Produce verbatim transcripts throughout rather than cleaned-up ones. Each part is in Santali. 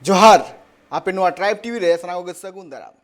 ᱡᱚᱦᱟᱨ᱾ ᱟᱯᱮ ᱱᱚᱣᱟ ᱴᱨᱟᱭᱤᱵᱽ ᱴᱤᱵᱷᱤ ᱨᱮ ᱥᱟᱱᱟᱢ ᱠᱚᱜᱮ ᱥᱟᱹᱜᱩᱱ ᱫᱟᱨᱟᱢ᱾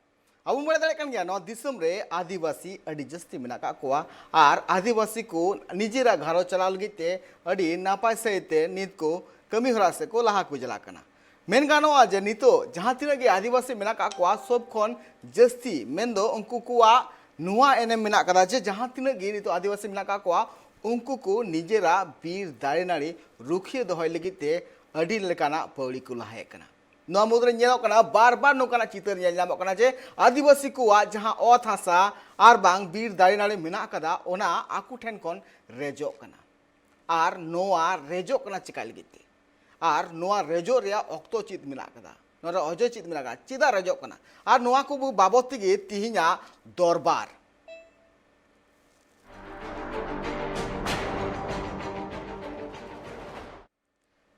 ᱟᱵᱚ ᱵᱚᱱ ᱵᱟᱲᱟᱭ ᱫᱟᱲᱮᱭᱟᱜ ᱠᱟᱱ ᱜᱮᱭᱟ, ᱱᱚᱣᱟ ᱫᱤᱥᱚᱢ ᱨᱮ ᱟᱹᱫᱤᱵᱟᱹᱥᱤ ᱟᱹᱰᱤ ᱡᱟᱹᱥᱛᱤ ᱢᱮᱱᱟᱜ ᱟᱠᱟᱫ ᱠᱚᱣᱟ᱾ ᱟᱨ ᱟᱹᱫᱤᱵᱟᱹᱥᱤ ᱠᱚ ᱱᱤᱡᱮᱨᱟᱜ ᱜᱷᱟᱨᱚᱸᱡᱽ ᱪᱟᱞᱟᱣ ᱞᱟᱹᱜᱤᱫ ᱛᱮ ᱟᱹᱰᱤ ᱱᱟᱯᱟᱭ ᱥᱟᱹᱦᱤᱡ ᱛᱮ ᱱᱤᱛ ᱠᱚ ᱠᱟᱹᱢᱤ ᱦᱚᱨᱟ ᱥᱮᱫ ᱠᱚ ᱞᱟᱦᱟ ᱠᱚ ᱪᱟᱞᱟᱜ ᱠᱟᱱᱟ᱾ ᱢᱮᱱ ᱜᱟᱱᱚᱜᱼᱟ ᱡᱮ ᱱᱤᱛᱚᱜ ᱡᱟᱦᱟᱸ ᱛᱤᱱᱟᱹᱜ ᱜᱮ ᱟᱹᱫᱤᱵᱟᱹᱥᱤ ᱢᱮᱱᱟᱜ ᱟᱠᱟᱫ ᱠᱚᱣᱟ, ᱥᱚᱵ ᱠᱷᱚᱱ ᱡᱟᱹᱥᱛᱤ ᱢᱮᱱᱫᱚ ᱩᱱᱠᱩ ᱠᱚᱣᱟᱜ ᱱᱚᱣᱟ ᱮᱱᱮᱢ ᱢᱮᱱᱟᱜ ᱟᱠᱟᱫᱟ ᱡᱮ ᱡᱟᱦᱟᱸ ᱛᱤᱱᱟᱹᱜ ᱜᱮ ᱱᱤᱛᱚᱜ ᱟᱹᱫᱤᱵᱟᱹᱥᱤ ᱢᱮᱱᱟᱜ ᱟᱠᱟᱫ ᱠᱚᱣᱟ, ᱩᱱᱠᱩ ᱠᱚ ᱱᱤᱡᱮᱨᱟᱜ ᱵᱤᱨ ᱫᱟᱨᱮ ᱱᱟᱹᱲᱤ ᱨᱩᱠᱷᱤᱭᱟᱹ ᱫᱚᱦᱚᱭ ᱞᱟᱹᱜᱤᱫ ᱛᱮ ᱟᱹᱰᱤ ᱞᱮᱠᱟᱱᱟᱜ ᱯᱟᱹᱣᱲᱤ ᱠᱚ ᱞᱟᱦᱟᱭᱮᱫ ᱠᱟᱱᱟ᱾ ᱱᱚᱣᱟ ᱢᱩᱫᱽᱨᱮ ᱧᱮᱞᱚᱜ ᱠᱟᱱᱟ, ᱵᱟᱨ ᱵᱟᱨ ᱱᱚᱝᱠᱟᱱᱟᱜ ᱪᱤᱛᱟᱹᱨ ᱧᱮᱞ ᱧᱟᱢᱚᱜ ᱠᱟᱱᱟ ᱡᱮ ᱟᱹᱫᱤᱵᱟᱹᱥᱤ ᱠᱚᱣᱟᱜ ᱡᱟᱦᱟᱸ ᱚᱛ ᱦᱟᱥᱟ ᱟᱨ ᱵᱟᱝ ᱵᱤᱨ ᱫᱟᱨᱮ ᱱᱟᱹᱲᱤ ᱢᱮᱱᱟᱜ ᱟᱠᱟᱫᱟ, ᱚᱱᱟ ᱟᱠᱚ ᱴᱷᱮᱱ ᱠᱷᱚᱱ ᱨᱮᱡᱚᱜ ᱠᱟᱱᱟ᱾ ᱟᱨ ᱱᱚᱣᱟ ᱨᱮᱡᱚᱜ ᱠᱟᱱᱟ ᱪᱮᱠᱟ ᱞᱟᱹᱜᱤᱫ ᱛᱮ? ᱟᱨ ᱱᱚᱣᱟ ᱨᱮᱡᱚᱜ ᱨᱮᱭᱟᱜ ᱚᱠᱛᱚ ᱪᱮᱫ ᱢᱮᱱᱟᱜ ᱟᱠᱟᱫᱟ? ᱱᱚᱣᱟ ᱨᱮ ᱚᱡᱮ ᱪᱮᱫ ᱢᱮᱱᱟᱜ ᱟᱠᱟᱫᱟ? ᱪᱮᱫᱟᱜ ᱨᱮᱡᱚᱜ ᱠᱟᱱᱟ? ᱟᱨ ᱱᱚᱣᱟ ᱠᱚ ᱵᱟᱵᱚᱛ ᱛᱮᱜᱮ ᱛᱤᱦᱤᱧᱟᱜ ᱫᱚᱨᱵᱟᱨ᱾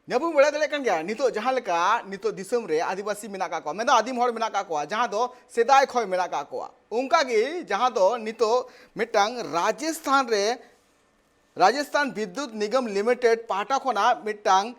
ᱱᱤᱭᱟᱹ ᱵᱚᱱ ᱵᱟᱲᱟᱭ ᱫᱟᱲᱮᱭᱟᱜ ᱠᱟᱱ ᱜᱮᱭᱟ, ᱱᱤᱛᱚᱜ ᱡᱟᱦᱟᱸ ᱞᱮᱠᱟ ᱱᱤᱛᱚᱜ ᱫᱤᱥᱚᱢ ᱨᱮ ᱟᱹᱫᱤᱵᱟᱹᱥᱤ ᱢᱮᱱᱟᱜ ᱟᱠᱟᱫ ᱠᱚᱣᱟ, ᱢᱮᱱᱫᱚ ᱟᱹᱫᱤᱢ ᱦᱚᱲ ᱢᱮᱱᱟᱜ ᱟᱠᱟᱫ ᱠᱚᱣᱟ, ᱡᱟᱦᱟᱸ ᱫᱚ ᱥᱮᱫᱟᱭ ᱠᱷᱚᱱ ᱢᱮᱱᱟᱜ ᱟᱠᱟᱫ ᱠᱚᱣᱟ, ᱚᱱᱠᱟᱜᱮ ᱡᱟᱦᱟᱸ ᱫᱚ ᱱᱤᱛᱚᱜ ᱢᱤᱫᱴᱟᱝ ᱨᱟᱡᱚᱥᱛᱷᱟᱱ ᱨᱮ, ᱨᱟᱡᱚᱥᱛᱷᱟᱱ ᱵᱤᱫᱽᱭᱩᱛ ᱱᱤᱜᱚᱢ ᱞᱤᱢᱤᱴᱮᱰ ᱯᱟᱦᱴᱟ ᱠᱷᱚᱱᱟᱜ ᱢᱤᱫᱴᱟᱝ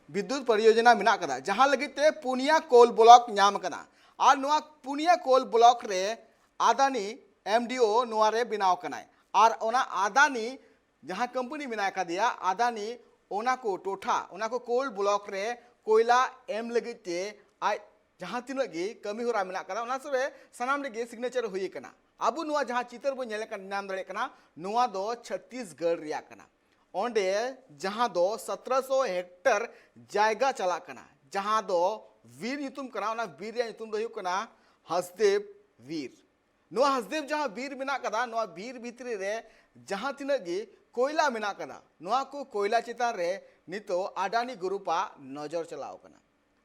ᱵᱤᱫᱽᱭᱩᱛ ᱯᱚᱨᱤᱭᱳᱡᱚᱱᱟ ᱢᱮᱱᱟᱜ ᱟᱠᱟᱫᱟ, ᱡᱟᱦᱟᱸ ᱞᱟᱹᱜᱤᱫ ᱛᱮ ᱯᱩᱱᱭᱟ ᱠᱳᱞ ᱵᱞᱚᱠ ᱧᱟᱢ ᱟᱠᱟᱱᱟ᱾ ᱟᱨ ᱱᱚᱣᱟ ᱯᱩᱱᱭᱟ ᱠᱳᱞ ᱵᱞᱚᱠ ᱨᱮ ᱟᱫᱟᱱᱤ ᱮᱢ ᱰᱤ ᱳ ᱱᱚᱣᱟ ᱨᱮ ᱵᱮᱱᱟᱣ ᱠᱟᱱᱟᱭ᱾ ᱟᱨ ᱚᱱᱟ ᱟᱫᱟᱱᱤ ᱡᱟᱦᱟᱸ ᱠᱳᱢᱯᱟᱱᱤ ᱢᱮᱱᱟᱜ ᱟᱠᱟᱫᱮᱭᱟ, ᱟᱫᱟᱱᱤ, ᱚᱱᱟ ᱠᱚ ᱴᱚᱴᱷᱟ, ᱚᱱᱟ ᱠᱚ ᱠᱳᱞ ᱵᱞᱚᱠ ᱨᱮ ᱠᱚᱭᱞᱟ ᱮᱢ ᱞᱟᱹᱜᱤᱫ ᱛᱮ ᱟᱡ ᱡᱟᱦᱟᱸ ᱛᱤᱱᱟᱹᱜ ᱜᱮ ᱠᱟᱹᱢᱤ ᱦᱚᱨᱟ ᱢᱮᱱᱟᱜ ᱟᱠᱟᱫᱟ, ᱚᱱᱟ ᱥᱩᱨ ᱨᱮ ᱥᱟᱱᱟᱢ ᱨᱮᱜᱮ ᱥᱤᱜᱽᱱᱮᱪᱟᱨ ᱦᱩᱭ ᱟᱠᱟᱱᱟ᱾ ᱟᱵᱚ ᱱᱚᱣᱟ ᱡᱟᱦᱟᱸ ᱪᱤᱛᱟᱹᱨ ᱵᱚᱱ ᱧᱮᱞ ᱟᱠᱟᱫ, ᱧᱟᱢ ᱫᱟᱲᱮᱭᱟᱜ ᱠᱟᱱᱟ, ᱱᱚᱣᱟ ᱫᱚ ᱪᱷᱚᱛᱤᱥᱜᱚᱲ ᱨᱮᱭᱟᱜ ᱠᱟᱱᱟ᱾ ᱚᱸᱰᱮ ᱡᱟᱦᱟᱸ ᱫᱚ ᱥᱚᱛᱨᱚᱥᱚ ᱦᱮᱠᱴᱚᱨ ᱡᱟᱭᱜᱟ ᱪᱟᱞᱟᱜ ᱠᱟᱱᱟ, ᱡᱟᱦᱟᱸ ᱫᱚ ᱵᱤᱨ ᱧᱩᱛᱩᱢ ᱠᱟᱱᱟ, ᱚᱱᱟ ᱵᱤᱨ ᱨᱮᱭᱟᱜ ᱧᱩᱛᱩᱢ ᱫᱚ ᱦᱩᱭᱩᱜ ᱠᱟᱱᱟ ᱦᱟᱥᱫᱮᱵ ᱵᱤᱨ᱾ ᱱᱚᱣᱟ ᱦᱟᱥᱫᱮᱵ ᱡᱟᱦᱟᱸ ᱵᱤᱨ ᱢᱮᱱᱟᱜ ᱠᱟᱫᱟ, ᱱᱚᱣᱟ ᱵᱤᱨ ᱵᱷᱤᱛᱨᱤ ᱨᱮ ᱡᱟᱦᱟᱸ ᱛᱤᱱᱟᱹᱜ ᱜᱮ ᱠᱚᱭᱞᱟ ᱢᱮᱱᱟᱜ ᱠᱟᱫᱟ, ᱱᱚᱣᱟ ᱠᱚ ᱠᱚᱭᱞᱟ ᱪᱮᱛᱟᱱ ᱨᱮ ᱱᱤᱛᱚᱜ ᱟᱰᱟᱱᱤ ᱜᱨᱩᱯ ᱟᱜ ᱱᱚᱡᱚᱨ ᱪᱟᱞᱟᱣ ᱠᱟᱱᱟ᱾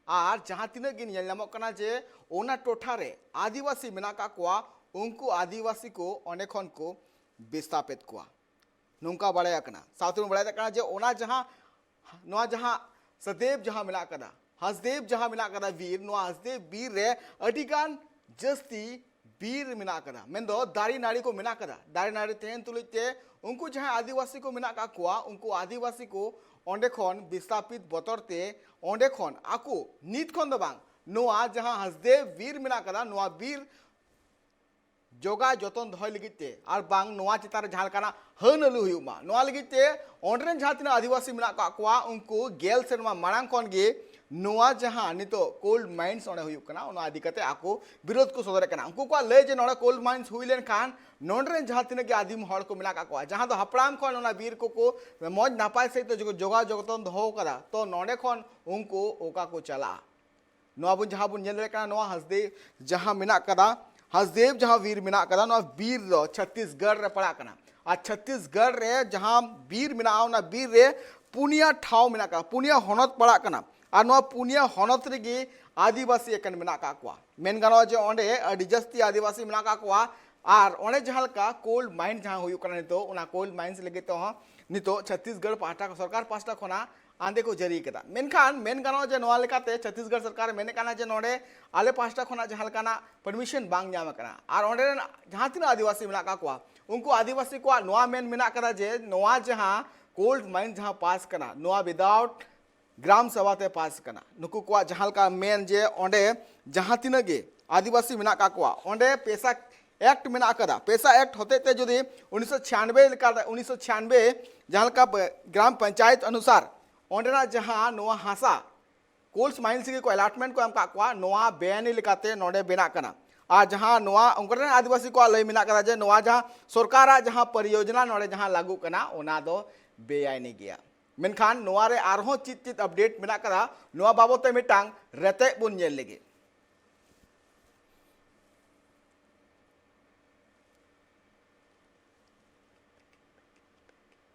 ᱟᱨ ᱡᱟᱦᱟᱸ ᱛᱤᱱᱟᱹᱜ ᱜᱮ ᱧᱮᱞ ᱧᱟᱢᱚᱜ ᱠᱟᱱᱟ ᱡᱮ ᱚᱱᱟ ᱴᱚᱴᱷᱟ ᱨᱮ ᱟᱹᱫᱤᱵᱟᱹᱥᱤ ᱢᱮᱱᱟᱜ ᱟᱠᱟᱫ ᱠᱚᱣᱟ, ᱩᱱᱠᱩ ᱟᱹᱫᱤᱵᱟᱹᱥᱤ ᱠᱚ ᱚᱸᱰᱮ ᱠᱷᱚᱱ ᱠᱚ ᱵᱤᱥᱛᱟᱯᱮᱫ ᱠᱚᱣᱟ, ᱱᱚᱝᱠᱟ ᱵᱟᱲᱟᱭ ᱟᱠᱟᱱᱟ᱾ ᱥᱟᱶᱛᱮ ᱵᱚᱱ ᱵᱟᱲᱟᱭ ᱫᱟᱲᱮᱭᱟᱜ ᱠᱟᱱᱟ ᱡᱮ ᱚᱱᱟ ᱡᱟᱦᱟᱸ, ᱱᱚᱣᱟ ᱡᱟᱦᱟᱸ ᱥᱟᱫᱮᱵ ᱡᱟᱦᱟᱸ ᱢᱮᱱᱟᱜ ᱟᱠᱟᱫᱟ, ᱦᱟᱥᱫᱮᱵ ᱡᱟᱦᱟᱸ ᱢᱮᱱᱟᱜ ᱟᱠᱟᱫᱟ ᱵᱤᱨ, ᱱᱚᱣᱟ ᱦᱟᱥᱫᱮᱵ ᱵᱤᱨ ᱨᱮ ᱟᱹᱰᱤᱜᱟᱱ ᱡᱟᱹᱥᱛᱤ ᱵᱤᱨ ᱢᱮᱱᱟᱜ ᱟᱠᱟᱫᱟ, ᱢᱮᱱᱫᱚ ᱫᱟᱨᱮ ᱱᱟᱹᱲᱤ ᱠᱚ ᱢᱮᱱᱟᱜ ᱟᱠᱟᱫᱟ᱾ ᱫᱟᱨᱮ ᱱᱟᱹᱲᱤ ᱛᱟᱦᱮᱱ ᱛᱩᱞᱩᱡ ᱛᱮ ᱩᱱᱠᱩ ᱡᱟᱦᱟᱸᱭ ᱟᱹᱫᱤᱵᱟᱹᱥᱤ ᱠᱚ ᱢᱮᱱᱟᱜ ᱟᱠᱟᱫ ᱠᱚᱣᱟ, ᱩᱱᱠᱩ ᱟᱹᱫᱤᱵᱟᱹᱥᱤ ᱠᱚ ᱚᱸᱰᱮ ᱠᱷᱚᱱ ᱵᱤᱥᱛᱷᱟᱯᱤᱛ ᱵᱚᱛᱚᱨ ᱛᱮ ᱚᱸᱰᱮ ᱠᱷᱚᱱ ᱟᱠᱚ ᱱᱤᱛ ᱠᱷᱚᱱ ᱫᱚ ᱵᱟᱝ, ᱱᱚᱣᱟ ᱡᱟᱦᱟᱸ ᱦᱟᱥᱫᱮᱣ ᱵᱤᱨ ᱢᱮᱱᱟᱜ ᱠᱟᱫᱟ, ᱱᱚᱣᱟ ᱵᱤᱨ ᱡᱚᱜᱟᱣ ᱡᱚᱛᱚᱱ ᱫᱚᱦᱚᱭ ᱞᱟᱹᱜᱤᱫ ᱛᱮ ᱟᱨ ᱵᱟᱝ ᱱᱚᱣᱟ ᱪᱮᱛᱟᱱ ᱨᱮ ᱡᱟᱦᱟᱸ ᱞᱮᱠᱟᱱᱟᱜ ᱦᱟᱹᱱ ᱟᱹᱞᱩ ᱦᱩᱭᱩᱜ ᱢᱟ, ᱱᱚᱣᱟ ᱞᱟᱹᱜᱤᱫ ᱛᱮ ᱚᱸᱰᱮ ᱨᱮᱱ ᱡᱟᱦᱟᱸ ᱛᱤᱱᱟᱹᱜ ᱟᱹᱫᱤᱵᱟᱹᱥᱤ ᱢᱮᱱᱟᱜ ᱠᱟᱜ ᱠᱚᱣᱟ, ᱩᱱᱠᱩ ᱜᱮᱞ ᱥᱮᱨᱢᱟ ᱢᱟᱲᱟᱝ ᱠᱷᱚᱱ ᱜᱮ ᱱᱚᱣᱟ ᱡᱟᱦᱟᱸ ᱱᱤᱛᱚᱜ coal mines ᱚᱸᱰᱮ ᱦᱩᱭᱩᱜ ᱠᱟᱱᱟ, ᱚᱱᱟ ᱤᱫᱤ ᱠᱟᱛᱮ ᱟᱠᱚ ᱵᱤᱨᱳᱫᱷ ᱠᱚ ᱥᱚᱫᱚᱨᱮᱫ ᱠᱟᱱᱟ᱾ ᱩᱱᱠᱩ ᱠᱚᱣᱟᱜ ᱞᱟᱹᱭ ᱡᱮ ᱱᱚᱰᱮ coal mines ᱦᱩᱭ ᱞᱮᱱᱠᱷᱟᱱ ᱱᱚᱰᱮ ᱨᱮᱱ ᱡᱟᱦᱟᱸ ᱛᱤᱱᱟᱹᱜ ᱜᱮ ᱟᱹᱫᱤᱢ ᱦᱚᱲ ᱠᱚ ᱢᱮᱱᱟᱜ ᱠᱟᱜ ᱠᱚᱣᱟ, ᱡᱟᱦᱟᱸ ᱫᱚ ᱦᱟᱯᱲᱟᱢ ᱠᱷᱚᱱ ᱚᱱᱟ ᱵᱤᱨ ᱠᱚᱠᱚ ᱢᱚᱡᱽ ᱱᱟᱯᱟᱭ ᱥᱟᱺᱦᱤᱡ ᱛᱮ ᱡᱚᱜ-, ᱡᱚᱜᱟᱣ ᱡᱚᱛᱚᱱ ᱫᱚᱦᱚ ᱠᱟᱫᱟ, ᱛᱚ ᱱᱚᱰᱮ ᱠᱷᱚᱱ ᱩᱱᱠᱩ ᱚᱠᱟ ᱠᱚ ᱪᱟᱞᱟᱜᱼᱟ? ᱱᱚᱣᱟ ᱵᱚᱱ, ᱡᱟᱦᱟᱸ ᱵᱚᱱ ᱧᱮᱞ ᱫᱟᱲᱮᱭᱟᱜ ᱠᱟᱱᱟ, ᱱᱚᱣᱟ ᱦᱟᱥᱫᱮᱣ ᱡᱟᱦᱟᱸ ᱢᱮᱱᱟᱜ ᱠᱟᱫᱟ, ᱦᱟᱥᱫᱮᱣ ᱡᱟᱦᱟᱸ ᱵᱤᱨ ᱢᱮᱱᱟᱜ ᱠᱟᱫᱟ, ᱱᱚᱣᱟ ᱵᱤᱨ ᱫᱚ ᱪᱷᱚᱛᱛᱤᱥᱜᱚᱲ ᱨᱮ ᱯᱟᱲᱟᱜ ᱠᱟᱱᱟ᱾ ᱟᱨ ᱪᱷᱚᱛᱛᱤᱥᱜᱚᱲ ᱨᱮ ᱡᱟᱦᱟᱸ ᱵᱤᱨ ᱢᱮᱱᱟᱜᱼᱟ, ᱚᱱᱟ ᱵᱤᱨ ᱨᱮ ᱯᱩᱱᱭᱟ ᱴᱷᱟᱶ ᱢᱮᱱᱟᱜ ᱠᱟᱫᱟ, ᱯᱩᱱᱭᱟ ᱦᱚᱱᱚᱛ ᱯᱟᱲᱟᱜ ᱠᱟᱱᱟ᱾ ᱟᱨ ᱱᱚᱣᱟ ᱯᱩᱱᱭᱟ ᱦᱚᱱᱚᱛ ᱨᱮᱜᱮ ᱟᱹᱫᱤᱵᱟᱹᱥᱤ ᱮᱠᱮᱱ ᱢᱮᱱᱟᱜ ᱠᱟᱜ ᱠᱚᱣᱟ᱾ ᱢᱮᱱ ᱜᱟᱱᱚᱜᱼᱟ ᱡᱮ ᱚᱸᱰᱮ ᱟᱹᱰᱤ ᱡᱟᱹᱥᱛᱤ ᱟᱹᱫᱤᱵᱟᱹᱥᱤ ᱢᱮᱱᱟᱜ ᱠᱟᱜ ᱠᱚᱣᱟ᱾ ᱟᱨ ᱚᱸᱰᱮ ᱡᱟᱦᱟᱸ ᱞᱮᱠᱟ coal mine ᱡᱟᱦᱟᱸ ᱦᱩᱭᱩᱜ ᱠᱟᱱᱟ ᱱᱤᱛᱚᱜ, ᱚᱱᱟ coal mines ᱞᱟᱹᱜᱤᱫ ᱛᱮᱦᱚᱸ ᱱᱤᱛᱚᱜ ᱪᱷᱚᱛᱛᱤᱥᱜᱚᱲ ᱯᱟᱦᱴᱟ, ᱥᱚᱨᱠᱟᱨ ᱯᱟᱦᱴᱟ ᱠᱷᱚᱱᱟᱜ ᱟᱸᱫᱮ ᱠᱚ ᱡᱟᱹᱨᱤ ᱠᱟᱫᱟ᱾ ᱢᱮᱱᱠᱷᱟᱱ ᱢᱮᱱ ᱜᱟᱱᱚᱜᱼᱟ ᱡᱮ ᱱᱚᱣᱟ ᱞᱮᱠᱟᱛᱮ ᱪᱷᱚᱛᱛᱤᱥᱜᱚᱲ ᱥᱚᱨᱠᱟᱨ ᱢᱮᱱᱮᱫ ᱠᱟᱱᱟ ᱡᱮ ᱱᱚᱰᱮ ᱟᱞᱮ ᱯᱟᱦᱴᱟ ᱠᱷᱚᱱᱟᱜ ᱡᱟᱦᱟᱸ ᱞᱮᱠᱟᱱᱟᱜ permission ᱵᱟᱝ ᱧᱟᱢ ᱟᱠᱟᱱᱟ᱾ ᱟᱨ ᱚᱸᱰᱮ ᱨᱮᱱ ᱡᱟᱦᱟᱸ ᱛᱤᱱᱟᱹᱜ ᱟᱹᱫᱤᱵᱟᱹᱥᱤ ᱢᱮᱱᱟᱜ ᱠᱟᱜ ᱠᱚᱣᱟ, ᱩᱱᱠᱩ ᱟᱹᱫᱤᱵᱟᱹᱥᱤ ᱠᱚᱣᱟᱜ ᱱᱚᱣᱟ ᱢᱮᱱ ᱢᱮᱱᱟᱜ ᱠᱟᱫᱟ ᱡᱮ ᱱᱚᱣᱟ ᱡᱟᱦᱟᱸ coal mine ᱡᱟᱦᱟᱸ ᱯᱟᱥ ᱠᱟᱱᱟ, ᱱᱚᱣᱟ without ᱜᱨᱟᱢ ᱥᱚᱵᱷᱟ ᱛᱮ ᱯᱟᱥ ᱠᱟᱱᱟ᱾ ᱱᱩᱠᱩ ᱠᱚᱣᱟᱜ ᱡᱟᱦᱟᱸ ᱞᱮᱠᱟ ᱢᱮᱱ ᱡᱮ ᱚᱸᱰᱮ ᱡᱟᱦᱟᱸ ᱛᱤᱱᱟᱹᱜ ᱜᱮ ᱟᱹᱫᱤᱵᱟᱹᱥᱤ ᱢᱮᱱᱟᱜ ᱠᱟᱜ ᱠᱚᱣᱟ, ᱚᱸᱰᱮ PESA Act ᱢᱮᱱᱟᱜ ᱟᱠᱟᱫᱟ᱾ PESA Act ᱦᱚᱛᱮᱡ ᱛᱮ ᱡᱩᱫᱤ ᱩᱱᱤᱥᱥᱚ ᱪᱷᱤᱭᱟᱱᱵᱮ ᱞᱮᱠᱟ, ᱩᱱᱤᱥᱥᱚ ᱪᱷᱤᱭᱟᱱᱵᱮ ᱡᱟᱦᱟᱸ ᱞᱮᱠᱟ ᱯᱮ-, ᱜᱨᱟᱢ ᱯᱚᱧᱪᱟᱭᱮᱛ ᱚᱱᱩᱥᱟᱨ ᱚᱸᱰᱮᱱᱟᱜ ᱡᱟᱦᱟᱸ ᱱᱚᱣᱟ ᱦᱟᱥᱟ coal mines ᱜᱮ ᱠᱚ allotment ᱠᱚ ᱮᱢ ᱠᱟᱜ ᱠᱚᱣᱟ, ᱱᱚᱣᱟ ᱵᱮᱟᱭᱤᱱᱤ ᱞᱮᱠᱟᱛᱮ ᱱᱚᱰᱮ ᱵᱮᱱᱟᱜ ᱠᱟᱱᱟ᱾ ᱟᱨ ᱡᱟᱦᱟᱸ ᱱᱚᱣᱟ ᱚᱱᱠᱟ ᱨᱮᱱ ᱟᱹᱫᱤᱵᱟᱹᱥᱤ ᱠᱚᱣᱟᱜ ᱞᱟᱹᱭ ᱢᱮᱱᱟᱜ ᱠᱟᱫᱟ ᱡᱮ ᱱᱚᱣᱟ ᱡᱟᱦᱟᱸ ᱥᱚᱨᱠᱟᱨᱟᱜ ᱡᱟᱦᱟᱸ ᱯᱚᱨᱤᱭᱳᱡᱚᱱᱟ ᱱᱚᱰᱮ ᱡᱟᱦᱟᱸ ᱞᱟᱹᱜᱩᱜ ᱠᱟᱱᱟ, ᱚᱱᱟ ᱫᱚ ᱵᱮᱟᱭᱤᱱᱤ ᱜᱮᱭᱟ᱾ ᱢᱮᱱᱠᱷᱟᱱ ᱱᱚᱣᱟ ᱨᱮ ᱟᱨᱦᱚᱸ ᱪᱮᱫ ᱪᱮᱫ update ᱢᱮᱱᱟᱜ ᱠᱟᱫᱟ, ᱱᱚᱣᱟ ᱵᱟᱵᱚᱛ ᱛᱮ ᱢᱤᱫᱴᱟᱝ ᱨᱮᱛᱮᱫ ᱵᱚᱱ ᱧᱮᱞ ᱞᱮᱜᱮ᱾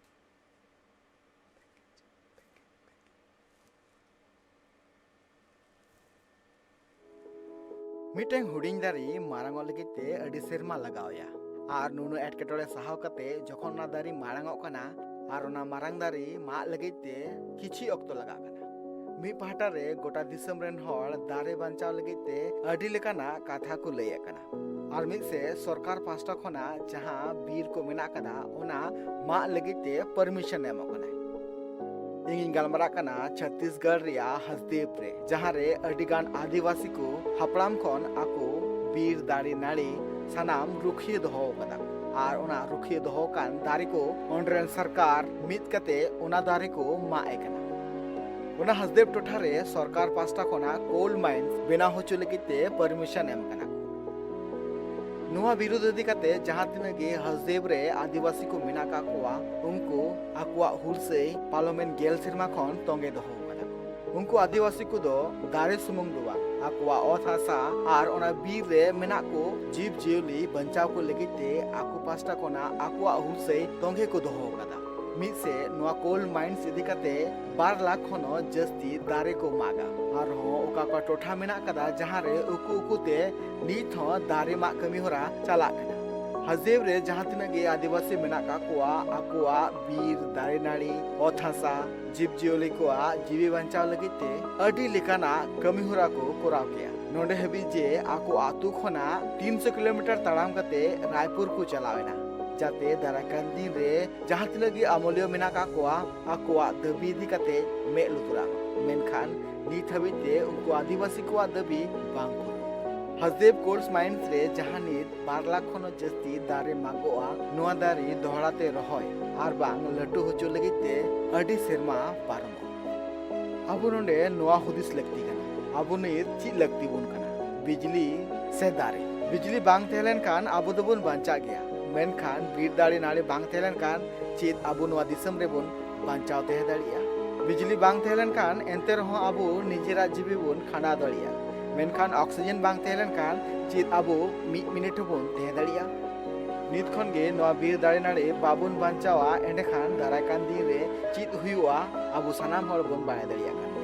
ᱢᱤᱫᱴᱟᱝ ᱦᱩᱰᱤᱧ ᱫᱟᱨᱮ ᱢᱟᱨᱟᱝᱚᱜ ᱞᱟᱹᱜᱤᱫ ᱛᱮ ᱟᱹᱰᱤ ᱥᱮᱨᱢᱟ ᱞᱟᱜᱟᱣ ᱟᱭᱟ᱾ ᱟᱨ ᱱᱩᱱᱟᱹᱜ ᱮᱴᱠᱮᱴᱚᱬᱮ ᱥᱟᱦᱟᱣ ᱠᱟᱛᱮ ᱡᱚᱠᱷᱚᱱ ᱚᱱᱟ ᱫᱟᱨᱮ ᱢᱟᱨᱟᱝᱚᱜ ᱠᱟᱱᱟ, ᱟᱨ ᱚᱱᱟ ᱢᱟᱨᱟᱝ ᱫᱟᱨᱮ ᱢᱟᱜ ᱞᱟᱹᱜᱤᱫ ᱛᱮ ᱠᱤᱪᱷᱤ ᱚᱠᱛᱚ ᱞᱟᱜᱟᱜ ᱠᱟᱱᱟ᱾ ᱢᱤᱫ ᱯᱟᱦᱴᱟ ᱨᱮ ᱜᱚᱴᱟ ᱫᱤᱥᱚᱢ ᱨᱮᱱ ᱦᱚᱲ ᱫᱟᱨᱮ ᱵᱟᱧᱪᱟᱣ ᱞᱟᱹᱜᱤᱫ ᱛᱮ ᱟᱹᱰᱤ ᱞᱮᱠᱟᱱᱟᱜ ᱠᱟᱛᱷᱟ ᱠᱚ ᱞᱟᱹᱭᱮᱫ ᱠᱟᱱᱟ᱾ ᱟᱨ ᱢᱤᱫ ᱥᱮᱫ ᱥᱚᱨᱠᱟᱨ ᱯᱟᱥᱴᱟ ᱠᱷᱚᱱᱟᱜ ᱡᱟᱦᱟᱸ ᱵᱤᱨ ᱠᱚ ᱢᱮᱱᱟᱜ ᱠᱟᱫᱟ, ᱚᱱᱟ ᱢᱟᱜ ᱞᱟᱹᱜᱤᱫ ᱛᱮ permission ᱮᱢᱚᱜ ᱠᱟᱱᱟᱭ᱾ ᱤᱧᱤᱧ ᱜᱟᱞᱢᱟᱨᱟᱜ ᱠᱟᱱᱟ ᱪᱷᱚᱛᱛᱤᱥᱜᱚᱲ ᱨᱮᱭᱟᱜ ᱦᱟᱥᱫᱮᱣ ᱨᱮ, ᱡᱟᱦᱟᱸ ᱨᱮ ᱟᱹᱰᱤ ᱜᱟᱱ ᱟᱹᱫᱤᱵᱟᱹᱥᱤ ᱠᱚ ᱦᱟᱯᱲᱟᱢ ᱠᱷᱚᱱ ᱟᱠᱚ ᱵᱤᱨ ᱫᱟᱨᱮ ᱱᱟᱹᱲᱤ ᱥᱟᱱᱟᱢ ᱨᱩᱠᱷᱤᱭᱟᱹ ᱫᱚᱦᱚ ᱟᱠᱟᱫᱟ᱾ ᱟᱨ ᱚᱱᱟ ᱨᱩᱠᱷᱤᱭᱟᱹ ᱫᱚᱦᱚ ᱠᱟᱱ ᱫᱟᱨᱮ ᱠᱚ ᱚᱸᱰᱮ ᱨᱮᱱ ᱥᱚᱨᱠᱟᱨ ᱢᱤᱫ ᱠᱟᱛᱮ ᱚᱱᱟ ᱫᱟᱨᱮ ᱠᱚ ᱢᱟᱜ ᱮ ᱠᱟᱱᱟ᱾ ᱚᱱᱟ ᱦᱟᱥᱫᱮᱣ ᱴᱚᱴᱷᱟ ᱨᱮ ᱥᱚᱨᱠᱟᱨ ᱯᱟᱥᱴᱟ ᱠᱷᱚᱱᱟᱜ ᱠᱳᱞ ᱢᱟᱭᱤᱱᱥ ᱵᱮᱱᱟᱣ ᱦᱚᱪᱚ ᱞᱟᱹᱜᱤᱫ ᱛᱮ ᱯᱟᱨᱢᱤᱥᱚᱱ ᱮᱢ ᱠᱟᱱᱟ ᱠᱚ᱾ ᱱᱚᱣᱟ ᱵᱤᱨᱩᱫᱷ ᱤᱫᱤ ᱠᱟᱛᱮ ᱡᱟᱦᱟᱸ ᱛᱤᱱᱟᱹᱜ ᱜᱮ ᱦᱟᱥᱫᱮᱣ ᱨᱮ ᱟᱹᱫᱤᱵᱟᱹᱥᱤ ᱠᱚ ᱢᱮᱱᱟᱜ ᱟᱠᱟᱫ ᱠᱚᱣᱟ, ᱩᱱᱠᱩ ᱟᱠᱚᱣᱟᱜ ᱦᱩᱞᱥᱟᱹᱭ ᱯᱟᱨᱚᱢᱮᱱ ᱜᱮᱞ ᱥᱮᱨᱢᱟ ᱠᱷᱚᱱ ᱛᱚᱸᱜᱮ ᱫᱚᱦᱚ ᱟᱠᱟᱫᱟ᱾ ᱩᱱᱠᱩ ᱟᱹᱫᱤᱵᱟᱹᱥᱤ ᱠᱚᱫᱚ ᱫᱟᱨᱮ ᱥᱩᱢᱩᱝ ᱫᱚ ᱵᱟᱝ, ᱟᱠᱚᱣᱟᱜ ᱚᱛ ᱦᱟᱥᱟ ᱟᱨ ᱚᱱᱟ ᱵᱤᱨ ᱨᱮ ᱢᱮᱱᱟᱜ ᱠᱚ ᱡᱤᱵᱽ ᱡᱤᱭᱟᱹᱞᱤ ᱵᱟᱧᱪᱟᱣ ᱠᱚ ᱞᱟᱹᱜᱤᱫ ᱛᱮ ᱟᱠᱚ ᱯᱟᱥᱴᱟ ᱠᱷᱚᱱᱟᱜ ᱟᱠᱚᱣᱟᱜ ᱦᱩᱞᱥᱟᱹᱭ ᱛᱚᱸᱜᱮ ᱠᱚ ᱫᱚᱦᱚ ᱟᱠᱟᱫᱟ᱾ ᱢᱤᱫ ᱥᱮᱫ ᱱᱚᱣᱟ ᱠᱳᱞ ᱢᱟᱭᱤᱱᱥ ᱤᱫᱤ ᱠᱟᱛᱮ ᱵᱟᱨ ᱞᱟᱠᱷ ᱠᱷᱚᱱ ᱦᱚᱸ ᱡᱟᱹᱥᱛᱤ ᱫᱟᱨᱮ ᱠᱚ ᱢᱟᱜᱟ᱾ ᱟᱨᱦᱚᱸ ᱚᱠᱟ ᱚᱠᱟ ᱴᱚᱴᱷᱟ ᱢᱮᱱᱟᱜ ᱟᱠᱟᱫᱟ, ᱡᱟᱦᱟᱸ ᱨᱮ ᱩᱠᱩ ᱩᱠᱩ ᱛᱮ ᱱᱤᱛ ᱦᱚᱸ ᱫᱟᱨᱮ ᱢᱟᱜ ᱠᱟᱹᱢᱤ ᱦᱚᱨᱟ ᱪᱟᱞᱟᱜ ᱠᱟᱱᱟ᱾ ᱦᱟᱥᱫᱮᱣ ᱨᱮ ᱡᱟᱦᱟᱸ ᱛᱤᱱᱟᱹᱜ ᱜᱮ ᱟᱹᱫᱤᱵᱟᱹᱥᱤ ᱢᱮᱱᱟᱜ ᱟᱠᱟᱫ ᱠᱚᱣᱟ, ᱟᱠᱚᱣᱟᱜ ᱵᱤᱨ, ᱫᱟᱨᱮ ᱱᱟᱹᱲᱤ, ᱚᱛ ᱦᱟᱥᱟ, ᱡᱤᱵᱽ ᱡᱤᱭᱟᱹᱞᱤ ᱠᱚᱣᱟᱜ ᱡᱤᱣᱤ ᱵᱟᱧᱪᱟᱣ ᱞᱟᱹᱜᱤᱫ ᱛᱮ ᱟᱹᱰᱤ ᱞᱮᱠᱟᱱᱟᱜ ᱠᱟᱹᱢᱤ ᱦᱚᱨᱟ ᱠᱚ ᱠᱚᱨᱟᱣ ᱠᱮᱭᱟ᱾ ᱱᱚᱰᱮ ᱦᱟᱹᱵᱤᱡ ᱡᱮ ᱟᱠᱚ ᱟᱛᱳ ᱠᱷᱚᱱᱟᱜ ᱛᱤᱱᱥᱚ ᱠᱤᱞᱳᱢᱤᱴᱟᱨ ᱛᱟᱲᱟᱢ ᱠᱟᱛᱮ ᱨᱟᱭᱯᱩᱨ ᱠᱚ ᱪᱟᱞᱟᱣ ᱮᱱᱟ, ᱡᱟᱛᱮ ᱫᱟᱨᱟᱭ ᱠᱟᱱ ᱫᱤᱱ ᱨᱮ ᱡᱟᱦᱟᱸ ᱛᱤᱱᱟᱹᱜ ᱜᱮ ᱟᱢᱚᱞᱤᱭᱟᱹ ᱢᱮᱱᱟᱜ ᱟᱠᱟᱫ ᱠᱚᱣᱟ, ᱟᱠᱚᱣᱟᱜ ᱫᱟᱹᱵᱤ ᱤᱫᱤ ᱠᱟᱛᱮ ᱢᱮᱫ ᱞᱩᱛᱩᱨᱟᱜ ᱢᱟ᱾ ᱢᱮᱱᱠᱷᱟᱱ ᱱᱤᱛ ᱦᱟᱹᱵᱤᱡ ᱛᱮ ᱩᱱᱠᱩ ᱟᱹᱫᱤᱵᱟᱹᱥᱤ ᱠᱚᱣᱟᱜ ᱫᱟᱹᱵᱤ ᱵᱟᱝ ᱯᱩᱨᱟᱹᱣ᱾ ᱦᱟᱥᱫᱮᱣ ᱠᱳᱞ ᱢᱟᱭᱤᱱᱥ ᱨᱮ ᱡᱟᱦᱟᱸ ᱱᱤᱛ ᱵᱟᱨ ᱞᱟᱠᱷ ᱠᱷᱚᱱ ᱦᱚᱸ ᱡᱟᱹᱥᱛᱤ ᱫᱟᱨᱮ ᱢᱟᱜᱚᱜᱼᱟ, ᱱᱚᱣᱟ ᱫᱟᱨᱮ ᱫᱚᱦᱲᱟ ᱛᱮ ᱨᱚᱦᱚᱭ ᱟᱨ ᱵᱟᱝ ᱞᱟᱹᱴᱩ ᱦᱚᱪᱚ ᱞᱟᱹᱜᱤᱫ ᱛᱮ ᱟᱹᱰᱤ ᱥᱮᱨᱢᱟ ᱯᱟᱨᱚᱢᱚᱜᱼᱟ᱾ ᱟᱵᱚ ᱱᱚᱰᱮ ᱱᱚᱣᱟ ᱦᱩᱫᱤᱥ ᱞᱟᱹᱠᱛᱤ ᱠᱟᱱᱟ, ᱟᱵᱚ ᱱᱤᱛ ᱪᱮᱫ ᱞᱟᱹᱠᱛᱤ ᱵᱚᱱ ᱠᱟᱱᱟ? ᱵᱤᱡᱽᱞᱤ ᱥᱮ ᱫᱟᱨᱮ? ᱵᱤᱡᱽᱞᱤ ᱵᱟᱝ ᱛᱟᱦᱮᱸ ᱞᱮᱱᱠᱷᱟᱱ ᱟᱵᱚ ᱫᱚᱵᱚᱱ ᱵᱟᱧᱪᱟᱜ ᱜᱮᱭᱟ, ᱢᱮᱱᱠᱷᱟᱱ ᱵᱤᱨ ᱫᱟᱨᱮ ᱱᱟᱹᱲᱤ ᱵᱟᱝ ᱛᱟᱦᱮᱸ ᱞᱮᱱᱠᱷᱟᱱ ᱪᱮᱫ ᱟᱵᱚ ᱱᱚᱣᱟ ᱫᱤᱥᱚᱢ ᱨᱮᱵᱚᱱ ᱵᱟᱧᱪᱟᱣ ᱛᱟᱦᱮᱸ ᱫᱟᱲᱮᱭᱟᱜᱼᱟ? ᱵᱤᱡᱽᱞᱤ ᱵᱟᱝ ᱛᱟᱦᱮᱸ ᱞᱮᱱᱠᱷᱟᱱ ᱮᱱᱛᱮ ᱨᱮᱦᱚᱸ ᱟᱵᱚ ᱱᱤᱡᱮᱨᱟᱜ ᱡᱤᱣᱤ ᱵᱚᱱ ᱠᱷᱟᱸᱰᱟᱣ ᱫᱟᱲᱮᱭᱟᱜᱼᱟ, ᱢᱮᱱᱠᱷᱟᱱ ᱚᱠᱥᱤᱡᱮᱱ ᱵᱟᱝ ᱛᱟᱦᱮᱸ ᱞᱮᱱᱠᱷᱟᱱ ᱪᱮᱫ ᱟᱵᱚ ᱢᱤᱫ ᱢᱤᱱᱤᱴ ᱦᱚᱸᱵᱚᱱ ᱛᱟᱦᱮᱸ ᱫᱟᱲᱮᱭᱟᱜᱼᱟ? ᱱᱤᱛ ᱠᱷᱚᱱ ᱜᱮ ᱱᱚᱣᱟ ᱵᱤᱨ ᱫᱟᱨᱮ ᱱᱟᱹᱲᱤ ᱵᱟᱵᱚᱱ ᱵᱟᱧᱪᱟᱣᱟ, ᱮᱸᱰᱮᱠᱷᱟᱱ ᱫᱟᱨᱟᱭ ᱠᱟᱱ ᱫᱤᱱ ᱨᱮ ᱪᱮᱫ ᱦᱩᱭᱩᱜᱼᱟ, ᱟᱵᱚ ᱥᱟᱱᱟᱢ ᱦᱚᱲ ᱵᱚᱱ ᱵᱟᱲᱟᱭ ᱫᱟᱲᱮᱭᱟᱜ ᱠᱟᱱᱟ᱾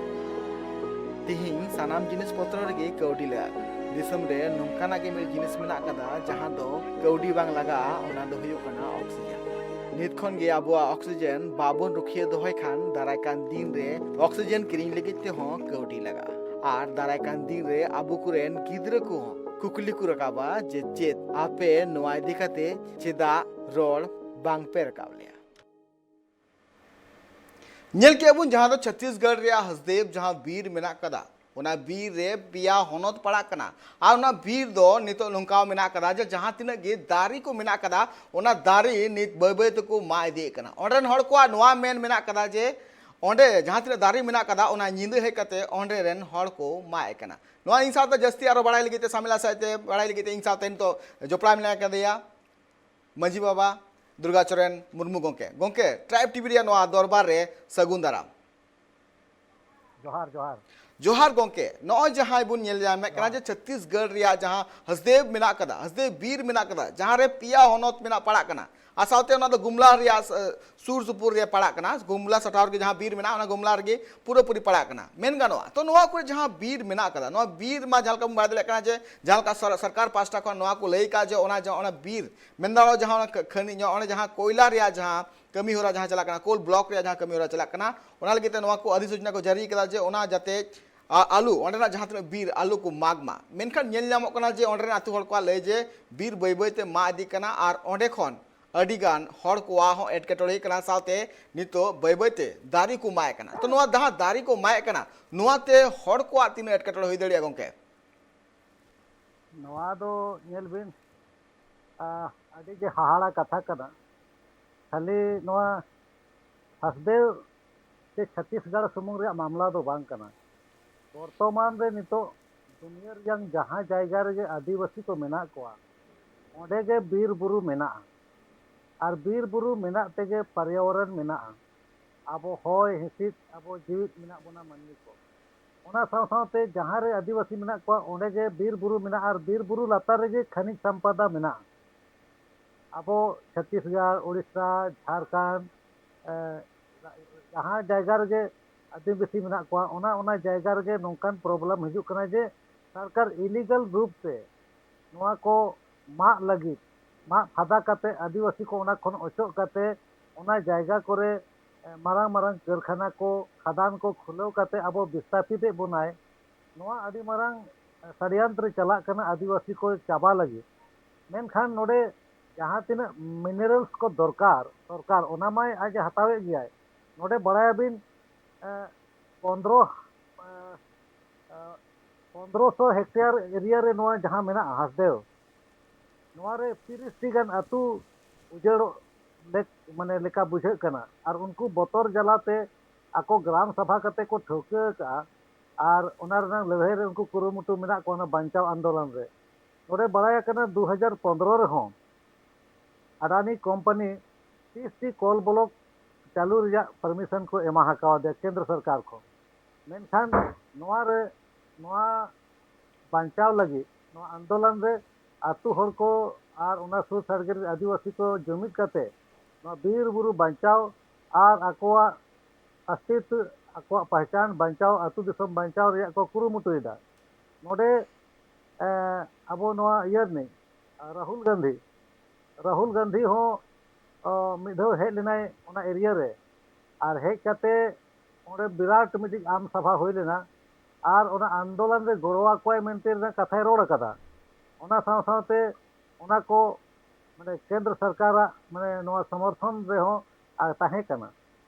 ᱛᱮᱦᱮᱧ ᱥᱟᱱᱟᱢ ᱡᱤᱱᱤᱥ ᱯᱚᱛᱨᱚ ᱨᱮᱜᱮ ᱠᱟᱹᱣᱰᱤ ᱞᱟᱜᱟᱜ ᱠᱟᱱᱟ᱾ ᱫᱤᱥᱚᱢ ᱨᱮ ᱱᱚᱝᱠᱟᱱᱟᱜ ᱜᱮ ᱢᱤᱫ ᱡᱤᱱᱤᱥ ᱢᱮᱱᱟᱜ ᱟᱠᱟᱫᱟ, ᱡᱟᱦᱟᱸ ᱫᱚ ᱠᱟᱹᱣᱰᱤ ᱵᱟᱝ ᱞᱟᱜᱟᱜᱼᱟ, ᱚᱱᱟ ᱫᱚ ᱦᱩᱭᱩᱜ ᱠᱟᱱᱟ ᱚᱠᱥᱤᱡᱮᱱ᱾ ᱱᱤᱛ ᱠᱷᱚᱱ ᱜᱮ ᱟᱵᱚᱣᱟᱜ ᱚᱠᱥᱤᱡᱮᱱ ᱵᱟᱵᱚᱱ ᱨᱩᱠᱷᱤᱭᱟᱹ ᱫᱚᱦᱚᱭ ᱠᱷᱟᱱ, ᱫᱟᱨᱟᱭ ᱠᱟᱱ ᱫᱤᱱ ᱨᱮ ᱚᱠᱥᱤᱡᱮᱱ ᱠᱤᱨᱤᱧ ᱞᱟᱹᱜᱤᱫ ᱛᱮᱦᱚᱸ ᱠᱟᱹᱣᱰᱤ ᱞᱟᱜᱟᱜᱼᱟ᱾ ᱟᱨ ᱫᱟᱨᱟᱭ ᱠᱟᱱ ᱫᱤᱱ ᱨᱮ ᱟᱵᱚ ᱠᱚᱨᱮᱱ ᱜᱤᱫᱽᱨᱟᱹ ᱠᱚᱦᱚᱸ ᱠᱩᱠᱞᱤ ᱠᱚ ᱨᱟᱠᱟᱵᱟ ᱡᱮ, "ᱪᱮᱫ ᱟᱯᱮ ᱱᱚᱣᱟ ᱤᱫᱤ ᱠᱟᱛᱮ ᱪᱮᱫᱟᱜ ᱨᱚᱲ ᱵᱟᱝ ᱯᱮ ᱨᱟᱠᱟᱵ ᱞᱮᱭᱟ?" ᱧᱮᱞ ᱠᱮᱜᱼᱟ ᱵᱚᱱ ᱡᱟᱦᱟᱸ ᱫᱚ ᱪᱷᱚᱛᱤᱥᱜᱚᱲ ᱨᱮᱭᱟᱜ ᱦᱟᱥᱫᱮᱣ ᱡᱟᱦᱟᱸ ᱵᱤᱨ ᱢᱮᱱᱟᱜ ᱠᱟᱫᱟ, ᱚᱱᱟ ᱵᱤᱨ ᱨᱮ ᱯᱮᱭᱟ ᱦᱚᱱᱚᱛ ᱯᱟᱲᱟᱜ ᱠᱟᱱᱟ᱾ ᱟᱨ ᱚᱱᱟ ᱵᱤᱨ ᱫᱚ ᱱᱤᱛᱚᱜ ᱱᱚᱝᱠᱟ ᱢᱮᱱᱟᱜ ᱠᱟᱫᱟ ᱡᱮ ᱡᱟᱦᱟᱸ ᱛᱤᱱᱟᱹᱜ ᱜᱮ ᱫᱟᱨᱮ ᱠᱚ ᱢᱮᱱᱟᱜ ᱠᱟᱫᱟ, ᱚᱱᱟ ᱫᱟᱨᱮ ᱱᱤᱛ ᱵᱟᱹᱭ ᱵᱟᱹᱭ ᱛᱮᱠᱚ ᱢᱟᱜ ᱤᱫᱤᱭᱮᱫ ᱠᱟᱱᱟ᱾ ᱚᱸᱰᱮ ᱨᱮᱱ ᱦᱚᱲ ᱠᱚᱣᱟᱜ ᱱᱚᱣᱟ ᱢᱮᱱ ᱢᱮᱱᱟᱜ ᱠᱟᱫᱟ ᱡᱮ ᱚᱸᱰᱮ ᱡᱟᱦᱟᱸ ᱛᱤᱱᱟᱹᱜ ᱫᱟᱨᱮ ᱢᱮᱱᱟᱜ ᱠᱟᱫᱟ, ᱚᱱᱟ ᱧᱤᱫᱟᱹ ᱦᱮᱡ ᱠᱟᱛᱮ ᱚᱸᱰᱮ ᱨᱮᱱ ᱦᱚᱲ ᱠᱚ ᱢᱟᱜ ᱮᱫ ᱠᱟᱱᱟ᱾ ᱱᱚᱣᱟ ᱤᱧ ᱥᱟᱶᱛᱮ ᱡᱟᱹᱥᱛᱤ ᱟᱨᱚ ᱵᱟᱲᱟᱭ ᱞᱟᱹᱜᱤᱫ ᱛᱮ, ᱥᱟᱢᱮᱞᱟ ᱥᱟᱶᱛᱮ ᱵᱟᱲᱟᱭ ᱞᱟᱹᱜᱤᱫ ᱛᱮ ᱤᱧ ᱥᱟᱶᱛᱮ ᱱᱤᱛᱚᱜ ᱡᱚᱯᱲᱟᱣ ᱢᱮᱱᱟᱜ ᱠᱟᱫᱮᱭᱟ ᱢᱟᱹᱡᱷᱤ ᱵᱟᱵᱟ ᱫᱩᱨᱜᱟᱪᱚᱨᱚᱱ ᱢᱩᱨᱢᱩ ᱜᱚᱢᱠᱮ᱾ ᱜᱚᱢᱠᱮ, ᱴᱨᱟᱭᱤᱵᱽ ᱴᱤᱵᱷᱤ ᱨᱮᱭᱟᱜ ᱱᱚᱣᱟ ᱫᱚᱨᱵᱟᱨ ᱨᱮ ᱥᱟᱹᱜᱩᱱ ᱫᱟᱨᱟᱢ᱾ ᱡᱚᱦᱟᱨ, ᱡᱚᱦᱟᱨ᱾ ᱡᱚᱦᱟᱨ ᱜᱚᱢᱠᱮ, ᱱᱚᱜᱼᱚᱭ ᱡᱟᱦᱟᱸᱭ ᱵᱚᱱ ᱧᱮᱞ ᱧᱟᱢᱮᱫ ᱠᱟᱱᱟ ᱡᱮ ᱪᱷᱚᱛᱤᱥᱜᱚᱲ ᱨᱮᱭᱟᱜ ᱡᱟᱦᱟᱸ ᱦᱟᱥᱫᱮᱣ ᱢᱮᱱᱟᱜ ᱠᱟᱫᱟ, ᱦᱟᱥᱫᱮᱣ ᱵᱤᱨ ᱢᱮᱱᱟᱜ ᱠᱟᱫᱟ, ᱡᱟᱦᱟᱸ ᱨᱮ ᱯᱮᱭᱟ ᱦᱚᱱᱚᱛ ᱢᱮᱱᱟᱜ ᱯᱟᱲᱟᱜ ᱠᱟᱱᱟ, ᱟᱨ ᱥᱟᱶᱛᱮ ᱚᱱᱟ ᱫᱚ ᱜᱩᱢᱞᱟ ᱨᱮᱭᱟᱜ, ᱥᱩᱨ ᱥᱩᱯᱩᱨ ᱨᱮ ᱯᱟᱲᱟᱜ ᱠᱟᱱᱟ, ᱜᱩᱢᱞᱟ ᱥᱟᱴᱷᱟᱣ ᱨᱮᱜᱮ ᱡᱟᱦᱟᱸ ᱵᱤᱨ ᱢᱮᱱᱟᱜᱼᱟ, ᱚᱱᱟ ᱜᱩᱢᱞᱟ ᱨᱮᱜᱮ ᱯᱩᱨᱟᱹᱯᱩᱨᱤ ᱯᱟᱲᱟᱜ ᱠᱟᱱᱟ ᱢᱮᱱ ᱜᱟᱱᱚᱜᱼᱟ᱾ ᱛᱚ, ᱱᱚᱣᱟ ᱠᱚᱨᱮ ᱡᱟᱦᱟᱸ ᱵᱤᱨ ᱢᱮᱱᱟᱜ ᱠᱟᱫᱟ, ᱱᱚᱣᱟ ᱵᱤᱨ ᱢᱟ ᱡᱟᱦᱟᱸ ᱞᱮᱠᱟ ᱵᱚᱱ ᱵᱟᱲᱟᱭ ᱫᱟᱲᱮᱭᱟᱜ ᱠᱟᱱᱟ ᱡᱮ ᱡᱟᱦᱟᱸ ᱞᱮᱠᱟ ᱥᱚᱨ-, ᱥᱚᱨᱠᱟᱨ ᱯᱟᱦᱴᱟ ᱠᱷᱚᱱ ᱱᱚᱣᱟ ᱠᱚ ᱞᱟᱹᱭ ᱠᱟᱜᱼᱟ ᱡᱮ ᱚᱱᱟ ᱡᱟᱦᱟᱸ, ᱚᱱᱟ ᱵᱤᱨ ᱢᱮᱱ ᱫᱚ ᱡᱟᱦᱟᱸ ᱚᱱᱟ ᱠᱷᱟᱹᱱᱤ ᱧᱚᱜ, ᱚᱱᱟ ᱡᱟᱦᱟᱸ ᱠᱟᱹᱢᱤ ᱦᱚᱨᱟ ᱡᱟᱦᱟᱸ ᱪᱟᱞᱟᱜ ᱠᱟᱱᱟ, ᱠᱳᱞ ᱵᱞᱚᱠ ᱨᱮᱭᱟᱜ ᱡᱟᱦᱟᱸ ᱠᱟᱹᱢᱤ ᱦᱚᱨᱟ ᱪᱟᱞᱟᱜ ᱠᱟᱱᱟ, ᱚᱱᱟ ᱞᱟᱹᱜᱤᱫ ᱛᱮ ᱱᱚᱣᱟ ᱠᱚ ᱚᱫᱷᱤᱥᱩᱪᱱᱟ ᱠᱚ ᱡᱟᱹᱨᱤ ᱠᱟᱫᱟ ᱡᱮ ᱚᱱᱟ ᱡᱟᱛᱮ ᱟ-, ᱟᱞᱚ, ᱚᱸᱰᱮᱱᱟᱜ ᱡᱟᱦᱟᱸ ᱛᱤᱱᱟᱹᱜ ᱵᱤᱨ ᱟᱞᱚ ᱠᱚ ᱢᱟᱜᱽ ᱢᱟ᱾ ᱢᱮᱱᱠᱷᱟᱱ ᱧᱮᱞ ᱧᱟᱢᱚᱜ ᱠᱟᱱᱟ ᱡᱮ ᱚᱸᱰᱮ ᱨᱮᱱ ᱟᱹᱛᱩ ᱦᱚᱲ ᱠᱚᱣᱟᱜ ᱞᱟᱹᱭ ᱡᱮ ᱵᱤᱨ ᱵᱟᱹᱭ ᱵᱟᱹᱭ ᱛᱮ ᱢᱟᱜ ᱤᱫᱤᱜ ᱠᱟᱱᱟ ᱟᱨ ᱚᱸᱰᱮ ᱠᱷᱚᱱ ᱟᱹᱰᱤ ᱜᱟᱱ ᱦᱚᱲ ᱠᱚᱣᱟᱜ ᱦᱚᱸ ᱮᱴᱠᱮᱴᱚᱬᱮ ᱦᱩᱭᱩᱜ ᱠᱟᱱᱟ, ᱥᱟᱶᱛᱮ ᱱᱤᱛᱚᱜ ᱵᱟᱹᱭ ᱵᱟᱹᱭ ᱛᱮ ᱫᱟᱨᱮ ᱠᱚ ᱢᱟᱜ ᱮᱫ ᱠᱟᱱᱟ᱾ ᱛᱚ, ᱱᱚᱣᱟ ᱡᱟᱦᱟᱸ ᱫᱟᱨᱮ ᱠᱚ ᱢᱟᱜ ᱮᱫ ᱠᱟᱱᱟ, ᱱᱚᱣᱟ ᱛᱮ ᱦᱚᱲ ᱠᱚᱣᱟᱜ ᱛᱤᱱᱟᱹᱜ ᱮᱴᱠᱮᱴᱚᱬᱮ ᱦᱩᱭ ᱫᱟᱲᱮᱭᱟᱜᱼᱟ ᱜᱚᱢᱠᱮ? ᱱᱚᱣᱟ ᱫᱚ ᱧᱮᱞ ᱵᱤᱱ, ᱟ, ᱟᱹᱰᱤ ᱜᱮ ᱦᱟᱦᱟᱲᱟ ᱠᱟᱛᱷᱟ ᱠᱟᱱᱟ᱾ ᱠᱷᱟᱹᱞᱤ ᱱᱚᱣᱟ ᱦᱟᱥᱫᱮᱣ ᱥᱮ ᱪᱷᱚᱛᱤᱥᱜᱚᱲ ᱥᱩᱢᱩᱝ ᱨᱮᱭᱟᱜ ᱢᱟᱢᱞᱟ ᱫᱚ ᱵᱟᱝ ᱠᱟᱱᱟ᱾ ᱵᱚᱨᱛᱚᱢᱟᱱ ᱨᱮ ᱱᱤᱛᱚᱜ ᱫᱩᱱᱤᱭᱟᱹ ᱨᱮᱭᱟᱜ ᱡᱟᱦᱟᱸ ᱡᱟᱭᱜᱟ ᱨᱮᱜᱮ ᱟᱹᱫᱤᱵᱟᱹᱥᱤ ᱠᱚ ᱢᱮᱱᱟᱜ ᱠᱚᱣᱟ, ᱚᱸᱰᱮ ᱜᱮ ᱵᱤᱨ ᱵᱩᱨᱩ ᱢᱮᱱᱟᱜᱼᱟ᱾ ᱟᱨ ᱵᱤᱨ ᱵᱩᱨᱩ ᱢᱮᱱᱟᱜ ᱛᱮᱜᱮ ᱯᱚᱨᱭᱟᱵᱚᱨᱚᱱ ᱢᱮᱱᱟᱜᱼᱟ᱾ ᱟᱵᱚ ᱦᱚᱭ ᱦᱤᱸᱥᱤᱫ, ᱟᱵᱚ ᱡᱤᱣᱤᱫ ᱢᱮᱱᱟᱜ ᱵᱚᱱᱟ ᱢᱟᱹᱱᱢᱤ ᱠᱚ᱾ ᱚᱱᱟ ᱥᱟᱶ ᱥᱟᱶᱛᱮ ᱡᱟᱦᱟᱸ ᱨᱮ ᱟᱹᱫᱤᱵᱟᱹᱥᱤ ᱢᱮᱱᱟᱜ ᱠᱚᱣᱟ, ᱚᱸᱰᱮ ᱜᱮ ᱵᱤᱨ ᱵᱩᱨᱩ ᱢᱮᱱᱟᱜᱼᱟ ᱟᱨ ᱵᱤᱨ ᱵᱩᱨᱩ ᱞᱟᱛᱟᱨ ᱨᱮᱜᱮ ᱠᱷᱟᱱᱤᱡᱽ ᱥᱟᱢᱯᱟᱫᱟ ᱢᱮᱱᱟᱜᱼᱟ᱾ ᱟᱵᱚ ᱪᱷᱚᱛᱤᱥᱜᱚᱲ, ᱳᱰᱤᱥᱟ, ᱡᱷᱟᱲᱠᱷᱚᱸᱰ, ᱮ, ᱡᱟᱦᱟᱸ ᱡᱟᱭᱜᱟ ᱨᱮᱜᱮ ᱟᱹᱫᱤᱵᱟᱹᱥᱤ ᱢᱮᱱᱟᱜ ᱠᱚᱣᱟ, ᱚᱱᱟ, ᱚᱱᱟ ᱡᱟᱭᱜᱟ ᱨᱮᱜᱮ ᱱᱚᱝᱠᱟᱱ problem ᱦᱤᱡᱩᱜ ᱠᱟᱱᱟ ᱡᱮ ᱥᱚᱨᱠᱟᱨ illegal ᱨᱩᱯ ᱛᱮ ᱱᱚᱣᱟ ᱠᱚ ᱢᱟᱜ ᱞᱟᱹᱜᱤᱫ, ᱢᱟᱜ ᱯᱷᱟᱫᱟ ᱠᱟᱛᱮ ᱟᱹᱫᱤᱵᱟᱹᱥᱤ ᱠᱚ ᱚᱱᱟ ᱠᱷᱚᱱ ᱚᱪᱚᱜ ᱠᱟᱛᱮ ᱚᱱᱟ ᱡᱟᱭᱜᱟ ᱠᱚᱨᱮ, ᱮ, ᱢᱟᱨᱟᱝ ᱢᱟᱨᱟᱝ ᱠᱟᱹᱨᱠᱷᱟᱱᱟ ᱠᱚ, ᱠᱷᱟᱫᱟᱱ ᱠᱚ ᱠᱷᱩᱞᱟᱹᱣ ᱠᱟᱛᱮ ᱟᱵᱚ ᱵᱤᱥᱛᱟᱯᱤᱛ ᱮᱫ ᱵᱚᱱᱟᱭ᱾ ᱱᱚᱣᱟ ᱟᱹᱰᱤ ᱢᱟᱨᱟᱝ ᱥᱟᱰᱭᱟᱱᱛᱨᱚ ᱪᱟᱞᱟᱜ ᱠᱟᱱᱟ ᱟᱹᱫᱤᱵᱟᱹᱥᱤ ᱠᱚ ᱪᱟᱵᱟ ᱞᱟᱹᱜᱤᱫ᱾ ᱢᱮᱱᱠᱷᱟᱱ ᱱᱚᱰᱮ ᱡᱟᱦᱟᱸ ᱛᱤᱱᱟᱹᱜ minerals ᱠᱚ ᱫᱚᱨᱠᱟᱨ, ᱥᱚᱨᱠᱟᱨ ᱚᱱᱟ ᱢᱟᱭ ᱟᱡ ᱮ ᱦᱟᱛᱟᱣᱮᱫ ᱜᱮᱭᱟᱭ, ᱱᱚᱰᱮ ᱵᱟᱲᱟᱭᱟᱵᱤᱱ, ᱮ, ᱯᱚᱱᱫᱽᱨᱚ, ᱮ, ᱮ, ᱯᱚᱱᱫᱽᱨᱚᱥᱚ ᱦᱮᱠᱴᱮᱭᱟᱨ ᱮᱨᱤᱭᱟ ᱨᱮ ᱱᱚᱣᱟ ᱡᱟᱦᱟᱸ ᱢᱮᱱᱟᱜᱼᱟ ᱦᱟᱸᱥᱫᱮᱣ, ᱱᱚᱣᱟ ᱨᱮ ᱛᱤᱨᱤᱥ ᱴᱤ ᱜᱟᱱ ᱟᱹᱛᱩ ᱩᱡᱟᱹᱲᱚᱜ ᱞᱮᱠ-, ᱢᱟᱱᱮ ᱞᱮᱠᱟ ᱵᱩᱡᱷᱟᱹᱜ ᱠᱟᱱᱟ᱾ ᱟᱨ ᱩᱱᱠᱩ ᱵᱚᱛᱚᱨ ᱡᱟᱞᱟᱛᱮ ᱟᱠᱚ ᱜᱨᱟᱢ ᱥᱟᱵᱷᱟ ᱠᱟᱛᱮ ᱠᱚ ᱴᱷᱟᱹᱣᱠᱟᱹ ᱟᱠᱟᱫᱼᱟ᱾ ᱟᱨ ᱚᱱᱟ ᱨᱮᱱᱟᱜ ᱞᱟᱹᱲᱦᱟᱹᱭ ᱨᱮ ᱩᱱᱠᱩ ᱠᱩᱨᱩᱢᱩᱴᱩ ᱢᱮᱱᱟᱜ ᱠᱚᱣᱟ, ᱚᱱᱟ ᱵᱟᱧᱪᱟᱣ ᱟᱱᱫᱳᱞᱚᱱ ᱨᱮ᱾ ᱱᱚᱰᱮ ᱵᱟᱲᱟᱭ ᱟᱠᱟᱱᱟ ᱫᱩ ᱦᱟᱡᱟᱨ ᱯᱚᱱᱫᱽᱨᱚ ᱨᱮᱦᱚᱸ ᱟᱰᱟᱱᱤ ᱠᱳᱢᱯᱟᱱᱤ ᱛᱤᱥ ᱴᱤ ᱠᱚᱞ ᱵᱞᱚᱠ ᱪᱟᱹᱞᱩ ᱨᱮᱭᱟᱜ ᱯᱟᱨᱢᱤᱥᱚᱱ ᱠᱚ ᱮᱢᱟ ᱟᱠᱟᱣᱟᱫᱮᱭᱟ ᱠᱮᱱᱫᱨᱚ ᱥᱚᱨᱠᱟᱨ ᱠᱷᱚᱱ᱾ ᱢᱮᱱᱠᱷᱟᱱ ᱱᱚᱣᱟ ᱨᱮ, ᱱᱚᱣᱟ ᱵᱟᱧᱪᱟᱣ ᱞᱟᱹᱜᱤᱫ ᱱᱚᱣᱟ ᱟᱱᱫᱳᱞᱚᱱ ᱨᱮ ᱟᱹᱛᱩ ᱦᱚᱲ ᱠᱚ ᱟᱨ ᱚᱱᱟ ᱥᱩᱨ ᱥᱟᱰᱜᱮ ᱨᱮᱱ ᱟᱹᱫᱤᱵᱟᱹᱥᱤ ᱠᱚ ᱡᱩᱢᱤᱫ ᱠᱟᱛᱮ ᱱᱚᱣᱟ ᱵᱤᱨ ᱵᱩᱨᱩ ᱵᱟᱧᱪᱟᱣ ᱟᱨ ᱟᱠᱚᱣᱟᱜ ᱚᱥᱛᱤᱛᱣ, ᱟᱠᱚᱣᱟᱜ ᱯᱟᱦᱪᱟᱱ ᱵᱟᱧᱪᱟᱣ, ᱟᱹᱛᱩ ᱫᱤᱥᱚᱢ ᱵᱟᱧᱪᱟᱣ ᱨᱮᱭᱟᱜ ᱠᱚ ᱠᱩᱨᱩᱢᱩᱴᱩᱭᱮᱫᱟ᱾ ᱱᱚᱰᱮ, ᱮ, ᱟᱵᱚ ᱱᱚᱣᱟ ᱤᱭᱟᱹ ᱨᱤᱱᱤᱡ, ᱨᱟᱦᱩᱞ ᱜᱟᱱᱫᱷᱤ, ᱨᱟᱦᱩᱞ ᱜᱟᱱᱫᱷᱤ ᱦᱚᱸ, ᱚ, ᱢᱤᱫ ᱫᱷᱟᱣ ᱦᱮᱡ ᱞᱮᱱᱟᱭ ᱚᱱᱟ ᱮᱨᱤᱭᱟ ᱨᱮ᱾ ᱟᱨ ᱦᱮᱡ ᱠᱟᱛᱮ ᱚᱸᱰᱮ ᱵᱤᱨᱟᱴ ᱢᱤᱫᱴᱤᱡ ᱟᱢ ᱥᱟᱵᱷᱟ ᱦᱩᱭ ᱞᱮᱱᱟ᱾ ᱟᱨ ᱚᱱᱟ ᱟᱱᱫᱳᱞᱚᱱ ᱨᱮ ᱜᱚᱲᱚ ᱟᱠᱚᱣᱟᱭ ᱢᱮᱱᱛᱮ ᱨᱮᱱᱟᱜ ᱠᱟᱛᱷᱟᱭ ᱨᱚᱲ ᱟᱠᱟᱫᱟ᱾ ᱚᱱᱟ ᱥᱟᱶ ᱥᱟᱶᱛᱮ ᱚᱱᱟ ᱠᱚ, ᱢᱟᱱᱮ, ᱠᱮᱱᱫᱨᱚ ᱥᱚᱨᱠᱟᱨᱟᱜ, ᱢᱟᱱᱮ, ᱱᱚᱣᱟ ᱥᱚᱢᱚᱨᱛᱷᱚᱱ ᱨᱮᱦᱚᱸ, ᱟ, ᱛᱟᱦᱮᱸ ᱠᱟᱱᱟ᱾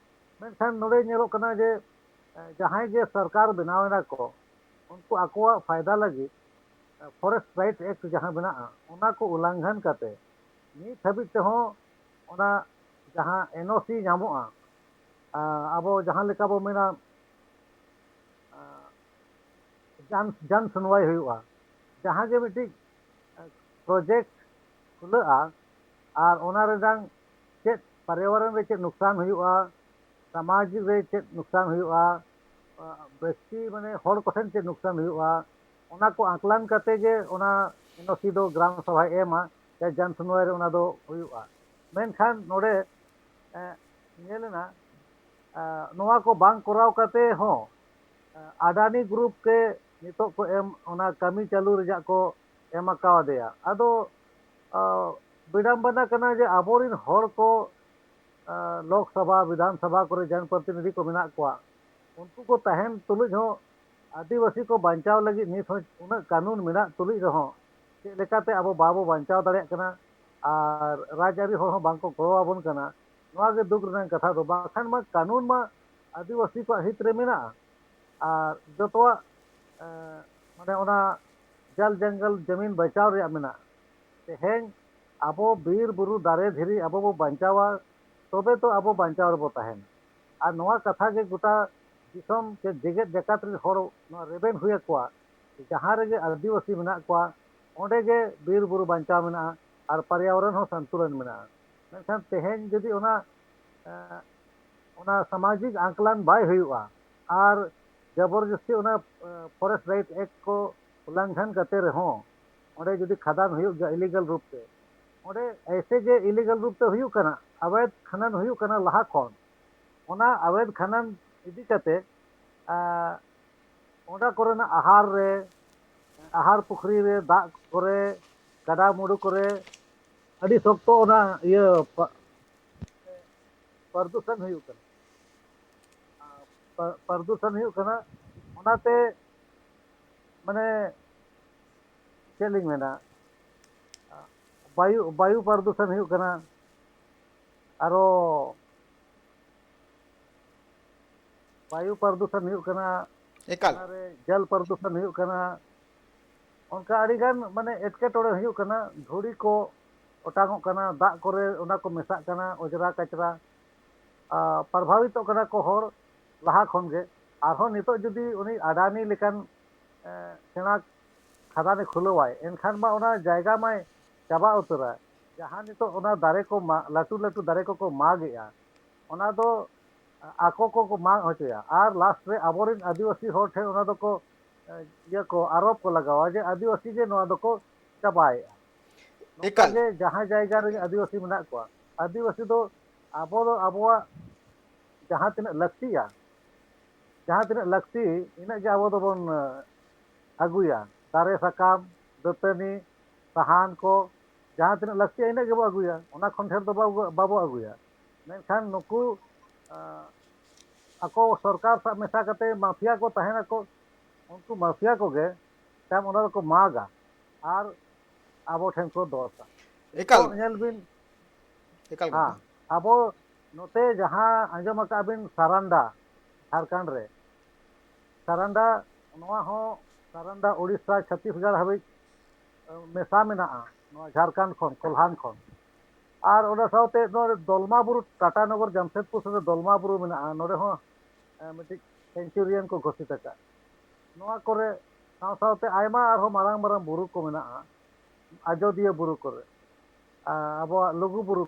ᱢᱮᱱᱠᱷᱟᱱ ᱱᱚᱰᱮ ᱧᱮᱞᱚᱜ ᱠᱟᱱᱟ ᱡᱮ, ᱮ, ᱡᱟᱦᱟᱸᱭ ᱜᱮ ᱥᱚᱨᱠᱟᱨ ᱵᱮᱱᱟᱣ ᱮᱱᱟ ᱠᱚ, ᱩᱱᱠᱩ ᱟᱠᱚᱣᱟᱜ ᱯᱷᱟᱭᱫᱟ ᱞᱟᱹᱜᱤᱫ, ᱮ, ᱯᱷᱚᱨᱮᱥᱴ ᱨᱟᱭᱤᱴᱥ ᱮᱠᱴ ᱡᱟᱦᱟᱸ ᱢᱮᱱᱟᱜᱼᱟ, ᱚᱱᱟ ᱠᱚ ᱩᱞᱞᱟᱝᱜᱷᱚᱱ ᱠᱟᱛᱮ ᱱᱤᱛ ᱦᱟᱹᱵᱤᱡ ᱛᱮᱦᱚᱸ ᱚᱱᱟ ᱡᱟᱦᱟᱸ ᱮᱱ ᱳ ᱥᱤ ᱧᱟᱢᱚᱜᱼᱟ, ᱟ, ᱟᱵᱚ ᱡᱟᱦᱟᱸ ᱞᱮᱠᱟ ᱵᱚ ᱢᱮᱱᱟ, ᱟ, ᱡᱟᱱ, ᱡᱟᱱ ᱥᱩᱱᱣᱟᱭ ᱦᱩᱭᱩᱜᱼᱟ᱾ ᱡᱟᱦᱟᱸ ᱜᱮ ᱢᱤᱫᱴᱤᱡ ᱯᱨᱚᱡᱮᱠᱴ ᱠᱷᱩᱞᱟᱹᱜᱼᱟ ᱟᱨ ᱚᱱᱟ ᱨᱮᱱᱟᱝ ᱪᱮᱫ ᱯᱚᱨᱭᱟᱵᱚᱨᱚᱱ ᱨᱮ ᱪᱮᱫ ᱱᱩᱠᱥᱟᱱ ᱦᱩᱭᱩᱜᱼᱟ, ᱥᱟᱢᱟᱡᱽ ᱨᱮ ᱪᱮᱫ ᱱᱩᱠᱥᱟᱱ ᱦᱩᱭᱩᱜᱼᱟ, ᱵᱮᱠᱛᱤ, ᱢᱟᱱᱮ, ᱦᱚᱲ ᱠᱚᱴᱷᱮᱱ ᱪᱮᱫ ᱱᱩᱠᱥᱟᱱ ᱦᱩᱭᱩᱜᱼᱟ, ᱚᱱᱟ ᱠᱚ ᱟᱠᱞᱟᱱ ᱠᱟᱛᱮ ᱜᱮ ᱚᱱᱟ ᱮᱱ ᱳ ᱥᱤ ᱫᱚ ᱜᱨᱟᱢ ᱥᱚᱵᱷᱟᱭ ᱮᱢᱟ, ᱡᱟ ᱡᱟᱱ ᱥᱩᱱᱣᱟᱭ ᱨᱮ ᱚᱱᱟ ᱫᱚ ᱦᱩᱭᱩᱜᱼᱟ᱾ ᱢᱮᱱᱠᱷᱟᱱ ᱱᱚᱰᱮ, ᱮ, ᱧᱮᱞ ᱮᱱᱟ, ᱮ, ᱱᱚᱣᱟ ᱠᱚ ᱵᱟᱝ ᱠᱚᱨᱟᱣ ᱠᱟᱛᱮ ᱦᱚᱸ, ᱮ, ᱟᱰᱟᱱᱤ ᱜᱨᱩᱯ ᱜᱮ ᱱᱤᱛᱚᱜ ᱠᱚ ᱮᱢ, ᱚᱱᱟ ᱠᱟᱹᱢᱤ ᱪᱟᱹᱞᱩ ᱨᱮᱭᱟᱜ ᱠᱚ ᱮᱢ ᱟᱠᱟᱣᱟᱫᱮᱭᱟ᱾ ᱟᱫᱚ, ᱮ, ᱵᱤᱰᱟᱢᱵᱚᱱᱟ ᱠᱟᱱᱟ ᱡᱮ ᱟᱵᱚᱨᱤᱱ ᱦᱚᱲ ᱠᱚ, ᱮ, ᱞᱳᱠ ᱥᱚᱵᱷᱟ, ᱵᱤᱫᱷᱟᱱ ᱥᱚᱵᱷᱟ ᱠᱚᱨᱮ ᱡᱚᱱᱯᱨᱚᱛᱤᱱᱤᱫᱷᱤ ᱠᱚ ᱢᱮᱱᱟᱜ ᱠᱚᱣᱟ, ᱩᱱᱠᱩ ᱠᱚ ᱛᱟᱦᱮᱱ ᱛᱩᱞᱩᱡ ᱦᱚᱸ ᱟᱹᱫᱤᱵᱟᱹᱥᱤ ᱠᱚ ᱵᱟᱧᱪᱟᱣ ᱞᱟᱹᱜᱤᱫ ᱱᱤᱛ ᱦᱚᱸ ᱩᱱᱟᱹᱜ ᱠᱟᱹᱱᱩᱱ ᱢᱮᱱᱟᱜ ᱛᱩᱞᱩᱡ ᱨᱮᱦᱚᱸ ᱪᱮᱫ ᱞᱮᱠᱟᱛᱮ ᱟᱵᱚ ᱵᱟᱵᱚ ᱵᱟᱧᱪᱟᱣ ᱫᱟᱲᱮᱭᱟᱜ ᱠᱟᱱᱟ ᱟᱨ ᱨᱟᱡᱽᱟᱹᱨᱤ ᱦᱚᱲ ᱦᱚᱸ ᱵᱟᱝᱠᱚ ᱜᱚᱲᱚ ᱟᱵᱚᱱ ᱠᱟᱱᱟ᱾ ᱱᱚᱣᱟ ᱜᱮ ᱫᱩᱠ ᱨᱮᱱᱟᱜ ᱠᱟᱛᱷᱟ ᱫᱚ᱾ ᱵᱟᱠᱷᱟᱱ ᱢᱟ ᱠᱟᱹᱱᱩᱱ ᱢᱟ ᱟᱹᱫᱤᱵᱟᱹᱥᱤ ᱠᱚᱣᱟᱜ ᱦᱤᱛ ᱨᱮ ᱢᱮᱱᱟᱜᱼᱟ᱾ ᱟᱨ ᱡᱚᱛᱚᱣᱟᱜ, ᱮ, ᱢᱟᱱᱮ ᱚᱱᱟ ᱡᱟᱞ ᱡᱟᱝᱜᱟᱞ ᱡᱟᱢᱤᱱ ᱵᱟᱧᱪᱟᱣ ᱨᱮᱭᱟᱜ ᱢᱮᱱᱟᱜᱼᱟ᱾ ᱛᱮᱦᱮᱧ ᱟᱵᱚ ᱵᱤᱨ ᱵᱩᱨᱩ ᱫᱟᱨᱮ ᱫᱷᱤᱨᱤ ᱟᱵᱚ ᱵᱚ ᱵᱟᱧᱪᱟᱣᱟ, ᱛᱚᱵᱮ ᱛᱚ ᱟᱵᱚ ᱵᱟᱧᱪᱟᱣ ᱨᱮᱵᱚ ᱛᱟᱦᱮᱱᱟ᱾ ᱟᱨ ᱱᱚᱣᱟ ᱠᱟᱛᱷᱟ ᱜᱮ ᱜᱚᱴᱟ ᱫᱤᱥᱚᱢ ᱥᱮ ᱡᱮᱜᱮᱛ ᱡᱟᱠᱟᱛ ᱨᱮᱱ ᱦᱚᱲ ᱱᱚᱣᱟ ᱨᱮᱵᱮᱱ ᱦᱩᱭ ᱟᱠᱚᱣᱟ, ᱡᱟᱦᱟᱸ ᱨᱮᱜᱮ ᱟᱹᱫᱤᱵᱟᱹᱥᱤ ᱢᱮᱱᱟᱜ ᱠᱚᱣᱟ, ᱚᱸᱰᱮ ᱜᱮ ᱵᱤᱨ ᱵᱩᱨᱩ ᱵᱟᱧᱪᱟᱣ ᱢᱮᱱᱟᱜᱼᱟ ᱟᱨ ᱯᱚᱨᱭᱟᱵᱚᱨᱚᱱ ᱦᱚᱸ ᱥᱚᱱᱛᱩᱞᱚᱱ ᱢᱮᱱᱟᱜᱼᱟ᱾ ᱢᱮᱱᱠᱷᱟᱱ ᱛᱮᱦᱮᱧ ᱡᱩᱫᱤ ᱚᱱᱟ, ᱮ, ᱚᱱᱟ ᱥᱟᱢᱟᱡᱤᱠ ᱟᱠᱞᱟᱱ ᱵᱟᱭ ᱦᱩᱭᱩᱜᱼᱟ ᱟᱨ ᱡᱚᱵᱚᱨᱡᱚᱥᱛᱤ ᱚᱱᱟ, ᱮ, Forest Right Act ᱠᱚ ᱩᱞᱞᱚᱝᱜᱷᱚᱱ ᱠᱟᱛᱮ ᱨᱮᱦᱚᱸ ᱚᱸᱰᱮ ᱡᱩᱫᱤ ᱠᱷᱟᱫᱟᱱ ᱦᱩᱭᱩᱜ ᱜᱮᱭᱟ ᱤᱞᱤᱜᱟᱞ ᱨᱩᱯ ᱛᱮ, ᱚᱸᱰᱮ ᱮᱭᱥᱮ ᱜᱮ ᱤᱞᱤᱜᱟᱞ ᱨᱩᱯ ᱛᱮ ᱦᱩᱭᱩᱜ ᱠᱟᱱᱟ, ᱟᱵᱮᱫ ᱠᱷᱟᱱᱟᱱ ᱦᱩᱭᱩᱜ ᱠᱟᱱᱟ ᱞᱟᱦᱟ ᱠᱷᱚᱱ᱾ ᱚᱱᱟ ᱟᱵᱮᱫ ᱠᱷᱟᱱᱟᱱ ᱤᱫᱤ ᱠᱟᱛᱮ, ᱟ, ᱚᱱᱟ ᱠᱚᱨᱮᱱᱟᱜ ᱟᱦᱟᱨ ᱨᱮ, ᱟᱦᱟᱨ ᱯᱩᱠᱷᱨᱤ ᱨᱮ, ᱫᱟᱜ ᱠᱚᱨᱮ, ᱜᱟᱰᱟ ᱢᱩᱰᱩ ᱠᱚᱨᱮ ᱟᱹᱰᱤ ᱥᱚᱠᱛᱚ ᱚᱱᱟ ᱤᱭᱟᱹ ᱯᱟ-, ᱯᱟᱨᱫᱩᱥᱚᱱ ᱦᱩᱭᱩᱜ ᱠᱟᱱᱟ᱾ ᱯᱟ-, ᱯᱟᱨᱫᱩᱥᱚᱱ ᱦᱩᱭᱩᱜ ᱠᱟᱱᱟ᱾ ᱚᱱᱟᱛᱮ ᱢᱟᱱᱮ ᱪᱮᱫ ᱞᱤᱧ ᱢᱮᱱᱟ, ᱵᱟᱭᱩ, ᱵᱟᱭᱩ ᱯᱟᱨᱫᱩᱥᱚᱱ ᱦᱩᱭᱩᱜ ᱠᱟᱱᱟ, ᱟᱨᱚ ᱵᱟᱭᱩ ᱯᱟᱨᱫᱩᱥᱚᱱ ᱦᱩᱭᱩᱜ ᱠᱟᱱᱟ, ᱮᱠᱟᱞ᱾ ᱚᱱᱟᱨᱮ ᱡᱚᱞ ᱯᱟᱨᱫᱩᱥᱚᱱ ᱦᱩᱭᱩᱜ ᱠᱟᱱᱟ, ᱚᱱᱠᱟ ᱟᱹᱰᱤᱜᱟᱱ ᱢᱟᱱᱮ ᱮᱴᱠᱮᱴᱚᱬᱮ ᱦᱩᱭᱩᱜ ᱠᱟᱱᱟ᱾ ᱫᱷᱩᱲᱤ ᱠᱚ ᱚᱴᱟᱝᱚᱜ ᱠᱟᱱᱟ, ᱫᱟᱜ ᱠᱚᱨᱮ ᱚᱱᱟ ᱠᱚ ᱢᱮᱥᱟᱜ ᱠᱟᱱᱟ, ᱚᱡᱽᱨᱟ ᱠᱟᱪᱨᱟ, ᱟ, ᱯᱨᱚᱵᱷᱟᱵᱤᱛᱚᱜ ᱠᱟᱱᱟ ᱠᱚ ᱦᱚᱲ ᱞᱟᱦᱟ ᱠᱷᱚᱱ ᱜᱮ᱾ ᱟᱨᱦᱚᱸ ᱱᱤᱛᱚᱜ ᱡᱩᱫᱤ ᱩᱱᱤ ᱟᱰᱟᱱᱤ ᱞᱮᱠᱟᱱ, ᱮ, ᱥᱮᱬᱟ ᱠᱷᱟᱫᱟᱱᱮ ᱠᱷᱩᱞᱟᱹᱣᱟᱭ, ᱮᱱᱠᱷᱟᱱ ᱢᱟ ᱚᱱᱟ ᱡᱟᱭᱜᱟ ᱢᱟᱭ ᱪᱟᱵᱟ ᱩᱛᱟᱹᱨᱟ᱾ ᱡᱟᱦᱟᱸ ᱱᱤᱛᱚᱜ ᱚᱱᱟ ᱫᱟᱨᱮ ᱠᱚ ᱢᱟᱜ, ᱞᱟᱹᱴᱩ ᱞᱟᱹᱴᱩ ᱫᱟᱨᱮ ᱠᱚᱠᱚ ᱢᱟᱜᱮᱜᱼᱟ, ᱚᱱᱟ ᱫᱚ ᱟᱠᱚ ᱠᱚᱠᱚ ᱢᱟᱜ ᱦᱚᱪᱚᱭᱟ᱾ ᱟᱨ ᱞᱟᱥᱴ ᱨᱮ ᱟᱵᱚᱨᱮᱱ ᱟᱹᱫᱤᱵᱟᱹᱥᱤ ᱦᱚᱲ ᱴᱷᱮᱱ ᱚᱱᱟ ᱫᱚᱠᱚ, ᱮ, ᱤᱭᱟᱹ ᱠᱚ ᱟᱨᱳᱯ ᱠᱚ ᱞᱟᱜᱟᱣᱟ ᱡᱮ ᱟᱹᱫᱤᱵᱟᱹᱥᱤ ᱜᱮ ᱱᱚᱣᱟ ᱫᱚᱠᱚ ᱪᱟᱵᱟᱭᱮᱜᱼᱟ᱾ ᱱᱚᱝᱠᱟ ᱮᱠᱟᱞ᱾ ᱜᱮ ᱡᱟᱦᱟᱸ ᱡᱟᱭᱜᱟ ᱨᱮᱜᱮ ᱟᱹᱫᱤᱵᱟᱹᱥᱤ ᱢᱮᱱᱟᱜ ᱠᱚᱣᱟ, ᱟᱹᱫᱤᱵᱟᱹᱥᱤ ᱫᱚ ᱟᱵᱚ ᱫᱚ ᱟᱵᱚᱣᱟᱜ ᱡᱟᱦᱟᱸ ᱛᱤᱱᱟᱹᱜ ᱞᱟᱹᱠᱛᱤᱜᱼᱟ, ᱡᱟᱦᱟᱸ ᱛᱤᱱᱟᱹᱜ ᱞᱟᱹᱠᱛᱤ ᱤᱱᱟᱹᱜ ᱜᱮ ᱟᱵᱚ ᱫᱚᱵᱚᱱ, ᱮ, ᱟᱹᱜᱩᱭᱟ᱾ ᱫᱟᱨᱮ ᱥᱟᱠᱟᱢ, ᱫᱟᱹᱛᱟᱹᱱᱤ, ᱥᱟᱦᱟᱱ ᱠᱚ, ᱡᱟᱦᱟᱸ ᱛᱤᱱᱟᱹᱜ ᱞᱟᱹᱠᱛᱤᱜᱼᱟ ᱤᱱᱟᱹᱜ ᱜᱮᱵᱚ ᱟᱹᱜᱩᱭᱟ, ᱚᱱᱟ ᱠᱷᱚᱱ ᱰᱷᱮᱨ ᱫᱚ ᱵᱟᱵᱚ, ᱵᱟᱵᱚ ᱟᱹᱜᱩᱭᱟ᱾ ᱢᱮᱱᱠᱷᱟᱱ ᱱᱩᱠᱩ, ᱟ, ᱟᱠᱚ ᱥᱚᱨᱠᱟᱨ ᱥᱟᱶ ᱢᱮᱥᱟ ᱠᱟᱛᱮ ᱢᱟᱯᱷᱤᱭᱟ ᱠᱚ ᱛᱟᱦᱮᱱᱟᱠᱚ, ᱩᱱᱠᱩ ᱢᱟᱯᱷᱤᱭᱟ ᱠᱚᱜᱮ ᱛᱟᱭᱚᱢ ᱚᱱᱟ ᱫᱚᱠᱚ ᱢᱟᱜᱟ ᱟᱨ ᱟᱵᱚ ᱴᱷᱮᱱ ᱠᱚ ᱫᱚᱥᱟ᱾ ᱮᱠᱟᱞ᱾ ᱛᱚ ᱧᱮᱞ ᱵᱤᱱ, ᱮᱠᱟᱞ ᱦᱮᱸ, ᱜᱚᱢᱠᱮ᱾ ᱟᱵᱚ ᱱᱚᱛᱮ ᱡᱟᱦᱟᱸ ᱟᱸᱡᱚᱢ ᱟᱠᱟᱫ ᱵᱤᱱ ᱥᱟᱨᱟᱱᱰᱟ, ᱡᱷᱟᱲᱠᱷᱚᱸᱰ ᱨᱮ ᱥᱟᱨᱟᱱᱰᱟ, ᱱᱚᱣᱟ ᱦᱚᱸ ᱥᱟᱨᱟᱱᱰᱟ ᱳᱰᱤᱥᱟ ᱪᱷᱚᱛᱤᱥᱜᱚᱲ ᱦᱟᱹᱵᱤᱡ ᱢᱮᱥᱟ ᱢᱮᱱᱟᱜᱼᱟ, ᱱᱚᱣᱟ ᱡᱷᱟᱲᱠᱷᱚᱸᱰ ᱠᱷᱚᱱ, ᱠᱚᱞᱦᱟᱱ ᱠᱷᱚᱱ᱾ ᱟᱨ ᱚᱱᱟ ᱥᱟᱶᱛᱮ ᱱᱚᱰᱮ ᱫᱚᱞᱢᱟ ᱵᱩᱨᱩ, ᱴᱟᱴᱟᱱᱚᱜᱚᱨ ᱡᱟᱢᱥᱮᱫᱽᱯᱩᱨ ᱥᱮᱫ ᱨᱮ ᱫᱚᱞᱢᱟ ᱵᱩᱨᱩ ᱢᱮᱱᱟᱜᱼᱟ, ᱱᱚᱰᱮ ᱦᱚᱸ ᱢᱤᱫᱴᱤᱡ ᱥᱮᱧᱪᱩᱨᱤᱭᱟᱱ ᱠᱚ ᱜᱷᱳᱥᱤᱛ ᱟᱠᱟᱫ᱾ ᱱᱚᱣᱟ ᱠᱚᱨᱮ ᱥᱟᱶ ᱥᱟᱶᱛᱮ ᱟᱭᱢᱟ ᱟᱨᱦᱚᱸ ᱢᱟᱨᱟᱝ ᱢᱟᱨᱟᱝ ᱵᱩᱨᱩ ᱠᱚ ᱢᱮᱱᱟᱜᱼᱟ, ᱟᱡᱚᱫᱤᱭᱟᱹ ᱵᱩᱨᱩ ᱠᱚᱨᱮ, ᱟᱵᱚᱣᱟᱜ ᱞᱩᱜᱩ ᱵᱩᱨᱩ,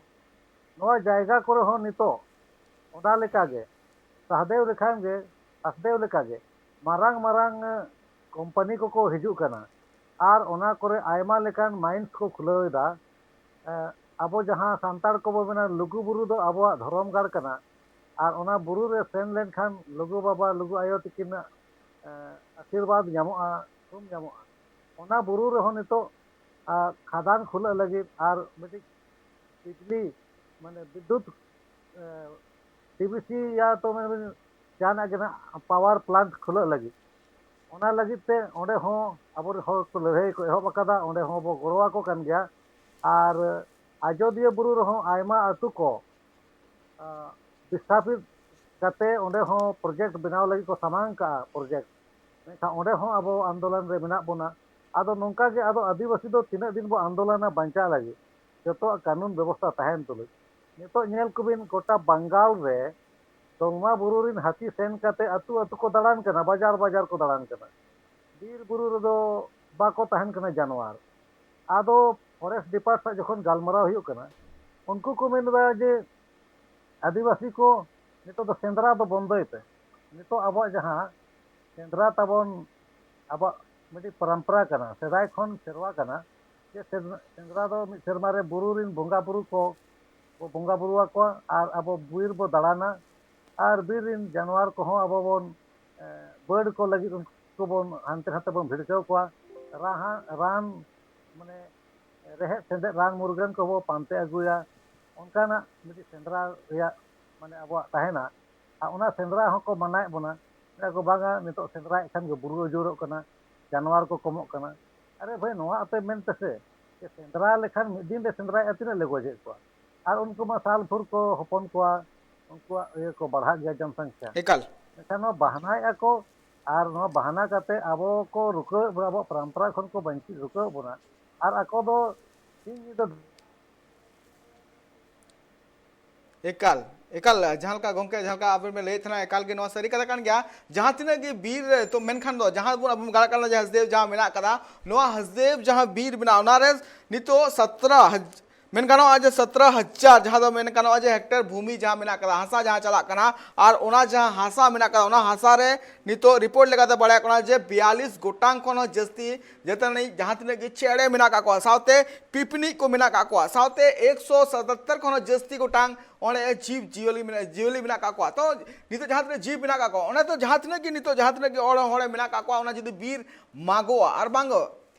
ᱱᱚᱣᱟ ᱡᱟᱭᱜᱟ ᱠᱚᱨᱮ ᱦᱚᱸ ᱱᱤᱛᱚᱜ ᱚᱱᱟ ᱞᱮᱠᱟᱜᱮ ᱥᱟᱦᱫᱮᱣ ᱞᱮᱠᱷᱟᱱ ᱜᱮ, ᱥᱟᱥᱫᱮᱣ ᱞᱮᱠᱟᱜᱮ ᱢᱟᱨᱟᱝ ᱢᱟᱨᱟᱝ ᱠᱳᱢᱯᱟᱱᱤ ᱠᱚᱠᱚ ᱦᱤᱡᱩᱜ ᱠᱟᱱᱟ ᱟᱨ ᱚᱱᱟ ᱠᱚᱨᱮ ᱟᱭᱢᱟ ᱞᱮᱠᱟᱱ ᱢᱟᱭᱤᱱᱥ ᱠᱚ ᱠᱷᱩᱞᱟᱹᱣ ᱮᱫᱟ᱾ ᱟᱵᱚ ᱡᱟᱦᱟᱸ ᱥᱟᱱᱛᱟᱲ ᱠᱚᱵᱚ ᱢᱮᱱᱟ ᱞᱩᱜᱩ ᱵᱩᱨᱩ ᱫᱚ ᱟᱵᱚᱣᱟᱜ ᱫᱷᱚᱨᱚᱢ ᱜᱟᱲ ᱠᱟᱱᱟ, ᱟᱨ ᱚᱱᱟ ᱵᱩᱨᱩ ᱨᱮ ᱥᱮᱱ ᱞᱮᱱᱠᱷᱟᱱ ᱞᱩᱜᱩ ᱵᱟᱵᱟ, ᱞᱩᱜᱩ ᱟᱭᱳ ᱛᱤᱠᱤᱱᱟᱜ ᱟᱥᱤᱨᱵᱟᱫᱽ ᱧᱟᱢᱚᱜᱼᱟ, ᱛᱷᱩᱢ ᱧᱟᱢᱚᱜᱼᱟ᱾ ᱚᱱᱟ ᱵᱩᱨᱩ ᱨᱮᱦᱚᱸ ᱱᱤᱛᱚᱜ ᱠᱷᱟᱫᱟᱱ ᱠᱷᱩᱞᱟᱹᱜ ᱞᱟᱹᱜᱤᱫ ᱟᱨ ᱢᱤᱫᱴᱤᱡ ᱵᱤᱡᱽᱞᱤ, ᱢᱟᱱᱮ ᱵᱤᱫᱽᱭᱩᱛ, ᱰᱤᱵᱤᱥᱤ ᱭᱟ ᱛᱚ ᱢᱟᱱᱮ ᱡᱟᱦᱟᱱᱟᱜ ᱜᱮ ᱱᱟᱜ ᱯᱟᱣᱟᱨ ᱯᱞᱟᱱᱴ ᱠᱷᱩᱞᱟᱹᱜ ᱞᱟᱹᱜᱤᱫ, ᱚᱱᱟ ᱞᱟᱹᱜᱤᱫ ᱛᱮ ᱚᱸᱰᱮ ᱦᱚᱸ ᱟᱵᱚᱨᱮᱱ ᱦᱚᱲ ᱠᱚ ᱞᱟᱹᱲᱦᱟᱹᱭ ᱠᱚ ᱮᱦᱚᱵ ᱟᱠᱟᱫᱟ᱾ ᱚᱸᱰᱮ ᱦᱚᱸ ᱵᱚ ᱜᱚᱲᱚ ᱟᱠᱚ ᱠᱟᱱ ᱜᱮᱭᱟ᱾ ᱟᱨ ᱟᱡᱚᱫᱤᱭᱟᱹ ᱵᱩᱨᱩ ᱨᱮᱦᱚᱸ ᱟᱭᱢᱟ ᱟᱹᱛᱩ ᱠᱚ ᱵᱤᱥᱛᱷᱟᱯᱤᱛ ᱠᱟᱛᱮ ᱚᱸᱰᱮ ᱦᱚᱸ ᱯᱨᱚᱡᱮᱠᱴ ᱵᱮᱱᱟᱣ ᱞᱟᱹᱜᱤᱫ ᱠᱚ ᱥᱟᱢᱟᱝ ᱠᱟᱜᱼᱟ, ᱯᱨᱚᱡᱮᱠᱴ᱾ ᱢᱮᱱᱠᱷᱟᱱ ᱚᱸᱰᱮ ᱦᱚᱸ ᱟᱵᱚ ᱟᱱᱫᱳᱞᱚᱱ ᱨᱮ ᱢᱮᱱᱟᱜ ᱵᱚᱱᱟ᱾ ᱟᱫᱚ ᱱᱚᱝᱠᱟ ᱜᱮ ᱟᱫᱚ ᱟᱹᱫᱤᱵᱟᱹᱥᱤ ᱫᱚ ᱛᱤᱱᱟᱹᱜ ᱫᱤᱱ ᱵᱚ ᱟᱱᱫᱳᱞᱚᱱᱟ ᱵᱟᱧᱪᱟᱣ ᱞᱟᱹᱜᱤᱫ, ᱡᱚᱛᱚᱣᱟᱜ ᱠᱟᱹᱱᱩᱱ ᱵᱮᱵᱚᱥᱛᱷᱟ ᱛᱟᱦᱮᱱ ᱛᱩᱞᱩᱡ᱾ ᱱᱤᱛᱚᱜ ᱧᱮᱞ ᱠᱚᱵᱤᱱ ᱜᱚᱴᱟ ᱵᱟᱝᱜᱟᱞ ᱨᱮ ᱫᱚᱞᱢᱟ ᱵᱩᱨᱩ ᱨᱤᱱ ᱦᱟᱹᱛᱤ ᱥᱮᱱ ᱠᱟᱛᱮ ᱟᱹᱛᱩ ᱟᱹᱛᱩ ᱠᱚ ᱫᱟᱬᱟᱱ ᱠᱟᱱᱟ, ᱵᱟᱡᱟᱨ ᱵᱟᱡᱟᱨ ᱠᱚ ᱫᱟᱬᱟᱱ ᱠᱟᱱᱟ᱾ ᱵᱤᱨ ᱵᱩᱨᱩ ᱨᱮᱫᱚ ᱵᱟᱠᱚ ᱛᱟᱦᱮᱱ ᱠᱟᱱᱟ ᱡᱟᱱᱣᱟᱨ᱾ ᱟᱫᱚ ᱯᱷᱚᱨᱮᱥᱴ ᱰᱤᱯᱟᱨᱴ ᱥᱟᱶ ᱡᱚᱠᱷᱚᱱ ᱜᱟᱞᱢᱟᱨᱟᱣ ᱦᱩᱭᱩᱜ ᱠᱟᱱᱟ, ᱩᱱᱠᱩ ᱠᱚ ᱢᱮᱱ ᱮᱫᱟ ᱡᱮ ᱟᱹᱫᱤᱵᱟᱹᱥᱤ ᱠᱚ ᱱᱤᱛᱚᱜ ᱫᱚ ᱥᱮᱸᱫᱽᱨᱟ ᱫᱚ ᱵᱚᱱᱫᱚᱭ ᱯᱮ᱾ ᱱᱤᱛᱚᱜ ᱟᱵᱚᱣᱟᱜ ᱡᱟᱦᱟᱸ ᱥᱮᱸᱫᱽᱨᱟ ᱛᱟᱵᱚᱱ ᱟᱵᱚᱣᱟᱜ ᱢᱤᱫᱴᱤᱡ ᱯᱚᱨᱚᱢᱯᱚᱨᱟ ᱠᱟᱱᱟ, ᱥᱮᱫᱟᱭ ᱠᱷᱚᱱ ᱥᱮᱨᱣᱟ ᱠᱟᱱᱟ, ᱡᱮ ᱥᱮᱸᱫᱽᱨᱟ ᱫᱚ ᱢᱤᱫ ᱥᱮᱨᱢᱟ ᱨᱮ ᱵᱩᱨᱩ ᱨᱤᱱ ᱵᱚᱸᱜᱟ ᱵᱩᱨᱩ ᱠᱚ ᱵᱚ ᱵᱚᱸᱜᱟ ᱵᱩᱨᱩ ᱟᱠᱚᱣᱟ ᱟᱨ ᱟᱵᱚ ᱵᱤᱨ ᱵᱚ ᱫᱟᱬᱟᱱᱟ᱾ ᱟᱨ ᱵᱤᱨ ᱨᱤᱱ ᱡᱟᱱᱣᱟᱨ ᱠᱚᱦᱚᱸ ᱟᱵᱚ ᱵᱚᱱ ᱵᱟᱹᱰ ᱠᱚ ᱞᱟᱹᱜᱤᱫ ᱩᱱᱠᱩ ᱵᱚᱱ ᱦᱟᱱᱛᱮ ᱱᱟᱛᱮ ᱵᱚᱱ ᱵᱷᱤᱲᱠᱟᱹᱣ ᱠᱚᱣᱟ᱾ ᱨᱟᱱ, ᱨᱟᱱ ᱢᱟᱱᱮ ᱨᱮᱦᱮᱫ ᱥᱮᱸᱫᱮᱫ ᱨᱟᱱ ᱢᱩᱨᱜᱟᱹᱱ ᱠᱚᱵᱚ ᱯᱟᱱᱛᱮ ᱟᱹᱜᱩᱭᱟ᱾ ᱚᱱᱠᱟᱱᱟᱜ ᱢᱤᱫᱴᱤᱡ ᱥᱮᱸᱫᱽᱨᱟ ᱨᱮᱭᱟᱜ ᱢᱟᱱᱮ ᱟᱵᱚᱣᱟᱜ ᱛᱟᱦᱮᱱᱟ᱾ ᱟᱨ ᱚᱱᱟ ᱥᱮᱸᱫᱽᱨᱟ ᱦᱚᱸᱠᱚ ᱢᱟᱱᱟᱭᱮᱫ ᱵᱚᱱᱟ, ᱢᱮᱱᱟ ᱠᱚ, "ᱵᱟᱝᱟ, ᱱᱤᱛᱚᱜ ᱥᱮᱸᱫᱽᱨᱟᱭᱮᱫ ᱠᱷᱟᱱ ᱜᱮ ᱵᱩᱨᱩ ᱩᱡᱟᱹᱲᱚᱜ ᱠᱟᱱᱟ, ᱡᱟᱱᱣᱟᱨ ᱠᱚ ᱠᱚᱢᱚᱜ ᱠᱟᱱᱟ᱾" ᱟᱨᱮ ᱵᱷᱟᱹᱭ, ᱱᱚᱣᱟ ᱟᱯᱮ ᱢᱮᱱ ᱯᱮᱥᱮ ᱡᱮ ᱥᱮᱸᱫᱽᱨᱟ ᱞᱮᱠᱷᱟᱱ ᱢᱤᱫ ᱫᱤᱱ ᱨᱮ ᱥᱮᱸᱫᱽᱨᱟᱭᱮᱫᱼᱟ, ᱛᱤᱱᱟᱹᱜ ᱞᱮ ᱜᱚᱡᱮᱫ ᱠᱚᱣᱟ? ᱟᱨ ᱩᱱᱠᱩ ᱢᱟ ᱥᱟᱞ ᱵᱷᱳᱨ ᱠᱚ ᱦᱚᱯᱚᱱ ᱠᱚᱣᱟ, ᱩᱱᱠᱩᱣᱟᱜ ᱤᱭᱟᱹ ᱠᱚ ᱵᱟᱲᱦᱟᱜ ᱜᱮᱭᱟ ᱡᱚᱱᱥᱚᱝᱠᱷᱟ᱾ ᱮᱠᱟᱞ᱾ ᱢᱮᱱᱠᱷᱟᱱ ᱱᱚᱣᱟ ᱵᱟᱦᱱᱟᱭᱮᱫᱼᱟ ᱠᱚ, ᱟᱨ ᱱᱚᱣᱟ ᱵᱟᱦᱱᱟ ᱠᱟᱛᱮ ᱟᱵᱚ ᱠᱚ ᱨᱩᱠᱟᱹᱣᱮᱫ ᱵᱚᱱᱟ, ᱟᱵᱚᱣᱟᱜ ᱯᱚᱨᱚᱢᱯᱚᱨᱟ ᱠᱷᱚᱱ ᱠᱚ ᱵᱟᱧᱪᱤᱛ ᱨᱩᱠᱟᱹᱣᱮᱫ ᱵᱚᱱᱟ᱾ ᱟᱨ ᱟᱠᱚ ᱫᱚ ᱥᱤᱧ ᱧᱤᱫᱟᱹ ᱮᱠᱟᱞ ᱮᱠᱟᱞ, ᱡᱟᱦᱟᱸ ᱞᱮᱠᱟ ᱜᱚᱢᱠᱮ, ᱡᱟᱦᱟᱸ ᱞᱮᱠᱟ ᱟᱵᱮᱱ ᱵᱮᱱ ᱞᱟᱹᱭᱮᱫ ᱛᱟᱦᱮᱱᱟ, ᱮᱠᱟᱞ ᱜᱮ ᱱᱚᱣᱟ ᱥᱟᱹᱨᱤ ᱠᱟᱛᱷᱟ ᱠᱟᱱ ᱜᱮᱭᱟ᱾ ᱡᱟᱦᱟᱸ ᱛᱤᱱᱟᱹᱜ ᱜᱮ ᱵᱤᱨ ᱨᱮ, ᱛᱚ ᱢᱮᱱᱠᱷᱟᱱ ᱫᱚ ᱡᱟᱦᱟᱸ ᱵᱚᱱ, ᱟᱵᱚ ᱵᱚᱱ ᱜᱟᱲᱟᱜ ᱠᱟᱱᱟ ᱡᱟᱦᱟᱸ ᱦᱟᱥᱫᱮᱣ ᱡᱟᱦᱟᱸ ᱢᱮᱱᱟᱜ ᱟᱠᱟᱫᱟ, ᱱᱚᱣᱟ ᱦᱟᱥᱫᱮᱣ ᱡᱟᱦᱟᱸ ᱵᱤᱨ ᱢᱮᱱᱟᱜᱼᱟ, ᱚᱱᱟᱨᱮ ᱱᱤᱛᱚᱜ ᱥᱟᱛᱨᱟ ᱦᱟᱡ-, ᱢᱮᱱ ᱜᱟᱱᱚᱜᱼᱟ ᱡᱮ ᱥᱟᱛᱨᱟ ᱦᱟᱡᱟᱨ, ᱡᱟᱦᱟᱸ ᱫᱚ ᱢᱮᱱ ᱜᱟᱱᱚᱜᱼᱟ ᱡᱮ ᱦᱮᱠᱴᱟᱨ ᱵᱷᱩᱢᱤ ᱡᱟᱦᱟᱸ ᱢᱮᱱᱟᱜ ᱟᱠᱟᱫᱟ, ᱦᱟᱥᱟ ᱡᱟᱦᱟᱸ ᱪᱟᱞᱟᱜ ᱠᱟᱱᱟ, ᱟᱨ ᱚᱱᱟ ᱡᱟᱦᱟᱸ ᱦᱟᱥᱟ ᱢᱮᱱᱟᱜ ᱟᱠᱟᱫᱟ, ᱚᱱᱟ ᱦᱟᱥᱟ ᱨᱮ ᱱᱤᱛᱚᱜ ᱨᱤᱯᱳᱨᱴ ᱞᱮᱠᱟᱛᱮ ᱵᱟᱲᱟᱭᱚᱜ ᱠᱟᱱᱟ ᱡᱮ ᱵᱤᱭᱟᱞᱤᱥ ᱜᱚᱴᱟᱝ ᱠᱷᱚᱱ ᱦᱚᱸ ᱡᱟᱹᱥᱛᱤ ᱡᱟᱹᱛᱟᱹᱱᱤᱡ ᱡᱟᱦᱟᱸ ᱛᱤᱱᱟᱹᱜ ᱜᱮ ᱪᱮᱬᱮ ᱢᱮᱱᱟᱜ ᱟᱠᱟᱫ ᱠᱚᱣᱟ, ᱥᱟᱶᱛᱮ ᱯᱤᱯᱱᱤᱡ ᱠᱚ ᱢᱮᱱᱟᱜ ᱟᱠᱟᱫ ᱠᱚᱣᱟ, ᱥᱟᱶᱛᱮ ᱮᱠᱥᱚ ᱥᱟᱛᱟᱛᱛᱚᱨ ᱠᱷᱚᱱ ᱦᱚᱸ ᱡᱟᱹᱥᱛᱤ ᱜᱚᱴᱟᱝ ᱚᱸᱰᱮ ᱡᱤᱵᱽ ᱡᱤᱭᱟᱹᱞᱤ ᱢᱮᱱᱟᱜ, ᱡᱤᱭᱟᱹᱞᱤ ᱢᱮᱱᱟᱜ ᱟᱠᱟᱫ ᱠᱚᱣᱟ᱾ ᱛᱚ ᱱᱤᱛᱚᱜ ᱡᱟᱦᱟᱸ ᱛᱤᱱᱟᱹᱜ ᱡᱤᱵᱽ ᱢᱮᱱᱟᱜ ᱟᱠᱟᱫ ᱠᱚᱣᱟ, ᱚᱸᱰᱮ ᱫᱚ ᱡᱟᱦᱟᱸ ᱛᱤᱱᱟᱹᱜ ᱜᱮ ᱱᱤᱛᱚᱜ ᱡᱟᱦᱟᱸ ᱛᱤᱱᱟᱹᱜ ᱜᱮ ᱦᱚᱲ, ᱦᱚᱲᱮ ᱢᱮᱱᱟᱜ ᱟᱠᱟᱫ ᱠᱚᱣᱟ, ᱚᱱᱟ ᱡᱩᱫᱤ ᱵᱤᱨ ᱢᱟᱜᱚᱜᱼᱟ ᱟᱨ ᱵᱟᱝ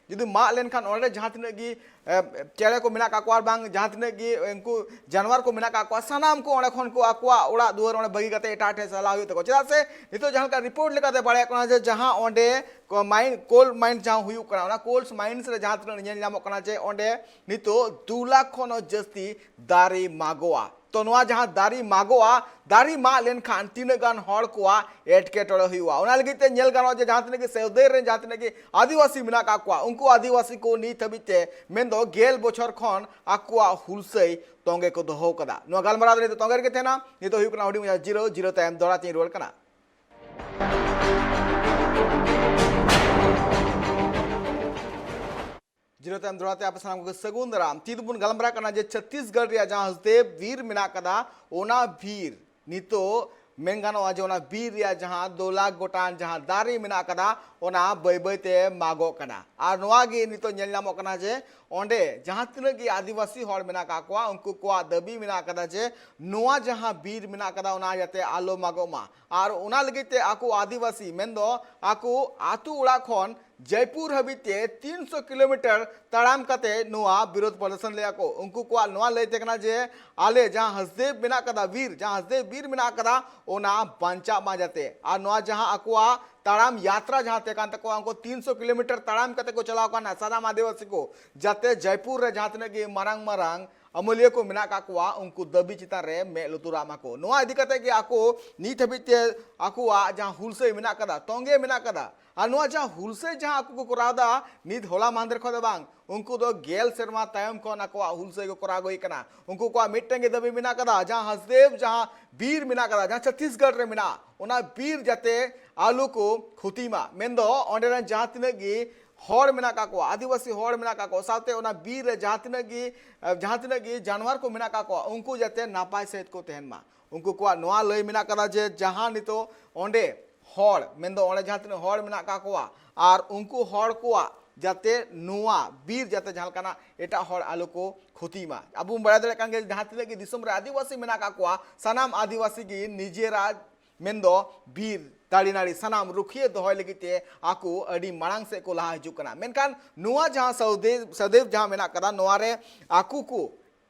ᱡᱩᱫᱤ ᱢᱟᱜ ᱞᱮᱱᱠᱷᱟᱱ ᱚᱸᱰᱮ ᱡᱟᱦᱟᱸ ᱛᱤᱱᱟᱹᱜ ᱜᱮ, ᱮ, ᱪᱮᱬᱮ ᱠᱚ ᱢᱮᱱᱟᱜ ᱟᱠᱟᱫ ᱠᱚᱣᱟ ᱟᱨ ᱵᱟᱝ ᱡᱟᱦᱟᱸ ᱛᱤᱱᱟᱹᱜ ᱜᱮ ᱩᱱᱠᱩ ᱡᱟᱱᱣᱟᱨ ᱠᱚ ᱢᱮᱱᱟᱜ ᱟᱠᱟᱫ ᱠᱚᱣᱟ, ᱥᱟᱱᱟᱢ ᱠᱚ ᱚᱸᱰᱮ ᱠᱷᱚᱱ ᱠᱚ ᱟᱠᱚᱣᱟᱜ ᱚᱲᱟᱜ ᱫᱩᱣᱟᱹᱨ ᱚᱸᱰᱮ ᱵᱟᱹᱜᱤ ᱠᱟᱛᱮ ᱮᱴᱟᱜ ᱴᱷᱮᱱ ᱪᱟᱞᱟᱣ ᱦᱩᱭᱩᱜ ᱛᱟᱠᱚᱣᱟ᱾ ᱪᱮᱫᱟᱜ ᱥᱮ ᱱᱤᱛᱚᱜ ᱡᱟᱦᱟᱸ ᱞᱮᱠᱟ ᱨᱤᱯᱳᱨᱴ ᱞᱮᱠᱟᱛᱮ ᱵᱟᱲᱟᱭᱚᱜ ᱠᱟᱱᱟ ᱡᱮ ᱡᱟᱦᱟᱸ ᱚᱸᱰᱮ ᱠᱚ ᱢᱟᱭᱤᱱ, ᱠᱳᱞ ᱢᱟᱭᱤᱱ ᱡᱟᱦᱟᱸ ᱦᱩᱭᱩᱜ ᱠᱟᱱᱟ, ᱚᱱᱟ ᱠᱳᱞ ᱢᱟᱭᱤᱱᱥ ᱨᱮ ᱡᱟᱦᱟᱸ ᱛᱤᱱᱟᱹᱜ ᱧᱮᱞ ᱧᱟᱢᱚᱜ ᱠᱟᱱᱟ ᱡᱮ ᱚᱸᱰᱮ ᱱᱤᱛᱚᱜ ᱫᱩ ᱞᱟᱠᱷ ᱠᱷᱚᱱ ᱦᱚᱸ ᱡᱟᱹᱥᱛᱤ ᱫᱟᱨᱮ ᱢᱟᱜᱚᱜᱼᱟ᱾ ᱛᱚ ᱱᱚᱣᱟ ᱡᱟᱦᱟᱸ ᱫᱟᱨᱮ ᱢᱟᱜᱚᱜᱼᱟ, ᱫᱟᱨᱮ ᱢᱟᱜ ᱞᱮᱱᱠᱷᱟᱱ ᱛᱤᱱᱟᱹᱜ ᱜᱟᱱ ᱦᱚᱲ ᱠᱚᱣᱟᱜ ᱮᱴᱠᱮᱴᱚᱬᱮ ᱦᱩᱭᱩᱜᱼᱟ, ᱚᱱᱟ ᱞᱟᱹᱜᱤᱫ ᱛᱮ ᱧᱮᱞ ᱜᱟᱱᱚᱜᱼᱟ ᱡᱮ ᱡᱟᱦᱟᱸ ᱛᱤᱱᱟᱹᱜ ᱜᱮ ᱥᱮᱣᱫᱟᱹᱭ ᱨᱮᱱ ᱡᱟᱦᱟᱸ ᱛᱤᱱᱟᱹᱜ ᱜᱮ ᱟᱹᱫᱤᱵᱟᱹᱥᱤ ᱢᱮᱱᱟᱜ ᱟᱠᱟᱫ ᱠᱚᱣᱟ, ᱩᱱᱠᱩ ᱟᱹᱫᱤᱵᱟᱹᱥᱤ ᱠᱚ ᱱᱤᱛ ᱦᱟᱹᱵᱤᱡ ᱛᱮ ᱢᱮᱱᱫᱚ ᱜᱮᱞ ᱵᱚᱪᱷᱚᱨ ᱠᱷᱚᱱ ᱟᱠᱚᱣᱟᱜ ᱦᱩᱞᱥᱟᱹᱭ ᱛᱚᱸᱜᱮ ᱠᱚ ᱫᱚᱦᱚ ᱟᱠᱟᱫᱟ᱾ ᱱᱚᱣᱟ ᱜᱟᱞᱢᱟᱨᱟᱣ ᱫᱚ ᱱᱤᱛᱚᱜ ᱛᱚᱸᱜᱮ ᱨᱮᱜᱮ ᱛᱟᱦᱮᱱᱟ᱾ ᱱᱤᱛᱚᱜ ᱦᱩᱭᱩᱜ ᱠᱟᱱᱟ ᱦᱩᱰᱤᱧ ᱢᱟᱪᱷᱟ ᱡᱤᱨᱟᱹᱣ, ᱡᱤᱨᱟᱹᱣ ᱛᱟᱭᱚᱢ ᱫᱚᱦᱲᱟ ᱛᱤᱧ ᱨᱩᱣᱟᱹᱲ ᱠᱟᱱᱟ᱾ ᱡᱤᱨᱟᱹᱣ ᱛᱟᱭᱚᱢ ᱫᱚᱦᱲᱟ ᱛᱮ ᱟᱯᱮ ᱥᱟᱱᱟᱢ ᱠᱚᱜᱮ ᱥᱟᱹᱜᱩᱱ ᱫᱟᱨᱟᱢ᱾ ᱛᱤᱦᱤᱧ ᱫᱚᱵᱚᱱ ᱜᱟᱞᱢᱟᱨᱟᱜ ᱠᱟᱱᱟ ᱡᱮ ᱪᱷᱟᱛᱤᱥᱜᱚᱲ ᱨᱮᱭᱟᱜ ᱡᱟᱦᱟᱸ ᱦᱟᱥᱫᱮᱣ ᱵᱤᱨ ᱢᱮᱱᱟᱜ ᱟᱠᱟᱫᱟ, ᱚᱱᱟ ᱵᱤᱨ ᱱᱤᱛᱚᱜ ᱢᱮᱱ ᱜᱟᱱᱚᱜᱼᱟ ᱡᱮ ᱚᱱᱟ ᱵᱤᱨ ᱨᱮᱭᱟᱜ ᱡᱟᱦᱟᱸ ᱫᱩ ᱞᱟᱠᱷ ᱜᱚᱴᱟᱝ ᱡᱟᱦᱟᱸ ᱫᱟᱨᱮ ᱢᱮᱱᱟᱜ ᱟᱠᱟᱫᱟ, ᱚᱱᱟ ᱵᱟᱹᱭ ᱵᱟᱹᱭ ᱛᱮ ᱢᱟᱜᱚᱜ ᱠᱟᱱᱟ᱾ ᱟᱨ ᱱᱚᱣᱟ ᱜᱮ ᱱᱤᱛᱚᱜ ᱧᱮᱞ ᱧᱟᱢᱚᱜ ᱠᱟᱱᱟ ᱡᱮ ᱚᱸᱰᱮ ᱡᱟᱦᱟᱸ ᱛᱤᱱᱟᱹᱜ ᱜᱮ ᱟᱹᱫᱤᱵᱟᱹᱥᱤ ᱦᱚᱲ ᱢᱮᱱᱟᱜ ᱟᱠᱟᱫ ᱠᱚᱣᱟ, ᱩᱱᱠᱩ ᱠᱚᱣᱟᱜ ᱫᱟᱹᱵᱤ ᱢᱮᱱᱟᱜ ᱟᱠᱟᱫᱟ ᱡᱮ ᱱᱚᱣᱟ ᱡᱟᱦᱟᱸ ᱵᱤᱨ ᱢᱮᱱᱟᱜ ᱟᱠᱟᱫᱟ, ᱚᱱᱟ ᱡᱟᱛᱮ ᱟᱞᱚ ᱢᱟᱜᱚᱜ ᱢᱟ᱾ ᱟᱨ ᱚᱱᱟ ᱞᱟᱹᱜᱤᱫ ᱛᱮ ᱟᱠᱚ ᱟᱹᱫᱤᱵᱟᱹᱥᱤ, ᱢᱮᱱᱫᱚ ᱟᱠᱚ ᱟᱹᱛᱩ ᱚᱲᱟᱜ ᱠᱷᱚᱱ ᱡᱚᱭᱯᱩᱨ ᱦᱟᱹᱵᱤᱡ ᱛᱮ ᱛᱤᱱᱥᱚ ᱠᱤᱞᱳᱢᱤᱴᱟᱨ ᱛᱟᱲᱟᱢ ᱠᱟᱛᱮ ᱱᱚᱣᱟ ᱵᱤᱨᱳᱫᱷ ᱯᱨᱚᱫᱚᱨᱥᱚᱱ ᱞᱮᱫᱟ ᱠᱚ᱾ ᱩᱱᱠᱩ ᱠᱚᱣᱟᱜ ᱱᱚᱣᱟ ᱞᱟᱹᱭ ᱛᱟᱦᱮᱸ ᱠᱟᱱᱟ ᱡᱮ ᱟᱞᱮ ᱡᱟᱦᱟᱸ ᱦᱟᱥᱫᱮᱣ ᱢᱮᱱᱟᱜ ᱠᱟᱫᱟ ᱵᱤᱨ, ᱡᱟᱦᱟᱸ ᱦᱟᱥᱫᱮᱣ ᱵᱤᱨ ᱢᱮᱱᱟᱜ ᱠᱟᱫᱟ, ᱚᱱᱟ ᱵᱟᱧᱪᱟᱜ ᱢᱟ ᱡᱟᱛᱮ᱾ ᱟᱨ ᱱᱚᱣᱟ ᱡᱟᱦᱟᱸ ᱟᱠᱚᱣᱟᱜ ᱛᱟᱲᱟᱢ ᱭᱟᱛᱨᱟ ᱡᱟᱦᱟᱸ ᱛᱟᱦᱮᱸ ᱠᱟᱱ ᱛᱟᱠᱚᱣᱟ, ᱩᱱᱠᱩ ᱛᱤᱱᱥᱚ ᱠᱤᱞᱳᱢᱤᱴᱟᱨ ᱛᱟᱲᱟᱢ ᱠᱟᱛᱮ ᱠᱚ ᱪᱟᱞᱟᱣ ᱠᱟᱱᱟ ᱥᱟᱱᱟᱢ ᱟᱹᱫᱤᱵᱟᱹᱥᱤ ᱠᱚ, ᱡᱟᱛᱮ ᱡᱚᱭᱯᱩᱨ ᱨᱮ ᱡᱟᱦᱟᱸ ᱛᱤᱱᱟᱹᱜ ᱜᱮ ᱢᱟᱨᱟᱝ ᱢᱟᱨᱟᱝ ᱟᱹᱢᱟᱹᱞᱤᱭᱟᱹ ᱠᱚ ᱢᱮᱱᱟᱜ ᱟᱠᱟᱫ ᱠᱚᱣᱟ, ᱩᱱᱠᱩ ᱫᱟᱹᱵᱤ ᱪᱮᱛᱟᱱ ᱨᱮ ᱢᱮᱫ ᱞᱩᱛᱩᱨᱟᱜ ᱢᱟᱠᱚ᱾ ᱱᱚᱣᱟ ᱤᱫᱤ ᱠᱟᱛᱮ ᱜᱮ ᱟᱠᱚ ᱱᱤᱛ ᱦᱟᱹᱵᱤᱡ ᱛᱮ ᱟᱠᱚᱣᱟᱜ ᱡᱟᱦᱟᱸ ᱦᱩᱞᱥᱟᱹᱭ ᱢᱮᱱᱟᱜ ᱟᱠᱟᱫᱟ, ᱛᱚᱸᱜᱮ ᱢᱮᱱᱟᱜ ᱟᱠᱟᱫᱟ, ᱟᱨ ᱱᱚᱣᱟ ᱡᱟᱦᱟᱸ ᱦᱩᱞᱥᱟᱹᱭ ᱡᱟᱦᱟᱸ ᱟᱠᱚ ᱠᱚ ᱠᱚᱨᱟᱣ ᱮᱫᱟ, ᱱᱤᱛ ᱦᱚᱞᱟ ᱢᱟᱦᱫᱮᱨ ᱠᱷᱚᱱ ᱫᱚ ᱵᱟᱝ, ᱩᱱᱠᱩ ᱫᱚ ᱜᱮᱞ ᱥᱮᱨᱢᱟ ᱛᱟᱭᱚᱢ ᱠᱷᱚᱱ ᱟᱠᱚᱣᱟᱜ ᱦᱩᱞᱥᱟᱹᱭ ᱠᱚ ᱠᱚᱨᱟᱣ ᱟᱹᱜᱩᱭᱮᱫ ᱠᱟᱱᱟ᱾ ᱩᱱᱠᱩ ᱠᱚᱣᱟᱜ ᱢᱤᱫᱴᱟᱝ ᱜᱮ ᱫᱟᱹᱵᱤ ᱢᱮᱱᱟᱜ ᱟᱠᱟᱫᱟ, ᱡᱟᱦᱟᱸ ᱦᱟᱥᱫᱮᱣ ᱡᱟᱦᱟᱸ ᱵᱤᱨ ᱢᱮᱱᱟᱜ ᱟᱠᱟᱫᱟ, ᱡᱟᱦᱟᱸ ᱪᱷᱚᱛᱤᱥᱜᱚᱲ ᱨᱮ ᱢᱮᱱᱟᱜᱼᱟ, ᱚᱱᱟ ᱵᱤᱨ ᱡᱟᱛᱮ ᱟᱞᱚ ᱠᱚ ᱠᱷᱚᱛᱤ ᱢᱟ᱾ ᱢᱮᱱᱫᱚ ᱚᱸᱰᱮ ᱨᱮᱱ ᱡᱟᱦᱟᱸ ᱛᱤᱱᱟᱹᱜ ᱜᱮ ᱦᱚᱲ ᱢᱮᱱᱟᱜ ᱟᱠᱟᱫ ᱠᱚᱣᱟ, ᱟᱹᱫᱤᱵᱟᱹᱥᱤ ᱦᱚᱲ ᱢᱮᱱᱟᱜ ᱟᱠᱟᱫ ᱠᱚᱣᱟ, ᱥᱟᱶᱛᱮ ᱚᱱᱟ ᱵᱤᱨ ᱨᱮ ᱡᱟᱦᱟᱸ ᱛᱤᱱᱟᱹᱜ ᱜᱮ, ᱡᱟᱦᱟᱸ ᱛᱤᱱᱟᱹᱜ ᱜᱮ ᱡᱟᱱᱣᱟᱨ ᱠᱚ ᱢᱮᱱᱟᱜ ᱟᱠᱟᱫ ᱠᱚᱣᱟ, ᱩᱱᱠᱩ ᱡᱟᱛᱮ ᱱᱟᱯᱟᱭ ᱥᱟᱹᱦᱤᱡ ᱠᱚ ᱛᱟᱦᱮᱱ ᱢᱟ᱾ ᱩᱱᱠᱩ ᱠᱚᱣᱟᱜ ᱱᱚᱣᱟ ᱞᱟᱹᱭ ᱢᱮᱱᱟᱜ ᱟᱠᱟᱫᱟ ᱡᱮ ᱡᱟᱦᱟᱸ ᱱᱤᱛᱚᱜ ᱚᱸᱰᱮ ᱦᱚᱲ, ᱢᱮᱱᱫᱚ ᱚᱸᱰᱮ ᱡᱟᱦᱟᱸ ᱛᱤᱱᱟᱹᱜ ᱦᱚᱲ ᱢᱮᱱᱟᱜ ᱟᱠᱟᱫ ᱠᱚᱣᱟ, ᱟᱨ ᱩᱱᱠᱩ ᱦᱚᱲ ᱠᱚᱣᱟᱜ ᱡᱟᱛᱮ ᱱᱚᱣᱟ ᱵᱤᱨ ᱡᱟᱛᱮ ᱡᱟᱦᱟᱸ ᱞᱮᱠᱟᱱᱟᱜ ᱮᱴᱟᱜ ᱦᱚᱲ ᱟᱞᱚ ᱠᱚ ᱠᱷᱚᱛᱤ ᱢᱟ᱾ ᱟᱵᱚ ᱵᱚᱱ ᱵᱟᱲᱟᱭ ᱫᱟᱲᱮᱭᱟᱜ ᱠᱟᱱ ᱜᱮᱭᱟ, ᱡᱟᱦᱟᱸ ᱛᱤᱱᱟᱹᱜ ᱜᱮ ᱫᱤᱥᱚᱢ ᱨᱮ ᱟᱹᱫᱤᱵᱟᱹᱥᱤ ᱢᱮᱱᱟᱜ ᱟᱠᱟᱫ ᱠᱚᱣᱟ, ᱥᱟᱱᱟᱢ ᱟᱹᱫᱤᱵᱟᱹᱥᱤ ᱜᱮ ᱱᱤᱡᱮᱨᱟᱜ ᱢᱮᱱᱫᱚ ᱵᱤᱨ ᱫᱟᱨᱮ ᱱᱟᱹᱲᱤ ᱥᱟᱱᱟᱢ ᱨᱩᱠᱷᱤᱭᱟᱹ ᱫᱚᱦᱚᱭ ᱞᱟᱹᱜᱤᱫ ᱛᱮ ᱟᱠᱚ ᱟᱹᱰᱤ ᱢᱟᱲᱟᱝ ᱥᱮᱫ ᱠᱚ ᱞᱟᱦᱟ ᱦᱤᱡᱩᱜ ᱠᱟᱱᱟ᱾ ᱢᱮᱱᱠᱷᱟᱱ ᱱᱚᱣᱟ ᱡᱟᱦᱟᱸ ᱥᱟᱹᱣᱫᱮ-, ᱥᱟᱹᱫᱮᱣ ᱡᱟᱦᱟᱸ ᱢᱮᱱᱟᱜ ᱠᱟᱫᱟ, ᱱᱚᱣᱟ ᱨᱮ ᱟᱠᱚ ᱠᱚ,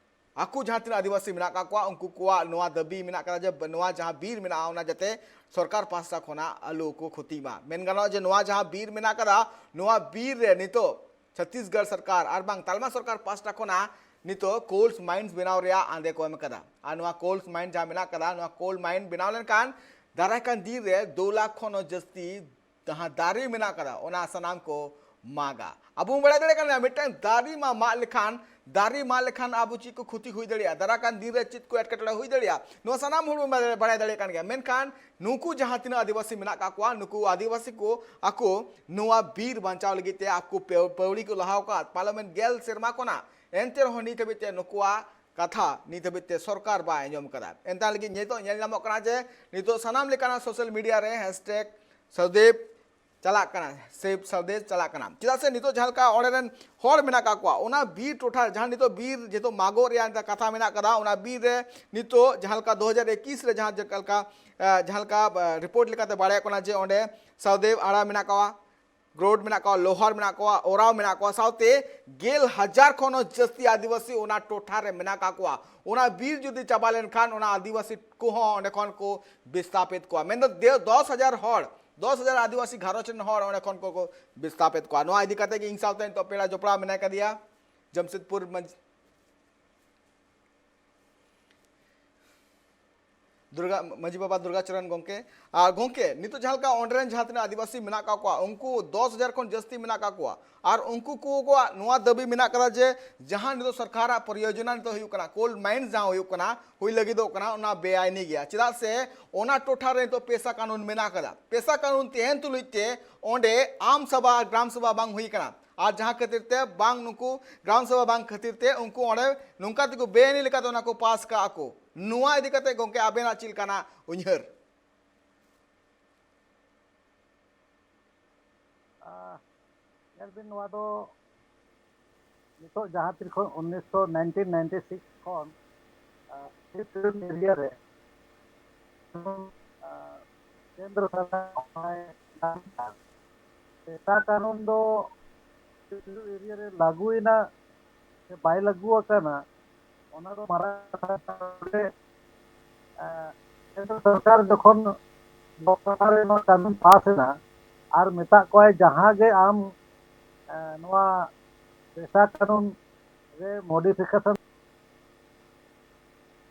ᱟᱠᱚ ᱡᱟᱦᱟᱸ ᱛᱤᱱᱟᱹᱜ ᱟᱹᱫᱤᱵᱟᱹᱥᱤ ᱢᱮᱱᱟᱜ ᱟᱠᱟᱫ ᱠᱚᱣᱟ, ᱩᱱᱠᱩ ᱠᱚᱣᱟᱜ ᱱᱚᱣᱟ ᱫᱟᱹᱵᱤ ᱢᱮᱱᱟᱜ ᱠᱟᱫᱟ ᱡᱮ ᱱᱚᱣᱟ ᱡᱟᱦᱟᱸ ᱵᱤᱨ ᱢᱮᱱᱟᱜᱼᱟ, ᱚᱱᱟ ᱡᱟᱛᱮ ᱥᱚᱨᱠᱟᱨ ᱯᱟᱦᱴᱟ ᱠᱷᱚᱱᱟᱜ ᱟᱞᱚ ᱠᱚ ᱠᱷᱚᱛᱤ ᱢᱟ᱾ ᱢᱮᱱ ᱜᱟᱱᱚᱜᱼᱟ ᱡᱮ ᱱᱚᱣᱟ ᱡᱟᱦᱟᱸ ᱵᱤᱨ ᱢᱮᱱᱟᱜ ᱠᱟᱫᱟ, ᱱᱚᱣᱟ ᱵᱤᱨ ᱨᱮ ᱱᱤᱛᱚᱜ ᱪᱷᱚᱛᱤᱥᱜᱚᱲ ᱥᱚᱨᱠᱟᱨ ᱟᱨ ᱵᱟᱝ ᱛᱟᱞᱢᱟ ᱥᱚᱨᱠᱟᱨ ᱯᱟᱦᱴᱟ ᱠᱷᱚᱱᱟᱜ ᱱᱤᱛᱚᱜ coal mines ᱵᱮᱱᱟᱣ ᱨᱮᱭᱟᱜ ᱟᱸᱫᱮ ᱠᱚ ᱮᱢ ᱠᱟᱫᱟ᱾ ᱟᱨ ᱱᱚᱣᱟ coal mine ᱡᱟᱦᱟᱸ ᱢᱮᱱᱟᱜ ᱠᱟᱫᱟ, ᱱᱚᱣᱟ coal mine ᱵᱮᱱᱟᱣ ᱞᱮᱱᱠᱷᱟᱱ ᱫᱟᱨᱟᱭ ᱠᱟᱱ ᱫᱤᱱ ᱨᱮ ᱫᱩ ᱞᱟᱠᱷ ᱠᱷᱚᱱ ᱦᱚᱸ ᱡᱟᱹᱥᱛᱤ ᱡᱟᱦᱟᱸ ᱫᱟᱨᱮ ᱢᱮᱱᱟᱜ ᱠᱟᱫᱟ, ᱚᱱᱟ ᱥᱟᱱᱟᱢ ᱠᱚ ᱢᱟᱜᱟ᱾ ᱟᱵᱚ ᱵᱚᱱ ᱵᱟᱲᱟᱭ ᱫᱟᱲᱮᱭᱟᱜ ᱠᱟᱱᱟ, ᱢᱤᱫᱴᱟᱝ ᱫᱟᱨᱮ ᱢᱟ ᱢᱟᱜ ᱞᱮᱠᱷᱟᱱ, ᱫᱟᱨᱮ ᱢᱟᱜ ᱞᱮᱠᱷᱟᱱ ᱟᱵᱚ ᱪᱮᱫ ᱠᱚ ᱠᱷᱚᱛᱤ ᱦᱩᱭ ᱫᱟᱲᱮᱭᱟᱜᱼᱟ, ᱫᱟᱨᱟᱭ ᱠᱟᱱ ᱫᱤᱱ ᱨᱮ ᱪᱮᱫ ᱠᱚ ᱮᱴᱠᱮᱴᱚᱬᱮ ᱦᱩᱭ ᱫᱟᱲᱮᱭᱟᱜᱼᱟ, ᱱᱚᱣᱟ ᱥᱟᱱᱟᱢ ᱦᱚᱲ ᱵᱚᱱ ᱵᱟᱲᱟᱭ ᱫᱟᱲᱮᱭᱟᱜ ᱠᱟᱱ ᱜᱮᱭᱟ᱾ ᱢᱮᱱᱠᱷᱟᱱ ᱱᱩᱠᱩ ᱡᱟᱦᱟᱸ ᱛᱤᱱᱟᱹᱜ ᱟᱹᱫᱤᱵᱟᱹᱥᱤ ᱢᱮᱱᱟᱜ ᱠᱟᱜ ᱠᱚᱣᱟ, ᱱᱩᱠᱩ ᱟᱹᱫᱤᱵᱟᱹᱥᱤ ᱠᱚ ᱟᱠᱚ ᱱᱚᱣᱟ ᱵᱤᱨ ᱵᱟᱧᱪᱟᱣ ᱞᱟᱹᱜᱤᱫ ᱛᱮ ᱟᱠᱚ ᱯᱮ-, ᱯᱟᱹᱣᱲᱤ ᱠᱚ ᱞᱟᱦᱟᱣ ᱟᱠᱟᱫ, ᱯᱟᱨᱞᱟᱢᱮᱱᱴ ᱜᱮᱞ ᱥᱮᱨᱢᱟ ᱠᱷᱚᱱᱟᱜ᱾ ᱮᱱᱛᱮ ᱨᱮᱦᱚᱸ ᱱᱤᱛ ᱦᱟᱹᱵᱤᱡ ᱛᱮ ᱱᱩᱠᱩᱣᱟᱜ ᱠᱟᱛᱷᱟ ᱱᱤᱛ ᱦᱟᱹᱵᱤᱡ ᱛᱮ ᱥᱚᱨᱠᱟᱨ ᱵᱟᱭ ᱟᱸᱡᱚᱢ ᱠᱟᱫᱟ᱾ ᱮᱱᱛᱮ ᱞᱟᱹᱜᱤᱫ ᱱᱤᱛᱚᱜ ᱧᱮᱞ ᱧᱟᱢᱚᱜ ᱠᱟᱱᱟ ᱡᱮ ᱱᱤᱛᱚᱜ ᱥᱟᱱᱟᱢ ᱞᱮᱠᱟᱱᱟᱜ social media ᱨᱮ hashtag ᱥᱟᱹᱣᱫᱮᱵ ᱪᱟᱞᱟᱜ ᱠᱟᱱᱟ, ᱥᱮᱵᱷ ᱥᱟᱹᱣᱫᱮᱵ ᱪᱟᱞᱟᱜ ᱠᱟᱱᱟ᱾ ᱪᱮᱫᱟᱜ ᱥᱮ ᱱᱤᱛᱚᱜ ᱡᱟᱦᱟᱸ ᱞᱮᱠᱟ ᱚᱸᱰᱮ ᱨᱮᱱ ᱦᱚᱲ ᱢᱮᱱᱟᱜ ᱠᱟᱜ ᱠᱚᱣᱟ, ᱚᱱᱟ ᱵᱤᱨ ᱴᱚᱴᱷᱟ ᱡᱟᱦᱟᱸ ᱱᱤᱛᱚᱜ ᱵᱤᱨ ᱡᱮᱦᱮᱛᱩ ᱢᱟᱜᱚᱜ ᱨᱮᱭᱟᱜ ᱠᱟᱛᱷᱟ ᱢᱮᱱᱟᱜ ᱠᱟᱫᱟ, ᱚᱱᱟ ᱵᱤᱨ ᱨᱮ ᱱᱤᱛᱚᱜ ᱡᱟᱦᱟᱸ ᱞᱮᱠᱟ ᱫᱩ ᱦᱟᱡᱟᱨ ᱮᱠᱩᱥ ᱨᱮ ᱡᱟᱦᱟᱸ ᱞᱮᱠᱟ, ᱮ, ᱡᱟᱦᱟᱸ ᱞᱮᱠᱟ, ᱮ, ᱨᱤᱯᱳᱨᱴ ᱞᱮᱠᱟᱛᱮ ᱵᱟᱲᱟᱭᱚᱜ ᱠᱟᱱᱟ ᱡᱮ ᱚᱸᱰᱮ ᱥᱟᱹᱣᱫᱮᱵ ᱟᱲᱟ ᱢᱮᱱᱟᱜ ᱠᱚᱣᱟ, ᱜᱨᱳᱰ ᱢᱮᱱᱟᱜ ᱠᱚᱣᱟ, ᱞᱳᱦᱟᱨ ᱢᱮᱱᱟᱜ ᱠᱚᱣᱟ, ᱳᱨᱟᱣ ᱢᱮᱱᱟᱜ ᱠᱚᱣᱟ, ᱥᱟᱶᱛᱮ ᱜᱮᱞ ᱦᱟᱡᱟᱨ ᱠᱷᱚᱱ ᱦᱚᱸ ᱡᱟᱹᱥᱛᱤ ᱟᱹᱫᱤᱵᱟᱹᱥᱤ ᱚᱱᱟ ᱴᱚᱴᱷᱟ ᱨᱮ ᱢᱮᱱᱟᱜ ᱠᱟᱜ ᱠᱚᱣᱟ᱾ ᱚᱱᱟ ᱵᱤᱨ ᱡᱩᱫᱤ ᱪᱟᱵᱟ ᱞᱮᱱᱠᱷᱟᱱ ᱚᱱᱟ ᱟᱹᱫᱤᱵᱟᱹᱥᱤ ᱠᱚᱦᱚᱸ ᱚᱸᱰᱮ ᱠᱷᱚᱱ ᱠᱚ ᱵᱤᱥᱛᱟᱯᱤᱛ ᱠᱚᱣᱟ᱾ ᱢᱮᱱᱫᱚ ᱫᱮ-, ᱫᱚᱥ ᱦᱟᱡᱟᱨ ᱦᱚᱲ, ᱫᱚᱥ ᱦᱟᱡᱟᱨ ᱟᱹᱫᱤᱵᱟᱹᱥᱤ ᱜᱷᱟᱨᱚᱸᱡᱽ ᱨᱮᱱ ᱦᱚᱲ ᱚᱸᱰᱮ ᱠᱷᱚᱱ ᱠᱚ, ᱠᱚ ᱵᱤᱥᱛᱟᱯᱤᱛ ᱠᱚᱣᱟ᱾ ᱱᱚᱣᱟ ᱤᱫᱤ ᱠᱟᱛᱮ ᱜᱮ ᱤᱧ ᱥᱟᱶᱛᱮ ᱱᱤᱛᱚᱜ ᱯᱮᱲᱟ ᱡᱚᱯᱲᱟᱣ ᱢᱮᱱᱟᱭ ᱠᱟᱫᱮᱭᱟ ᱡᱟᱢᱥᱮᱫᱽᱯᱩᱨ ᱢᱟᱹᱡᱷᱤ, ᱫᱩᱨᱜᱟ, ᱢᱟᱹᱡᱷᱤ ᱵᱟᱵᱟ ᱫᱩᱨᱜᱟᱪᱚᱨᱚᱱ ᱜᱚᱢᱠᱮ᱾ ᱟᱨ ᱜᱚᱢᱠᱮ, ᱱᱤᱛᱚᱜ ᱡᱟᱦᱟᱸ ᱞᱮᱠᱟ ᱚᱸᱰᱮ ᱨᱮᱱ ᱡᱟᱦᱟᱸ ᱛᱤᱱᱟᱹᱜ ᱟᱹᱫᱤᱵᱟᱹᱥᱤ ᱢᱮᱱᱟᱜ ᱟᱠᱟᱫ ᱠᱚᱣᱟ, ᱩᱱᱠᱩ ᱫᱚᱥ ᱦᱟᱡᱟᱨ ᱠᱷᱚᱱ ᱡᱟᱹᱥᱛᱤ ᱢᱮᱱᱟᱜ ᱟᱠᱟᱫ ᱠᱚᱣᱟ᱾ ᱟᱨ ᱩᱱᱠᱩ ᱠᱚᱣᱟᱜ ᱱᱚᱣᱟ ᱫᱟᱹᱵᱤ ᱢᱮᱱᱟᱜ ᱟᱠᱟᱫᱟ ᱡᱮ ᱡᱟᱦᱟᱸ ᱱᱤᱛᱚᱜ ᱥᱚᱨᱠᱟᱨᱟᱜ ᱯᱚᱨᱤᱭᱳᱡᱚᱱᱟ ᱱᱤᱛᱚᱜ ᱦᱩᱭᱩᱜ ᱠᱟᱱᱟ, ᱠᱳᱞ ᱢᱟᱭᱤᱱᱥ ᱡᱟᱦᱟᱸ ᱦᱩᱭᱩᱜ ᱠᱟᱱᱟ, ᱦᱩᱭ ᱞᱟᱹᱜᱤᱫᱚᱜ ᱠᱟᱱᱟ, ᱚᱱᱟ ᱵᱮᱟᱭᱤᱱᱤ ᱜᱮᱭᱟ᱾ ᱪᱮᱫᱟᱜ ᱥᱮ ᱚᱱᱟ ᱴᱚᱴᱷᱟ ᱨᱮ ᱱᱤᱛᱚᱜ ᱯᱮᱥᱟ ᱠᱟᱹᱱᱩᱱ ᱢᱮᱱᱟᱜ ᱟᱠᱟᱫᱟ᱾ ᱯᱮᱥᱟ ᱠᱟᱹᱱᱩᱱ ᱛᱟᱦᱮᱱ ᱛᱩᱞᱩᱡ ᱛᱮ ᱚᱸᱰᱮ ᱟᱢ ᱥᱟᱵᱷᱟ, ᱜᱨᱟᱢ ᱥᱟᱵᱷᱟ ᱵᱟᱝ ᱦᱩᱭ ᱟᱠᱟᱱᱟ᱾ ᱟᱨ ᱡᱟᱦᱟᱸ ᱠᱷᱟᱹᱛᱤᱨ ᱛᱮ ᱵᱟᱝ, ᱱᱩᱠᱩ ᱜᱨᱟᱢ ᱥᱟᱵᱷᱟ ᱵᱟᱝ ᱠᱷᱟᱹᱛᱤᱨ ᱛᱮ ᱩᱱᱠᱩ ᱚᱸᱰᱮ ᱱᱚᱝᱠᱟ ᱛᱮᱠᱚ ᱵᱮᱟᱭᱤᱱᱤ ᱞᱮᱠᱟᱛᱮ ᱚᱱᱟ ᱠᱚ ᱯᱟᱥ ᱠᱟᱜᱼᱟ ᱠᱚ᱾ ᱱᱚᱣᱟ ᱤᱫᱤ ᱠᱟᱛᱮ ᱜᱚᱢᱠᱮ, ᱟᱵᱮᱱᱟᱜ ᱪᱮᱫ ᱞᱮᱠᱟᱱᱟᱜ ᱩᱭᱦᱟᱹᱨ? ᱟᱨ ᱧᱮᱞ ᱵᱤᱱ, ᱱᱚᱣᱟ ᱫᱚ ᱱᱤᱛᱚᱜ ᱡᱟᱦᱟᱸ ᱛᱤᱱ ᱠᱷᱚᱱ ᱩᱱᱤᱥᱥᱚ, nineteen ninety six ᱠᱷᱚᱱ, ᱟᱨ, ᱥᱤᱯᱴ ᱮᱨᱤᱭᱟ ᱨᱮ, ᱟᱨ, ᱠᱮᱱᱫᱨᱚ ᱥᱚᱨᱠᱟᱨ ᱯᱮᱥᱟ ᱠᱟᱹᱱᱩᱱ ᱫᱚ ᱠᱤᱪᱷᱩ ᱮᱨᱤᱭᱟ ᱨᱮ ᱞᱟᱹᱜᱩᱭᱮᱱᱟ ᱥᱮ ᱵᱟᱭ ᱞᱟᱹᱜᱩ ᱟᱠᱟᱱᱟ, ᱚᱱᱟ ᱫᱚ ᱢᱟᱨᱟᱝ ᱠᱟᱛᱷᱟ ᱠᱟᱱᱟ᱾ ᱮᱸ, ᱠᱮᱱᱫᱨᱚ ᱥᱚᱨᱠᱟᱨ ᱡᱚᱠᱷᱚᱱ ᱞᱳᱠᱥᱚᱵᱷᱟ ᱨᱮ ᱱᱚᱣᱟ ᱠᱟᱹᱱᱩᱱ ᱯᱟᱥ ᱮᱱᱟ ᱟᱨ ᱢᱮᱛᱟᱜ ᱠᱚᱣᱟᱭ, ᱡᱟᱦᱟᱸ ᱜᱮ ᱟᱢ, ᱮᱸ, ᱱᱚᱣᱟ ᱯᱮᱥᱟ ᱠᱟᱹᱱᱩᱱ ᱨᱮ ᱢᱚᱰᱤᱯᱷᱤᱠᱮᱥᱚᱱ᱾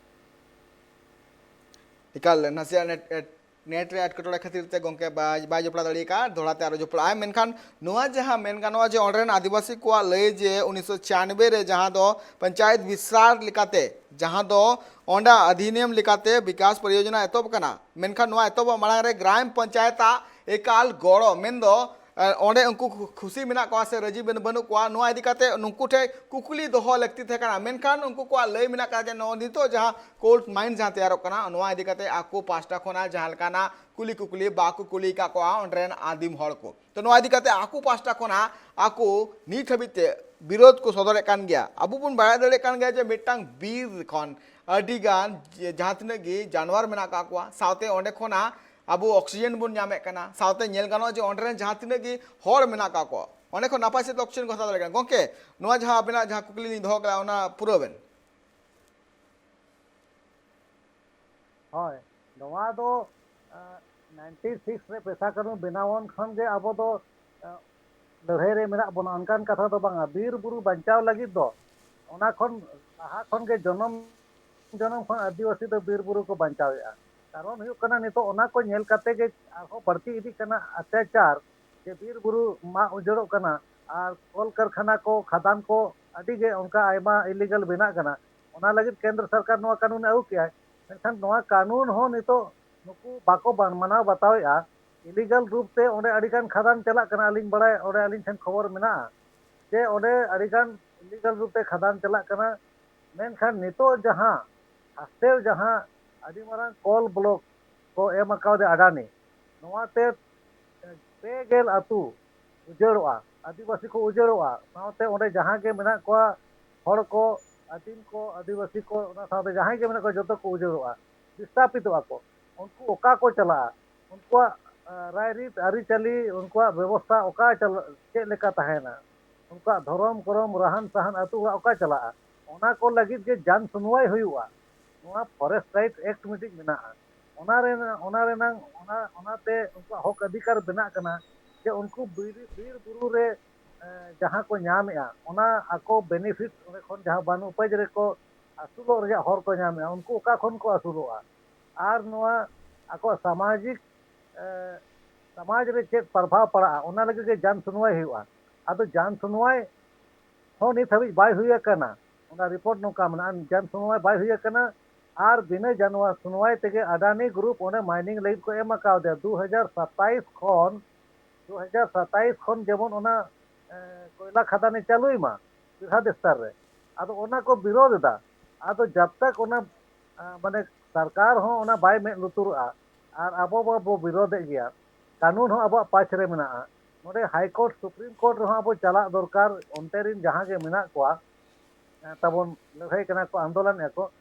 ᱮᱠᱟᱞ, ᱱᱟᱥᱮᱭᱟᱜ ᱱᱮᱴ, ᱮᱴ-, ᱱᱮᱴ ᱨᱮ ᱮᱴᱠᱮᱴᱚᱬᱮ ᱠᱷᱟᱹᱛᱤᱨ ᱛᱮ ᱜᱚᱢᱠᱮ ᱵᱟᱭ, ᱵᱟᱭ ᱡᱚᱯᱲᱟᱣ ᱫᱟᱲᱮ ᱟᱠᱟᱫᱼᱟ᱾ ᱫᱚᱦᱲᱟ ᱛᱮ ᱟᱨᱚ ᱡᱚᱯᱲᱟᱜᱼᱟᱭ᱾ ᱢᱮᱱᱠᱷᱟᱱ ᱱᱚᱣᱟ ᱡᱟᱦᱟᱸ ᱢᱮᱱ ᱜᱟᱱᱚᱜᱼᱟ ᱡᱮ ᱚᱸᱰᱮ ᱨᱮᱱ ᱟᱹᱫᱤᱵᱟᱹᱥᱤ ᱠᱚᱣᱟᱜ ᱞᱟᱹᱭ ᱡᱮ ᱩᱱᱤᱥᱥᱚ ᱪᱷᱤᱭᱟᱱᱵᱮ ᱨᱮ ᱡᱟᱦᱟᱸ ᱫᱚ ᱯᱚᱧᱪᱟᱭᱮᱛ ᱵᱤᱥᱛᱟᱨ ᱞᱮᱠᱟᱛᱮ, ᱡᱟᱦᱟᱸ ᱫᱚ ᱚᱸᱰᱮ ᱚᱫᱷᱤᱱᱤᱭᱚᱢ ᱞᱮᱠᱟᱛᱮ ᱵᱤᱠᱟᱥ ᱯᱚᱨᱤᱭᱳᱡᱚᱱᱟ ᱮᱛᱚᱦᱚᱵ ᱟᱠᱟᱱᱟ, ᱢᱮᱱᱠᱷᱟᱱ ᱱᱚᱣᱟ ᱮᱛᱚᱦᱚᱵ ᱢᱟᱲᱟᱝ ᱨᱮ ᱜᱨᱟᱢ ᱯᱚᱧᱪᱟᱭᱮᱛ ᱟᱜ ᱮᱠᱟᱞ ᱜᱚᱲᱚ, ᱢᱮᱱᱫᱚ, ᱮ, ᱚᱸᱰᱮ ᱩᱱᱠᱩ ᱠᱷᱩ-, ᱠᱷᱩᱥᱤ ᱢᱮᱱᱟᱜ ᱠᱚᱣᱟ ᱥᱮ ᱨᱟᱹᱡᱤ ᱵᱟᱹᱱ-, ᱵᱟᱹᱱᱩᱜ ᱠᱚᱣᱟ, ᱱᱚᱣᱟ ᱤᱫᱤ ᱠᱟᱛᱮ ᱱᱩᱠᱩ ᱴᱷᱮᱱ ᱠᱩᱠᱞᱤ ᱫᱚᱦᱚ ᱞᱟᱹᱠᱛᱤ ᱛᱟᱦᱮᱸ ᱠᱟᱱᱟ᱾ ᱢᱮᱱᱠᱷᱟᱱ ᱩᱱᱠᱩ ᱠᱚᱣᱟᱜ ᱞᱟᱹᱭ ᱢᱮᱱᱟᱜ ᱠᱟᱫᱟ ᱡᱮ ᱱᱚᱣᱟ ᱱᱤᱛᱚᱜ ᱡᱟᱦᱟᱸ ᱠᱳᱞ ᱢᱟᱭᱤᱱ ᱡᱟᱦᱟᱸ ᱛᱮᱭᱟᱨᱚᱜ ᱠᱟᱱᱟ, ᱱᱚᱣᱟ ᱤᱫᱤ ᱠᱟᱛᱮ ᱟᱠᱚ ᱯᱟᱦᱴᱟ ᱠᱷᱚᱱᱟᱜ ᱡᱟᱦᱟᱸ ᱞᱮᱠᱟᱱᱟᱜ ᱠᱩᱞᱤ ᱠᱩᱠᱞᱤ ᱵᱟᱠᱚ ᱠᱩᱞᱤ ᱟᱠᱟᱫ ᱠᱚᱣᱟ ᱚᱸᱰᱮ ᱨᱮᱱ ᱟᱹᱫᱤᱢ ᱦᱚᱲ ᱠᱚ᱾ ᱛᱚ, ᱱᱚᱣᱟ ᱤᱫᱤ ᱠᱟᱛᱮ ᱟᱠᱚ ᱯᱟᱦᱴᱟ ᱠᱷᱚᱱᱟᱜ ᱟᱠᱚ ᱱᱤᱛ ᱦᱟᱹᱵᱤᱡ ᱛᱮ ᱵᱤᱨᱳᱫᱷ ᱠᱚ ᱥᱚᱫᱚᱨᱮᱫ ᱠᱟᱱ ᱜᱮᱭᱟ᱾ ᱟᱵᱚ ᱵᱚᱱ ᱵᱟᱲᱟᱭ ᱫᱟᱲᱮᱭᱟᱜ ᱠᱟᱱ ᱜᱮᱭᱟ ᱡᱮ ᱢᱤᱫᱴᱟᱝ ᱵᱤᱨ ᱠᱷᱚᱱ ᱟᱹᱰᱤ ᱜᱟᱱ ᱡᱮ ᱡᱟᱦᱟᱸ ᱛᱤᱱᱟᱹᱜ ᱜᱮ ᱡᱟᱱᱣᱟᱨ ᱢᱮᱱᱟᱜ ᱟᱠᱟᱫ ᱠᱚᱣᱟ, ᱥᱟᱶᱛᱮ ᱚᱸᱰᱮ ᱠᱷᱚᱱᱟᱜ ᱟᱵᱚ ᱚᱠᱥᱤᱡᱮᱱ ᱵᱚᱱ ᱧᱟᱢᱮᱫ ᱠᱟᱱᱟ, ᱥᱟᱶᱛᱮ ᱧᱮᱞ ᱜᱟᱱᱚᱜᱼᱟ ᱡᱮ ᱚᱸᱰᱮ ᱨᱮᱱ ᱡᱟᱦᱟᱸ ᱛᱤᱱᱟᱹᱜ ᱜᱮ ᱦᱚᱲ ᱢᱮᱱᱟᱜ ᱟᱠᱟᱫ ᱠᱚᱣᱟ, ᱚᱸᱰᱮ ᱠᱷᱚᱱ ᱱᱟᱯᱟᱭ ᱥᱮᱫ ᱚᱠᱥᱤᱡᱮᱱ ᱠᱚ ᱦᱟᱛᱟᱣ ᱫᱟᱲᱮᱭᱟᱜ ᱠᱟᱱᱟ᱾ ᱜᱚᱢᱠᱮ, ᱱᱚᱣᱟ ᱡᱟᱦᱟᱸ ᱟᱵᱮᱱᱟᱜ ᱡᱟᱦᱟᱸ ᱠᱩᱠᱞᱤ ᱞᱤᱧ ᱫᱚᱦᱚ ᱠᱟᱫᱟ, ᱚᱱᱟ ᱯᱩᱨᱟᱹᱣ ᱵᱮᱱ᱾ ᱦᱳᱭ, ᱱᱚᱣᱟ ᱫᱚ, ᱟᱸ, ninety six ᱨᱮ ᱯᱮᱥᱟ ᱠᱟᱹᱱᱩᱱ ᱵᱮᱱᱟᱣ ᱮᱱ ᱠᱷᱚᱱ ᱜᱮ ᱟᱵᱚ ᱫᱚ, ᱟᱸ, ᱞᱟᱹᱲᱦᱟᱹᱭ ᱨᱮ ᱢᱮᱱᱟᱜ ᱵᱚᱱᱟ, ᱚᱱᱠᱟᱱ ᱠᱟᱛᱷᱟ ᱫᱚ ᱵᱟᱝᱟ᱾ ᱵᱤᱨ ᱵᱩᱨᱩ ᱵᱟᱧᱪᱟᱣ ᱞᱟᱹᱜᱤᱫ ᱫᱚ ᱚᱱᱟ ᱠᱷᱚᱱ ᱞᱟᱦᱟ ᱠᱷᱚᱱ ᱜᱮ ᱡᱚᱱᱚᱢ ᱡᱚᱱᱚᱢ ᱠᱷᱚᱱ ᱟᱹᱫᱤᱵᱟᱹᱥᱤ ᱫᱚ ᱵᱤᱨ ᱵᱩᱨᱩ ᱠᱚ ᱵᱟᱧᱪᱟᱣᱮᱫᱼᱟ᱾ ᱠᱟᱨᱚᱱ ᱦᱩᱭᱩᱜ ᱠᱟᱱᱟ, ᱱᱤᱛᱚᱜ ᱚᱱᱟ ᱠᱚ ᱧᱮᱞ ᱠᱟᱛᱮ ᱜᱮ ᱟᱨᱦᱚᱸ ᱵᱟᱹᱲᱛᱤ ᱤᱫᱤᱜ ᱠᱟᱱᱟ ᱚᱛᱛᱟᱪᱟᱨ, ᱡᱮ ᱵᱤᱨ ᱵᱩᱨᱩ ᱢᱟᱜ ᱩᱡᱟᱹᱲᱚᱜ ᱠᱟᱱᱟ ᱟᱨ ᱠᱚᱞ ᱠᱟᱨᱠᱷᱟᱱᱟ ᱠᱚ, ᱠᱷᱟᱫᱟᱱ ᱠᱚ ᱟᱹᱰᱤ ᱜᱮ ᱚᱱᱠᱟ ᱟᱭᱢᱟ ᱤᱞᱤᱜᱟᱞ ᱵᱮᱱᱟᱜ ᱠᱟᱱᱟ᱾ ᱚᱱᱟ ᱞᱟᱹᱜᱤᱫ ᱠᱮᱱᱫᱨᱚ ᱥᱚᱨᱠᱟᱨ ᱱᱚᱣᱟ ᱠᱟᱹᱱᱩᱱ ᱮ ᱟᱹᱜᱩ ᱠᱮᱜᱼᱟᱭ᱾ ᱢᱮᱱᱠᱷᱟᱱ ᱱᱚᱣᱟ ᱠᱟᱹᱱᱩᱱ ᱦᱚᱸ ᱱᱤᱛᱚᱜ ᱱᱩᱠᱩ ᱵᱟᱠᱚ ᱵᱟᱱ-, ᱢᱟᱱᱟᱣ ᱵᱟᱛᱟᱣᱮᱫᱼᱟ᱾ ᱤᱞᱤᱜᱟᱞ ᱨᱩᱯ ᱛᱮ ᱚᱸᱰᱮ ᱟᱹᱰᱤᱜᱟᱱ ᱠᱷᱟᱫᱟᱱ ᱪᱟᱞᱟᱜ ᱠᱟᱱᱟ, ᱟᱹᱞᱤᱧ ᱵᱟᱲᱟᱭ, ᱚᱸᱰᱮ ᱟᱹᱞᱤᱧ ᱴᱷᱮᱱ ᱠᱷᱚᱵᱚᱨ ᱢᱮᱱᱟᱜᱼᱟ ᱡᱮ ᱚᱸᱰᱮ ᱟᱹᱰᱤᱜᱟᱱ ᱤᱞᱤᱜᱟᱞ ᱨᱩᱯ ᱛᱮ ᱠᱷᱟᱫᱟᱱ ᱪᱟᱞᱟᱜ ᱠᱟᱱᱟ᱾ ᱢᱮᱱᱠᱷᱟᱱ ᱱᱤᱛᱚᱜ ᱡᱟᱦᱟᱸ ᱦᱟᱥᱛᱮᱞ, ᱡᱟᱦᱟᱸ ᱟᱹᱰᱤ ᱢᱟᱨᱟᱝ ᱠᱚᱞ ᱵᱞᱚᱠ ᱠᱚ ᱮᱢ ᱟᱠᱟᱣᱫᱮ ᱟᱰᱟᱱᱤ, ᱱᱚᱣᱟᱛᱮ ᱯᱮ ᱜᱮᱞ ᱟᱹᱛᱩ ᱩᱡᱟᱹᱲᱚᱜᱼᱟ, ᱟᱹᱫᱤᱵᱟᱹᱥᱤ ᱠᱚ ᱩᱡᱟᱹᱲᱚᱜᱼᱟ, ᱥᱟᱶᱛᱮ ᱚᱸᱰᱮ ᱡᱟᱦᱟᱸ ᱜᱮ ᱢᱮᱱᱟᱜ ᱠᱚᱣᱟ, ᱦᱚᱲ ᱠᱚ, ᱟᱹᱫᱤᱢ ᱠᱚ, ᱟᱹᱫᱤᱵᱟᱹᱥᱤ ᱠᱚ, ᱚᱱᱟ ᱥᱟᱶᱛᱮ ᱡᱟᱦᱟᱸᱭ ᱜᱮ ᱢᱮᱱᱟᱜ ᱠᱚᱣᱟ, ᱡᱚᱛᱚ ᱠᱚ ᱩᱡᱟᱹᱲᱚᱜᱼᱟ, ᱵᱤᱥᱛᱟᱯᱤᱛᱚᱜᱼᱟ ᱠᱚ᱾ ᱩᱱᱠᱩ ᱚᱠᱟ ᱠᱚ ᱪᱟᱞᱟᱜᱼᱟ? ᱩᱱᱠᱩᱣᱟᱜ, ᱟ, ᱨᱟᱭᱨᱤᱛ, ᱟᱹᱨᱤᱪᱟᱹᱞᱤ, ᱩᱱᱠᱩᱣᱟᱜ ᱵᱮᱵᱚᱥᱛᱷᱟ ᱚᱠᱟ ᱪᱟᱞᱟᱜ, ᱪᱮᱫ ᱞᱮᱠᱟ ᱛᱟᱦᱮᱱᱟ? ᱩᱱᱠᱩᱣᱟᱜ ᱫᱷᱚᱨᱚᱢ ᱠᱚᱨᱚᱢ, ᱨᱟᱦᱟᱱ ᱥᱟᱦᱟᱱ, ᱟᱹᱛᱩ ᱚᱲᱟᱜ ᱚᱠᱟ ᱪᱟᱞᱟᱜᱼᱟ? ᱚᱱᱟ ᱠᱚ ᱞᱟᱹᱜᱤᱫ ᱜᱮ ᱡᱟᱱ ᱥᱩᱱᱣᱟᱭ ᱦᱩᱭᱩᱜᱼᱟ᱾ ᱱᱚᱣᱟ ᱯᱷᱚᱨᱮᱥᱴ ᱨᱟᱭᱤᱴ ᱮᱠᱴ ᱢᱤᱫᱴᱤᱡ ᱢᱮᱱᱟᱜᱼᱟ, ᱚᱱᱟ ᱨᱮᱱᱟᱜ, ᱚᱱᱟ ᱨᱮᱱᱟᱝ, ᱚᱱᱟ, ᱚᱱᱟᱛᱮ ᱩᱱᱠᱩᱣᱟᱜ ᱦᱚᱠ ᱚᱫᱷᱤᱠᱟᱨ ᱵᱮᱱᱟᱜ ᱠᱟᱱᱟ ᱡᱮ ᱩᱱᱠᱩ ᱵᱤᱨ, ᱵᱤᱨ ᱵᱩᱨᱩ ᱨᱮ, ᱮ, ᱡᱟᱦᱟᱸ ᱠᱚ ᱧᱟᱢᱮᱜᱼᱟ, ᱚᱱᱟ ᱟᱠᱚ ᱵᱮᱱᱤᱯᱷᱤᱴ ᱚᱸᱰᱮ ᱠᱷᱚᱱ ᱡᱟᱦᱟᱸ ᱵᱟᱹᱱᱩᱜ ᱩᱯᱟᱹᱭ ᱨᱮᱠᱚ ᱟᱹᱥᱩᱞᱚᱜ ᱨᱮᱭᱟᱜ ᱦᱚᱨ ᱠᱚ ᱧᱟᱢᱮᱜᱼᱟ, ᱩᱱᱠᱩ ᱚᱠᱟ ᱠᱷᱚᱱ ᱠᱚ ᱟᱹᱥᱩᱞᱚᱜᱼᱟ? ᱟᱨ ᱱᱚᱣᱟ ᱟᱠᱚᱣᱟᱜ ᱥᱟᱢᱟᱡᱤᱠ, ᱮ, ᱥᱚᱢᱟᱡᱽ ᱨᱮ ᱪᱮᱫ ᱯᱨᱚᱵᱷᱟᱵᱽ ᱯᱟᱲᱟᱜᱼᱟ, ᱚᱱᱟ ᱞᱟᱹᱜᱤᱫ ᱜᱮ ᱡᱟᱱ ᱥᱩᱱᱣᱟᱭ ᱦᱩᱭᱩᱜᱼᱟ᱾ ᱟᱫᱚ ᱡᱟᱱ ᱥᱩᱱᱣᱟᱭ ᱦᱚᱸ ᱱᱤᱛ ᱦᱟᱹᱵᱤᱡ ᱵᱟᱭ ᱦᱩᱭ ᱟᱠᱟᱱᱟ᱾ ᱚᱱᱟ ᱨᱤᱯᱳᱨᱴ ᱱᱚᱝᱠᱟ ᱢᱮᱱᱟᱜᱼᱟ, ᱡᱟᱱ ᱥᱩᱱᱣᱟᱭ ᱵᱟᱭ ᱦᱩᱭ ᱟᱠᱟᱱᱟ᱾ ᱟᱨ ᱵᱤᱱᱟᱹ ᱡᱟᱱᱣᱟ ᱥᱩᱱᱣᱟᱭ ᱛᱮᱜᱮ ᱟᱰᱟᱱᱤ ᱜᱨᱩᱯ ᱚᱸᱰᱮ ᱢᱟᱭᱱᱤᱝ ᱞᱟᱹᱜᱤᱫ ᱠᱚ ᱮᱢ ᱟᱠᱟᱣᱫᱮᱭᱟ᱾ ᱫᱩ ᱦᱟᱡᱟᱨ ᱥᱟᱛᱟᱭᱤᱥ ᱠᱷᱚᱱ, ᱫᱩ ᱦᱟᱡᱟᱨ ᱥᱟᱛᱟᱭᱤᱥ ᱠᱷᱚᱱ ᱡᱮᱢᱚᱱ ᱚᱱᱟ, ᱮ, ᱠᱚᱭᱞᱟ ᱠᱷᱟᱫᱟᱱᱮ ᱪᱟᱹᱞᱩᱭ ᱢᱟ ᱵᱤᱨᱦᱟᱫ ᱥᱛᱚᱨ ᱨᱮ᱾ ᱟᱫᱚ ᱚᱱᱟ ᱠᱚ ᱵᱤᱨᱳᱫᱷ ᱮᱫᱟ᱾ ᱟᱫᱚ ᱡᱟᱵ ᱛᱟᱠ ᱚᱱᱟ, ᱮ, ᱢᱟᱱᱮ ᱥᱚᱨᱠᱟᱨ ᱦᱚᱸ ᱚᱱᱟ ᱵᱟᱭ ᱢᱮᱫ ᱞᱩᱛᱩᱨᱚᱜᱼᱟ ᱟᱨ ᱟᱵᱚ ᱵᱟᱵᱚ ᱵᱤᱨᱳᱫᱷᱮᱫ ᱜᱮᱭᱟ, ᱠᱟᱹᱱᱩᱱ ᱦᱚᱸ ᱟᱵᱚᱣᱟᱜ ᱯᱟᱥ ᱨᱮ ᱢᱮᱱᱟᱜᱼᱟ᱾ ᱱᱚᱰᱮ ᱦᱟᱭ ᱠᱳᱨᱴ, ᱥᱩᱯᱨᱤᱢ ᱠᱳᱨᱴ ᱨᱮᱦᱚᱸ ᱟᱵᱚ ᱪᱟᱞᱟᱜ ᱫᱚᱨᱠᱟᱨ᱾ ᱚᱱᱛᱮ ᱨᱤᱱ ᱡᱟᱦᱟᱸ ᱜᱮ ᱢᱮᱱᱟᱜ ᱠᱚᱣᱟ, ᱮ, ᱛᱟᱵᱚᱱ ᱞᱟᱹᱲᱦᱟᱹᱭ ᱠᱟᱱᱟ ᱠᱚ, ᱟᱱᱫᱳᱞᱚᱱᱮᱫᱼᱟ ᱠᱚ,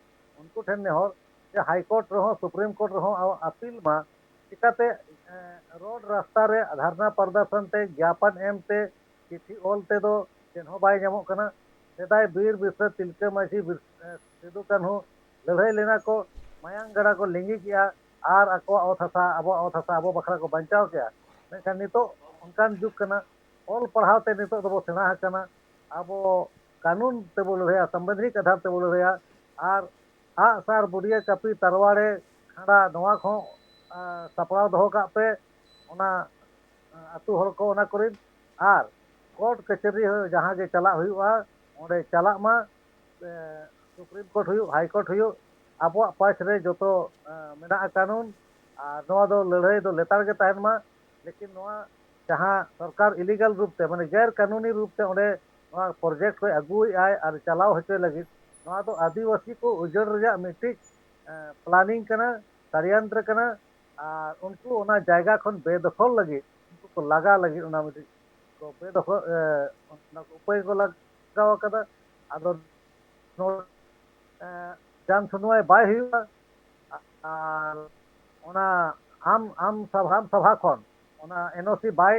ᱩᱱᱠᱩ ᱴᱷᱮᱱ ᱱᱮᱦᱚᱨ ᱡᱮ ᱦᱟᱭ ᱠᱳᱨᱴ ᱨᱮᱦᱚᱸ, ᱥᱩᱯᱨᱤᱢ ᱠᱳᱨᱴ ᱨᱮᱦᱚᱸ ᱟ-, ᱟᱯᱤᱞ ᱢᱟ᱾ ᱪᱤᱠᱟᱛᱮ, ᱮ, ᱨᱳᱰ ᱨᱟᱥᱛᱟ ᱨᱮ ᱫᱷᱟᱨᱱᱟ ᱯᱨᱚᱫᱚᱨᱥᱚᱱ ᱛᱮ, ᱜᱭᱟᱯᱚᱱ ᱮᱢ ᱛᱮ, ᱪᱤᱴᱷᱤ ᱚᱞ ᱛᱮᱫᱚ ᱪᱮᱫ ᱦᱚᱸ ᱵᱟᱭ ᱧᱟᱢᱚᱜ ᱠᱟᱱᱟ᱾ ᱥᱮᱫᱟᱭ ᱵᱤᱨ ᱵᱤᱨᱥᱟᱹ ᱛᱤᱞᱠᱟᱹ ᱢᱟᱹᱡᱷᱤ, ᱵᱤᱨ-, ᱮ, ᱥᱤᱫᱩ ᱠᱟᱹᱱᱦᱩ ᱞᱟᱹᱲᱦᱟᱹᱭ ᱞᱮᱱᱟ ᱠᱚ, ᱢᱟᱭᱟᱝ ᱜᱟᱰᱟ ᱠᱚ ᱞᱤᱸᱜᱤ ᱠᱮᱜᱼᱟ ᱟᱨ ᱟᱠᱚᱣᱟᱜ ᱚᱛ ᱦᱟᱥᱟ, ᱟᱵᱚᱣᱟᱜ ᱚᱛ ᱦᱟᱥᱟ ᱟᱵᱚ ᱵᱟᱠᱷᱨᱟ ᱠᱚ ᱵᱟᱧᱪᱟᱣ ᱠᱮᱜᱼᱟ᱾ ᱢᱮᱱᱠᱷᱟᱱ ᱱᱤᱛᱚᱜ ᱚᱱᱠᱟᱱ ᱡᱩᱜᱽ ᱠᱟᱱᱟ, ᱚᱞ ᱯᱟᱲᱦᱟᱣ ᱛᱮ ᱱᱤᱛᱚᱜ ᱫᱚᱵᱚ ᱥᱮᱬᱟ ᱟᱠᱟᱱᱟ, ᱟᱵᱚ ᱠᱟᱹᱱᱩᱱ ᱛᱮᱵᱚ ᱞᱟᱹᱲᱦᱟᱹᱭᱟ, ᱥᱟᱢᱵᱤᱫᱷᱟᱱᱤᱠ ᱟᱫᱷᱟᱨ ᱛᱮᱵᱚ ᱞᱟᱹᱲᱦᱟᱹᱭᱟ, ᱟᱨ ᱟᱜ ᱥᱟᱨ, ᱵᱩᱰᱤᱭᱟᱹ, ᱠᱟᱹᱯᱤ, ᱛᱟᱨᱣᱟᱲᱮ, ᱠᱷᱟᱸᱰᱟ, ᱱᱚᱣᱟ ᱠᱚᱦᱚᱸ ᱥᱟᱯᱲᱟᱣ ᱫᱚᱦᱚ ᱠᱟᱜ ᱯᱮ᱾ ᱚᱱᱟ ᱟᱹᱛᱩ ᱦᱚᱲ ᱠᱚ ᱚᱱᱟ ᱠᱚᱨᱮᱱ, ᱟᱨ ᱠᱳᱨᱴ ᱠᱟᱹᱪᱷᱟᱹᱨᱤ ᱦᱚᱸ ᱡᱟᱦᱟᱸ ᱜᱮ ᱪᱟᱞᱟᱜ ᱦᱩᱭᱩᱜᱼᱟ, ᱚᱸᱰᱮ ᱪᱟᱞᱟᱜ ᱢᱟ᱾ ᱥᱩᱯᱨᱤᱢ ᱠᱳᱨᱴ ᱦᱩᱭᱩᱜ, ᱦᱟᱭ ᱠᱳᱨᱴ ᱦᱩᱭᱩᱜ, ᱟᱵᱚᱣᱟᱜ ᱯᱟᱥ ᱨᱮ ᱡᱚᱛᱚ ᱢᱮᱱᱟᱜᱼᱟ ᱠᱟᱹᱱᱩᱱ᱾ ᱟᱨ ᱱᱚᱣᱟ ᱫᱚ ᱞᱟᱹᱲᱦᱟᱹᱭ ᱫᱚ ᱞᱮᱛᱟᱲ ᱜᱮ ᱛᱟᱦᱮᱱ ᱢᱟ᱾ ᱞᱮᱠᱤᱱ ᱱᱚᱣᱟ ᱡᱟᱦᱟᱸ ᱥᱚᱨᱠᱟᱨ ᱤᱞᱤᱜᱟᱞ ᱨᱩᱯ ᱛᱮ, ᱢᱟᱱᱮ ᱜᱮᱨ ᱠᱟᱹᱱᱩᱱᱤ ᱨᱩᱯ ᱛᱮ ᱚᱸᱰᱮ ᱱᱚᱣᱟ ᱯᱨᱚᱡᱮᱠᱴ ᱠᱚᱭ ᱟᱹᱜᱩᱭᱮᱫᱼᱟᱭ ᱟᱨ ᱪᱟᱞᱟᱣ ᱦᱚᱪᱚᱭ ᱞᱟᱹᱜᱤᱫ, ᱱᱚᱣᱟ ᱫᱚ ᱟᱹᱫᱤᱵᱟᱹᱥᱤ ᱠᱚ ᱩᱡᱟᱹᱲ ᱨᱮᱭᱟᱜ ᱢᱤᱫᱴᱤᱡ ᱯᱞᱟᱱᱤᱝ ᱠᱟᱱᱟ, ᱥᱟᱲᱭᱟᱱᱛᱨᱚ ᱠᱟᱱᱟ᱾ ᱟᱨ ᱩᱱᱠᱩ ᱚᱱᱟ ᱡᱟᱭᱜᱟ ᱠᱷᱚᱱ ᱵᱮᱫᱚᱠᱷᱚᱞ ᱞᱟᱹᱜᱤᱫ, ᱩᱱᱠᱩ ᱠᱚ ᱞᱟᱜᱟ ᱞᱟᱹᱜᱤᱫ ᱚᱱᱟ ᱢᱤᱫᱴᱤᱡ ᱠᱚ ᱵᱮᱫᱚᱠᱷᱚᱞ, ᱮ, ᱚᱱᱟ ᱠᱚ ᱩᱯᱟᱹᱭ ᱠᱚ ᱞᱟᱜᱟᱣ ᱟᱠᱟᱫᱟ᱾ ᱟᱫᱚ ᱱᱚᱣᱟ, ᱮ, ᱡᱟᱱ ᱥᱩᱱᱣᱟᱭ ᱵᱟᱭ ᱦᱩᱭᱩᱜᱼᱟ᱾ ᱟᱨ ᱚᱱᱟ ᱟᱢ, ᱟᱢ ᱥᱟᱵᱷᱟ, ᱟᱢ ᱥᱟᱵᱷᱟ ᱠᱷᱚᱱ ᱚᱱᱟ ᱮᱱ ᱳ ᱥᱤ ᱵᱟᱭ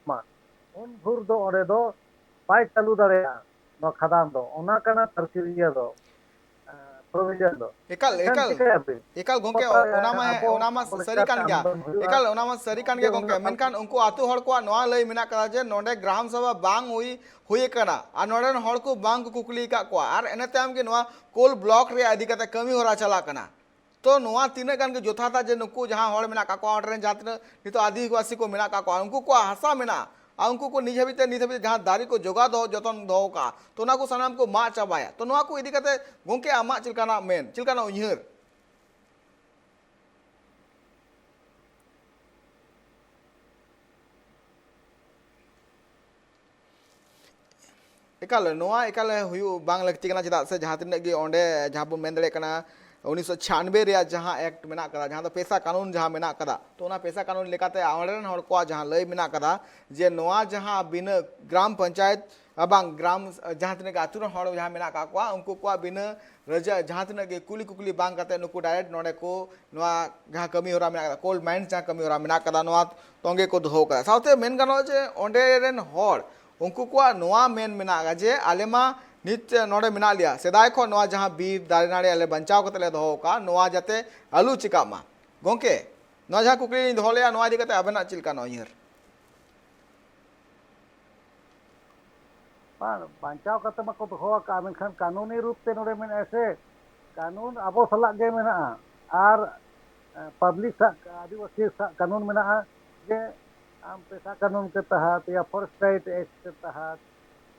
ᱮᱢᱟ, ᱩᱱ ᱵᱷᱳᱨ ᱫᱚ ᱚᱸᱰᱮ ᱫᱚ ᱵᱟᱭ ᱪᱟᱹᱞᱩ ᱫᱟᱲᱮᱭᱟᱜᱼᱟ ᱱᱚᱣᱟ ᱠᱷᱟᱫᱟᱱ ᱫᱚ᱾ ᱚᱱᱟ ᱠᱟᱱᱟ ᱠᱨᱟᱭᱴᱮᱨᱤᱭᱟ ᱫᱚ, ᱮ, ᱯᱨᱚᱵᱷᱤᱡᱚᱱ ᱫᱚ᱾ ᱮᱠᱟᱞ, ᱢᱮᱱᱠᱷᱟᱱ ᱮᱠᱟᱞ, ᱪᱤᱠᱟᱹᱭᱟᱵᱤᱱ? ᱮᱠᱟᱞ ᱜᱚᱢᱠᱮ, ᱜᱚᱴᱟ ᱚᱱᱟ ᱢᱟ, ᱟᱵᱚ ᱚᱱᱟ ᱢᱟ ᱟᱵᱚ ᱥᱟᱹᱨᱤ ᱞᱮᱠᱟᱛᱮ ᱠᱟᱱ ᱜᱮᱭᱟ᱾ ᱟᱱᱫᱳᱞᱚᱱ ᱦᱩᱭᱩᱜᱼᱟ᱾ ᱮᱠᱟᱞ, ᱚᱱᱟ ᱢᱟ ᱥᱟᱹᱨᱤ ᱠᱟᱱ ᱜᱮᱭᱟ ᱜᱚᱢᱠᱮ᱾ ᱢᱮᱱᱠᱷᱟᱱ ᱩᱱᱠᱩ ᱟᱹᱛᱩ ᱦᱚᱲ ᱠᱚᱣᱟᱜ ᱱᱚᱣᱟ ᱞᱟᱹᱭ ᱢᱮᱱᱟᱜ ᱠᱟᱫᱟ ᱡᱮ ᱱᱚᱰᱮ ᱜᱨᱟᱢ ᱥᱚᱵᱷᱟ ᱵᱟᱝ ᱦᱩᱭ, ᱦᱩᱭ ᱟᱠᱟᱱᱟ ᱟᱨ ᱱᱚᱰᱮ ᱨᱮᱱ ᱦᱚᱲ ᱠᱚ ᱵᱟᱝ ᱠᱚ ᱠᱩᱠᱞᱤ ᱟᱠᱟᱫ ᱠᱚᱣᱟ, ᱟᱨ ᱤᱱᱟᱹ ᱛᱟᱭᱚᱢ ᱜᱮ ᱱᱚᱣᱟ ᱠᱳᱞ ᱵᱞᱚᱠ ᱨᱮᱭᱟᱜ ᱤᱫᱤ ᱠᱟᱛᱮ ᱠᱟᱹᱢᱤ ᱦᱚᱨᱟ ᱪᱟᱞᱟᱜ ᱠᱟᱱᱟ᱾ ᱛᱚ ᱱᱚᱣᱟ ᱛᱤᱱᱟᱹᱜ ᱜᱟᱱ ᱜᱮ ᱡᱚᱛᱷᱟᱛᱟ ᱡᱮ ᱱᱩᱠᱩ ᱡᱟᱦᱟᱸ ᱦᱚᱲ ᱢᱮᱱᱟᱜ ᱠᱟᱜ ᱠᱚᱣᱟ, ᱚᱸᱰᱮ ᱨᱮᱱ ᱡᱟᱦᱟᱸ ᱛᱤᱱᱟᱹᱜ ᱱᱤᱛᱚᱜ ᱟᱹᱫᱤᱵᱟᱹᱥᱤ ᱠᱚ ᱢᱮᱱᱟᱜ ᱠᱟᱜ ᱠᱚᱣᱟ, ᱩᱱᱠᱩ ᱠᱚᱣᱟᱜ ᱦᱟᱥᱟ ᱢᱮᱱᱟᱜᱼᱟ, ᱟᱨ ᱩᱱᱠᱩ ᱠᱚ ᱱᱤᱡ ᱦᱟᱹᱵᱤᱡ ᱛᱮ, ᱱᱤᱛ ᱦᱟᱹᱵᱤᱡ ᱛᱮ ᱡᱟᱦᱟᱸ ᱫᱟᱨᱮ ᱠᱚ ᱡᱚᱜᱟᱣ ᱫᱚᱦᱚ, ᱡᱚᱛᱚᱱ ᱫᱚᱦᱚ ᱠᱟᱜᱼᱟ, ᱛᱚ ᱱᱚᱣᱟ ᱠᱚ ᱥᱟᱱᱟᱢ ᱠᱚ ᱢᱟᱜ ᱪᱟᱵᱟᱭᱟ᱾ ᱛᱚ ᱱᱚᱣᱟ ᱠᱚ ᱤᱫᱤ ᱠᱟᱛᱮ ᱜᱚᱢᱠᱮ, ᱟᱢᱟᱜ ᱪᱮᱫ ᱞᱮᱠᱟᱱᱟᱜ ᱢᱮᱱ, ᱪᱮᱫ ᱞᱮᱠᱟᱱᱟᱜ ᱩᱭᱦᱟᱹᱨ? ᱮᱠᱟᱞ, ᱱᱚᱣᱟ ᱮᱠᱟᱞ ᱦᱩᱭᱩᱜ ᱵᱟᱝ ᱞᱟᱹᱠᱛᱤ ᱠᱟᱱᱟ, ᱪᱮᱫᱟᱜ ᱥᱮ ᱡᱟᱦᱟᱸ ᱛᱤᱱᱟᱹᱜ ᱜᱮ ᱚᱸᱰᱮ ᱡᱟᱦᱟᱸ ᱵᱚᱱ ᱢᱮᱱ ᱫᱟᱲᱮᱭᱟᱜ ᱠᱟᱱᱟ, ᱩᱱᱤᱥᱥᱚ ᱪᱷᱤᱭᱟᱱᱵᱮ ᱨᱮᱭᱟᱜ ᱡᱟᱦᱟᱸ ᱮᱠᱴ ᱢᱮᱱᱟᱜ ᱠᱟᱫᱟ, ᱡᱟᱦᱟᱸ ᱫᱚ ᱯᱮᱥᱟ ᱠᱟᱹᱱᱩᱱ ᱡᱟᱦᱟᱸ ᱢᱮᱱᱟᱜ ᱠᱟᱫᱟ, ᱛᱚ ᱚᱱᱟ ᱯᱮᱥᱟ ᱠᱟᱹᱱᱩᱱ ᱞᱮᱠᱟᱛᱮ ᱚᱸᱰᱮ ᱨᱮᱱ ᱦᱚᱲ ᱠᱚᱣᱟᱜ ᱡᱟᱦᱟᱸ ᱞᱟᱹᱭ ᱢᱮᱱᱟᱜ ᱠᱟᱫᱟ ᱡᱮ ᱱᱚᱣᱟ ᱡᱟᱦᱟᱸ ᱵᱤᱱᱟᱹ ᱜᱨᱟᱢ ᱯᱚᱧᱪᱟᱭᱮᱛ, ᱟᱨ ᱵᱟᱝ ᱜᱨᱟᱢ, ᱡᱟᱦᱟᱸ ᱛᱤᱱᱟᱹᱜ ᱜᱮ ᱟᱹᱛᱩ ᱨᱮᱱ ᱦᱚᱲ ᱡᱟᱦᱟᱸ ᱢᱮᱱᱟᱜ ᱠᱟᱜ ᱠᱚᱣᱟ, ᱩᱱᱠᱩ ᱠᱚᱣᱟᱜ ᱵᱤᱱᱟᱹ ᱨᱟᱡᱟ ᱡᱟᱦᱟᱸ ᱛᱤᱱᱟᱹᱜ ᱜᱮ ᱠᱩᱞᱤ ᱠᱩᱠᱞᱤ ᱵᱟᱝ ᱠᱟᱛᱮ ᱱᱩᱠᱩ ᱰᱟᱭᱨᱮᱠᱴ ᱱᱚᱰᱮ ᱠᱚ ᱱᱚᱣᱟ ᱡᱟᱦᱟᱸ ᱠᱟᱹᱢᱤ ᱦᱚᱨᱟ ᱢᱮᱱᱟᱜ ᱠᱟᱫᱟ, ᱠᱳᱞ ᱢᱟᱭᱤᱱᱥ ᱡᱟᱦᱟᱸ ᱠᱟᱹᱢᱤ ᱦᱚᱨᱟ ᱢᱮᱱᱟᱜ ᱠᱟᱫᱟ, ᱱᱚᱣᱟ ᱛᱚᱸᱜᱮ ᱠᱚ ᱫᱚᱦᱚ ᱠᱟᱫᱟ᱾ ᱥᱟᱶᱛᱮ ᱢᱮᱱ ᱜᱟᱱᱚᱜᱼᱟ ᱡᱮ ᱚᱸᱰᱮ ᱨᱮᱱ ᱦᱚᱲ, ᱩᱱᱠᱩ ᱠᱚᱣᱟᱜ ᱱᱚᱣᱟ ᱢᱮᱱ ᱢᱮᱱᱟᱜᱼᱟ ᱡᱮ ᱟᱞᱮ ᱢᱟ ᱱᱤᱛ ᱱᱚᱰᱮ ᱢᱮᱱᱟᱜ ᱞᱮᱭᱟ, ᱥᱮᱫᱟᱭ ᱠᱷᱚᱱ ᱱᱚᱣᱟ ᱡᱟᱦᱟᱸ ᱵᱤᱨ ᱫᱟᱨᱮ ᱱᱟᱹᱲᱤ ᱟᱞᱮ ᱵᱟᱧᱪᱟᱣ ᱠᱟᱛᱮ ᱞᱮ ᱫᱚᱦᱚ ᱟᱠᱟᱫᱼᱟ, ᱱᱚᱣᱟ ᱡᱟᱛᱮ ᱟᱞᱚ ᱪᱤᱠᱟᱜ ᱢᱟ᱾ ᱜᱚᱢᱠᱮ, ᱱᱚᱣᱟ ᱡᱟᱦᱟᱸ ᱠᱩᱠᱞᱤ ᱞᱤᱧ ᱫᱚᱦᱚ ᱞᱮᱫᱼᱟ, ᱱᱚᱣᱟ ᱤᱫᱤ ᱠᱟᱛᱮ ᱟᱵᱮᱱᱟᱜ ᱪᱮᱫ ᱞᱮᱠᱟ ᱱᱚᱣᱟ ᱩᱭᱦᱟᱹᱨ? ᱵᱟᱝ, ᱵᱟᱧᱪᱟᱣ ᱠᱟᱛᱮ ᱢᱟᱠᱚ ᱫᱚᱦᱚ ᱟᱠᱟᱫᱼᱟ, ᱢᱮᱱᱠᱷᱟᱱ ᱠᱟᱹᱱᱩᱱᱤ ᱨᱩᱯ ᱛᱮ ᱱᱚᱰᱮ ᱢᱮᱱᱟᱜᱼᱟ ᱥᱮ, ᱠᱟᱹᱱᱩᱱ ᱟᱵᱚ ᱥᱟᱞᱟᱜ ᱜᱮ ᱢᱮᱱᱟᱜᱼᱟ᱾ ᱟᱨ ᱯᱟᱵᱽᱞᱤᱠ ᱥᱟᱜ, ᱟᱹᱫᱤᱵᱟᱹᱥᱤ ᱥᱟᱜ ᱠᱟᱹᱱᱩᱱ ᱢᱮᱱᱟᱜᱼᱟ ᱡᱮ ᱟᱢ ᱯᱮᱥᱟ ᱠᱟᱹᱱᱩᱱ ᱠᱮ ᱛᱟᱦᱟᱛ ᱭᱟ ᱯᱷᱚᱨᱮᱥᱴ ᱨᱟᱭᱤᱴ ᱮᱠᱴ ᱠᱮ ᱛᱟᱦᱟᱛ,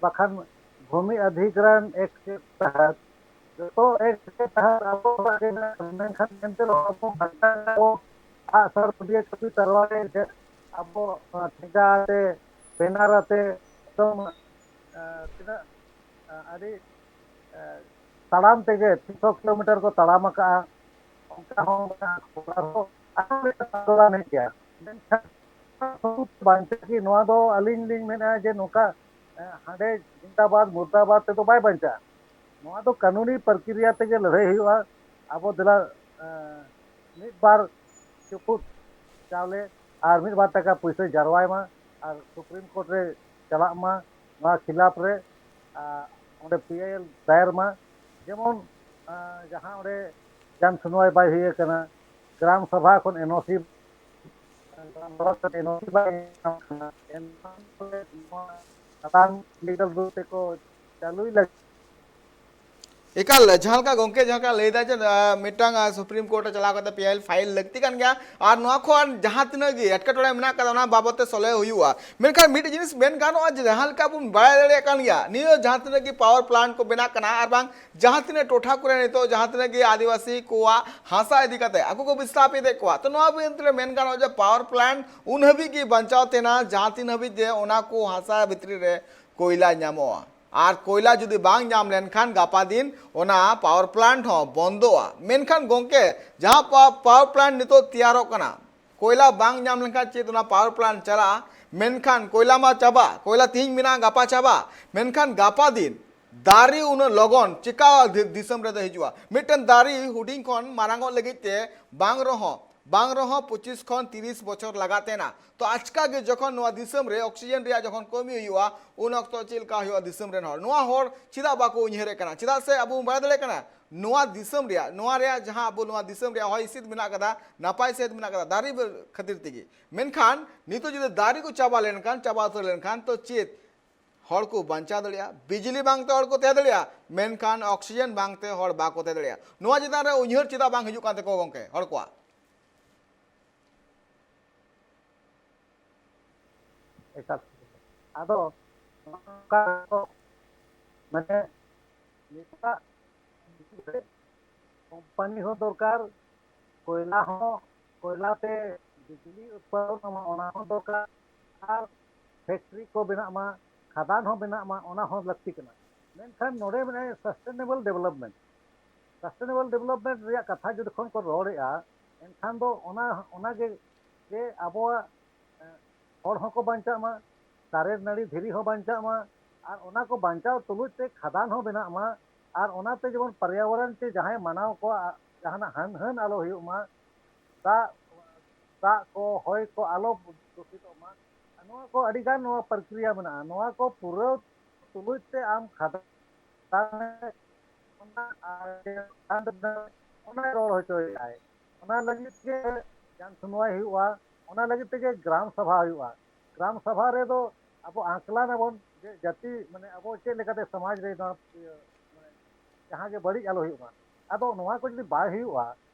ᱵᱟᱠᱷᱟᱱ ᱵᱷᱩᱢᱤ ᱚᱫᱷᱤᱜᱨᱚᱦᱚᱱ ᱮᱠᱴ ᱠᱮ ᱛᱟᱦᱟᱛ, ᱡᱚᱛᱚ ᱮᱠᱴ ᱠᱮ ᱛᱟᱦᱟᱛ ᱟᱵᱚ ᱥᱟᱞᱟᱜ ᱜᱮ ᱢᱮᱱᱟᱜᱼᱟ᱾ ᱢᱮᱱᱠᱷᱟᱱ ᱮᱱᱛᱮ ᱨᱮᱦᱚᱸ ᱟᱵᱚ ᱵᱟᱧᱪᱟᱣ ᱟᱵᱚ ᱟᱜᱼᱥᱟᱨ ᱵᱟᱹᱴᱭᱟᱹ ᱠᱟᱹᱯᱤ ᱛᱟᱨᱣᱟᱲᱤ ᱟᱛᱮ ᱟᱵᱚ ᱚᱱᱟ ᱴᱷᱮᱸᱜᱟ ᱟᱛᱮ, ᱵᱮᱱᱟᱨ ᱟᱛᱮ, ᱮᱠᱫᱚᱢ ᱛᱤᱱᱟᱹᱜ ᱟᱹᱰᱤ ᱛᱟᱲᱟᱢ ᱛᱮᱜᱮ ᱛᱤᱱᱥᱚ ᱠᱤᱞᱳᱢᱤᱴᱟᱨ ᱠᱚ ᱛᱟᱲᱟᱢ ᱟᱠᱟᱫᱼᱟ᱾ ᱚᱱᱠᱟ ᱦᱚᱸ ᱢᱮᱱᱟᱜᱼᱟ, ᱠᱷᱚᱵᱚᱨ ᱦᱚᱸ ᱟᱨᱦᱚᱸ ᱢᱤᱫᱴᱟᱝ ᱯᱟᱜᱽᱞᱟ ᱢᱮᱱ ᱜᱮᱭᱟ᱾ ᱢᱮᱱᱠᱷᱟᱱ ᱥᱩᱫᱷᱩ ᱵᱟᱧᱪᱟᱣ ᱠᱤ ᱱᱚᱣᱟ ᱫᱚ ᱟᱹᱞᱤᱧ ᱞᱤᱧ ᱢᱮᱱᱟ ᱡᱮ ᱱᱚᱝᱠᱟ ᱦᱟᱸᱰᱮ ᱡᱤᱱᱫᱟᱵᱟᱫ ᱢᱩᱨᱫᱟᱵᱟᱫ ᱛᱮᱫᱚ ᱵᱟᱭ ᱵᱟᱧᱪᱟᱜᱼᱟ᱾ ᱱᱚᱣᱟ ᱫᱚ ᱠᱟᱹᱱᱩᱱᱤ ᱯᱨᱚᱠᱨᱤᱭᱟ ᱛᱮᱜᱮ ᱞᱟᱹᱲᱦᱟᱹᱭ ᱦᱩᱭᱩᱜᱼᱟ᱾ ᱟᱵᱚ ᱫᱮᱞᱟ ᱢᱤᱫ ᱵᱟᱨ ᱪᱩᱯᱩᱫ ᱪᱟᱣᱞᱮ ᱟᱨ ᱢᱤᱫ ᱵᱟᱨ ᱴᱟᱠᱟ ᱯᱩᱭᱥᱟᱹ ᱡᱟᱨᱣᱟᱭ ᱢᱟ ᱟᱨ ᱥᱩᱯᱨᱤᱢ ᱠᱳᱨᱴ ᱨᱮ ᱪᱟᱞᱟᱜ ᱢᱟ, ᱱᱚᱣᱟ ᱠᱷᱤᱞᱟᱯ ᱨᱮ ᱚᱸᱰᱮ ᱯᱤ ᱟᱭ ᱮᱞ ᱫᱟᱭᱮᱨ ᱢᱟ᱾ ᱡᱮᱢᱚᱱ ᱡᱟᱦᱟᱸ ᱚᱸᱰᱮ ᱡᱟᱱ ᱥᱩᱱᱣᱟᱭ ᱵᱟᱭ ᱦᱩᱭ ᱟᱠᱟᱱᱟ, ᱜᱨᱟᱢ ᱥᱚᱵᱷᱟ ᱠᱷᱚᱱ ᱮᱱ ᱳ ᱥᱤ, ᱜᱨᱟᱢ ᱥᱚᱵᱷᱟ ᱠᱷᱚᱱ ᱮᱱ ᱳ ᱥᱤ ᱵᱟᱭ ᱧᱟᱢ ᱠᱟᱱᱟ, ᱮᱱᱠᱷᱟᱱ ᱱᱚᱣᱟ ᱥᱟᱛᱟᱢ ᱞᱤᱜᱟᱞ ᱨᱩᱯ ᱛᱮᱠᱚ ᱪᱟᱹᱞᱩᱭ ᱞᱟᱹᱜᱤᱫ᱾ ᱮᱠᱟᱞ, ᱡᱟᱦᱟᱸ ᱞᱮᱠᱟ ᱜᱚᱢᱠᱮ ᱡᱟᱦᱟᱸ ᱞᱮᱠᱟ ᱞᱟᱹᱭ ᱮᱫᱟ ᱡᱮ ᱢᱤᱫᱴᱟᱝ ᱥᱩᱯᱨᱤᱢ ᱠᱳᱨᱴ ᱨᱮ ᱪᱟᱞᱟᱣ ᱠᱟᱛᱮ ᱯᱤ ᱟᱭ ᱮᱞ ᱯᱷᱟᱭᱤᱞ ᱞᱟᱹᱠᱛᱤ ᱠᱟᱱ ᱜᱮᱭᱟ, ᱟᱨ ᱱᱚᱣᱟ ᱠᱷᱚᱱ ᱡᱟᱦᱟᱸ ᱛᱤᱱᱟᱹᱜ ᱜᱮ ᱮᱴᱠᱮᱴᱚᱬᱮ ᱢᱮᱱᱟᱜ ᱠᱟᱫᱟ ᱚᱱᱟ ᱵᱟᱵᱚᱫ ᱛᱮ ᱥᱚᱞᱦᱮ ᱦᱩᱭᱩᱜᱼᱟ᱾ ᱢᱮᱱᱠᱷᱟᱱ ᱢᱤᱫ ᱡᱤᱱᱤᱥ ᱢᱮᱱ ᱜᱟᱱᱚᱜᱼᱟ ᱡᱮ ᱡᱟᱦᱟᱸ ᱞᱮᱠᱟ ᱵᱚᱱ ᱵᱟᱲᱟᱭ ᱫᱟᱲᱮᱭᱟᱜ ᱠᱟᱱ ᱜᱮᱭᱟ, ᱱᱤᱭᱟᱹ ᱡᱟᱦᱟᱸ ᱛᱤᱱᱟᱹᱜ ᱜᱮ ᱯᱟᱣᱟᱨ ᱯᱞᱟᱱᱴ ᱠᱚ ᱵᱮᱱᱟᱜ ᱠᱟᱱᱟ ᱟᱨ ᱵᱟᱝ ᱡᱟᱦᱟᱸ ᱛᱤᱱᱟᱹᱜ ᱴᱚᱴᱷᱟ ᱠᱚᱨᱮ ᱱᱤᱛᱚᱜ ᱡᱟᱦᱟᱸ ᱛᱤᱱᱟᱹᱜ ᱜᱮ ᱟᱹᱫᱤᱵᱟᱹᱥᱤ ᱠᱚᱣᱟᱜ ᱦᱟᱥᱟ ᱤᱫᱤ ᱠᱟᱛᱮ ᱟᱠᱚ ᱠᱚ ᱵᱤᱥᱛᱟᱯᱤᱛ ᱮᱫ ᱠᱚᱣᱟ, ᱛᱚ ᱱᱚᱣᱟ ᱵᱤᱨᱩᱫᱷ ᱨᱮ ᱢᱮᱱ ᱜᱟᱱᱚᱜᱼᱟ ᱡᱮ ᱯᱟᱣᱟᱨ ᱯᱞᱟᱱᱴ ᱩᱱ ᱦᱟᱹᱵᱤᱡ ᱜᱮ ᱵᱟᱧᱪᱟᱣ ᱛᱟᱦᱮᱱᱟ ᱡᱟᱦᱟᱸ ᱛᱤᱱ ᱦᱟᱹᱵᱤᱡ ᱡᱮ ᱚᱱᱟ ᱠᱚ ᱦᱟᱥᱟ ᱵᱷᱤᱛᱨᱤ ᱨᱮ ᱠᱚᱭᱞᱟ ᱧᱟᱢᱚᱜᱼᱟ᱾ ᱟᱨ ᱠᱚᱭᱞᱟ ᱡᱩᱫᱤ ᱵᱟᱝ ᱧᱟᱢ ᱞᱮᱱᱠᱷᱟᱱ ᱜᱟᱯᱟ ᱫᱤᱱ ᱚᱱᱟ ᱯᱟᱣᱟᱨ ᱯᱞᱟᱱᱴ ᱦᱚᱸ ᱵᱚᱱᱫᱚᱜᱼᱟ᱾ ᱢᱮᱱᱠᱷᱟᱱ ᱜᱚᱢᱠᱮ, ᱡᱟᱦᱟᱸ ᱯᱟᱣᱟᱨ ᱯᱞᱟᱱᱴ ᱱᱤᱛᱚᱜ ᱛᱮᱭᱟᱨᱚᱜ ᱠᱟᱱᱟ, ᱠᱚᱭᱞᱟ ᱵᱟᱝ ᱧᱟᱢ ᱞᱮᱱᱠᱷᱟᱱ ᱪᱮᱫ ᱚᱱᱟ ᱯᱟᱣᱟᱨ ᱯᱞᱟᱱᱴ ᱪᱟᱞᱟᱜᱼᱟ? ᱢᱮᱱᱠᱷᱟᱱ ᱠᱚᱭᱞᱟ ᱢᱟ ᱪᱟᱵᱟ, ᱠᱚᱭᱞᱟ ᱛᱤᱦᱤᱧ ᱢᱮᱱᱟᱜᱼᱟ, ᱜᱟᱯᱟ ᱪᱟᱵᱟ᱾ ᱢᱮᱱᱠᱷᱟᱱ ᱜᱟᱯᱟ ᱫᱤᱱ ᱫᱟᱨᱮ ᱩᱱᱟᱹᱜ ᱞᱚᱜᱚᱱ ᱪᱮᱠᱟ ᱫᱤ-, ᱫᱤᱥᱚᱢ ᱨᱮᱫᱚ ᱦᱤᱡᱩᱜᱼᱟ? ᱢᱤᱫᱴᱮᱱ ᱫᱟᱨᱮ ᱦᱩᱰᱤᱧ ᱠᱷᱚᱱ ᱢᱟᱨᱟᱝᱚᱜ ᱞᱟᱹᱜᱤᱫ ᱛᱮ ᱵᱟᱝ ᱨᱮᱦᱚᱸ, ᱵᱟᱝ ᱨᱮᱦᱚᱸ ᱯᱚᱸᱪᱤᱥ ᱠᱷᱚᱱ ᱛᱤᱨᱤᱥ ᱵᱚᱪᱷᱚᱨ ᱞᱟᱜᱟᱜ ᱛᱟᱦᱮᱱᱟ᱾ ᱛᱚ ᱟᱪᱠᱟ ᱜᱮ ᱡᱚᱠᱷᱚᱱ ᱱᱚᱣᱟ ᱫᱤᱥᱚᱢ ᱨᱮ ᱚᱠᱥᱤᱡᱮᱱ ᱨᱮᱭᱟᱜ ᱡᱚᱠᱷᱚᱱ ᱠᱚᱢᱤ ᱦᱩᱭᱩᱜᱼᱟ, ᱩᱱ ᱚᱠᱛᱚ ᱪᱮᱫ ᱞᱮᱠᱟ ᱦᱩᱭᱩᱜᱼᱟ ᱫᱤᱥᱚᱢ ᱨᱮᱱ ᱦᱚᱲ? ᱱᱚᱣᱟ ᱦᱚᱲ ᱪᱮᱫᱟᱜ ᱵᱟᱠᱚ ᱩᱭᱦᱟᱹᱨᱮᱫ ᱠᱟᱱᱟ? ᱪᱮᱫᱟᱜ ᱥᱮ ᱟᱵᱚ ᱵᱚᱱ ᱵᱟᱲᱟᱭ ᱫᱟᱲᱮᱭᱟᱜ ᱠᱟᱱᱟ, ᱱᱚᱣᱟ ᱫᱤᱥᱚᱢ ᱨᱮᱭᱟᱜ, ᱱᱚᱣᱟ ᱨᱮᱭᱟᱜ ᱡᱟᱦᱟᱸ ᱟᱵᱚ ᱱᱚᱣᱟ ᱫᱤᱥᱚᱢ ᱨᱮᱭᱟᱜ ᱦᱚᱭ ᱦᱤᱸᱥᱤᱫ ᱢᱮᱱᱟᱜ ᱠᱟᱫᱟ, ᱱᱟᱯᱟᱭ ᱥᱟᱹᱦᱤᱫ ᱢᱮᱱᱟᱜ ᱠᱟᱫᱟ ᱫᱟᱨᱮ ᱠᱷᱟᱹᱛᱤᱨ ᱛᱮᱜᱮ᱾ ᱢᱮᱱᱠᱷᱟᱱ ᱱᱤᱛᱚᱜ ᱡᱩᱫᱤ ᱫᱟᱨᱮ ᱠᱚ ᱪᱟᱵᱟ ᱞᱮᱱᱠᱷᱟᱱ, ᱪᱟᱵᱟ ᱩᱛᱟᱹᱨ ᱞᱮᱱᱠᱷᱟᱱ, ᱛᱚ ᱪᱮᱫ ᱦᱚᱲ ᱠᱚ ᱵᱟᱧᱪᱟᱣ ᱫᱟᱲᱮᱭᱟᱜᱼᱟ, ᱵᱤᱡᱽᱞᱤ ᱵᱟᱝᱛᱮ ᱦᱚᱲ ᱠᱚ ᱛᱟᱦᱮᱸ ᱫᱟᱲᱮᱭᱟᱜᱼᱟ, ᱢᱮᱱᱠᱷᱟᱱ ᱚᱠᱥᱤᱡᱮᱱ ᱵᱟᱝᱛᱮ ᱦᱚᱲ ᱵᱟᱠᱚ ᱛᱟᱦᱮᱸ ᱫᱟᱲᱮᱭᱟᱜᱼᱟ᱾ ᱱᱚᱣᱟ ᱪᱮᱛᱟᱱ ᱨᱮ ᱩᱭᱦᱟᱹᱨ ᱪᱮᱫᱟᱜ ᱵᱟᱝ ᱦᱤᱡᱩᱜ ᱠᱟᱱ ᱛᱟᱠᱚᱣᱟ ᱜᱚᱢᱠᱮ ᱦᱚᱲ ᱠᱚᱣᱟᱜ? ᱮᱠᱟᱞ᱾ ᱟᱫᱚ ᱱᱚᱝᱠᱟ ᱢᱟᱱᱮ ᱱᱤᱛᱚᱜᱟᱜ ᱡᱩᱜᱽ ᱨᱮ ᱠᱳᱢᱯᱟᱱᱤ ᱦᱚᱸ ᱫᱚᱨᱠᱟᱨ, ᱠᱚᱭᱞᱟ ᱦᱚᱸ, ᱠᱚᱭᱞᱟ ᱛᱮ ᱵᱤᱡᱽᱞᱤ ᱩᱛᱯᱟᱫᱚᱱ ᱚᱱᱟ ᱦᱚᱸ ᱫᱚᱨᱠᱟᱨ, ᱟᱨ ᱯᱷᱮᱠᱴᱨᱤ ᱠᱚ ᱵᱮᱱᱟᱜ ᱢᱟ, ᱠᱷᱟᱫᱟᱱ ᱦᱚᱸ ᱵᱮᱱᱟᱜ ᱢᱟ, ᱚᱱᱟ ᱦᱚᱸ ᱞᱟᱹᱠᱛᱤ ᱠᱟᱱᱟ᱾ ᱢᱮᱱᱠᱷᱟᱱ ᱱᱚᱰᱮ ᱢᱮᱱᱟᱜᱼᱟ ᱥᱟᱥᱴᱮᱱᱮᱵᱚᱞ ᱰᱮᱵᱷᱞᱚᱯᱢᱮᱱᱴ᱾ ᱥᱟᱥᱴᱮᱱᱮᱵᱚᱞ ᱰᱮᱵᱷᱞᱚᱯᱢᱮᱱᱴ ᱨᱮᱭᱟᱜ ᱠᱟᱛᱷᱟ ᱡᱚᱠᱷᱚᱱ ᱠᱚ ᱨᱚᱲᱮᱫᱼᱟ, ᱮᱱᱠᱷᱟᱱ ᱫᱚ ᱚᱱᱟ, ᱚᱱᱟᱜᱮ ᱡᱮ ᱟᱵᱚᱣᱟᱜ, ᱮ, ᱦᱚᱲ ᱦᱚᱸᱠᱚ ᱵᱟᱧᱪᱟᱜ ᱢᱟ, ᱫᱟᱨᱮ ᱱᱟᱹᱲᱤ ᱫᱷᱤᱨᱤ ᱦᱚᱸ ᱵᱟᱧᱪᱟᱜ ᱢᱟ, ᱟᱨ ᱚᱱᱟ ᱠᱚ ᱵᱟᱧᱪᱟᱣ ᱛᱩᱞᱩᱡ ᱛᱮ ᱠᱷᱟᱫᱟᱱ ᱦᱚᱸ ᱵᱮᱱᱟᱜ ᱢᱟ, ᱟᱨ ᱚᱱᱟᱛᱮ ᱡᱮᱢᱚᱱ ᱯᱚᱨᱭᱟᱵᱚᱨᱚᱱ ᱪᱮ ᱡᱟᱦᱟᱸᱭ ᱢᱟᱱᱟᱣ ᱠᱚᱣᱟᱜ ᱡᱟᱦᱟᱱᱟᱜ ᱦᱟᱹᱱ ᱦᱟᱹᱱ ᱟᱞᱚ ᱦᱩᱭᱩᱜ ᱢᱟ, ᱫᱟᱜ, ᱫᱟᱜ ᱠᱚ, ᱦᱚᱭ ᱠᱚ ᱟᱞᱚ ᱫᱩᱥᱤᱛᱚᱜ ᱢᱟ᱾ ᱱᱚᱣᱟ ᱠᱚ ᱟᱹᱰᱤᱜᱟᱱ ᱱᱚᱣᱟ ᱯᱨᱚᱠᱨᱤᱭᱟ ᱢᱮᱱᱟᱜᱼᱟ᱾ ᱱᱚᱣᱟ ᱠᱚ ᱯᱩᱨᱟᱹᱣ ᱛᱩᱞᱩᱡ ᱛᱮ ᱟᱢ ᱠᱷᱟᱫᱟᱱ ᱚᱱᱟ ᱟᱨ ᱚᱱᱟ ᱨᱚᱲ ᱦᱚᱪᱚᱭᱮᱫᱟᱭ᱾ ᱚᱱᱟ ᱞᱟᱹᱜᱤᱫ ᱜᱮ ᱡᱟᱱ ᱥᱩᱱᱣᱟᱭ ᱦᱩᱭᱩᱜᱼᱟ, ᱚᱱᱟ ᱞᱟᱹᱜᱤᱫ ᱛᱮᱜᱮ ᱜᱨᱟᱢ ᱥᱟᱵᱷᱟ ᱦᱩᱭᱩᱜᱼᱟ᱾ ᱜᱨᱟᱢ ᱥᱟᱵᱷᱟ ᱨᱮᱫᱚ ᱟᱵᱚ ᱟᱸᱠᱞᱟᱱ ᱟᱵᱚᱱ ᱡᱮ ᱡᱟᱹᱛᱤ, ᱢᱟᱱᱮ, ᱟᱵᱚ ᱪᱮᱫ ᱞᱮᱠᱟᱛᱮ ᱥᱚᱢᱟᱡᱽ ᱨᱮ ᱱᱚᱣᱟ, ᱤᱭᱟᱹ, ᱢᱟᱱᱮ, ᱡᱟᱦᱟᱸ ᱜᱮ ᱵᱟᱹᱲᱤᱡ ᱟᱞᱚ ᱦᱩᱭᱩᱜ ᱢᱟ᱾ ᱟᱫᱚ ᱱᱚᱣᱟ ᱠᱚ ᱡᱩᱫᱤ ᱵᱟᱭ ᱦᱩᱭᱩᱜᱼᱟ,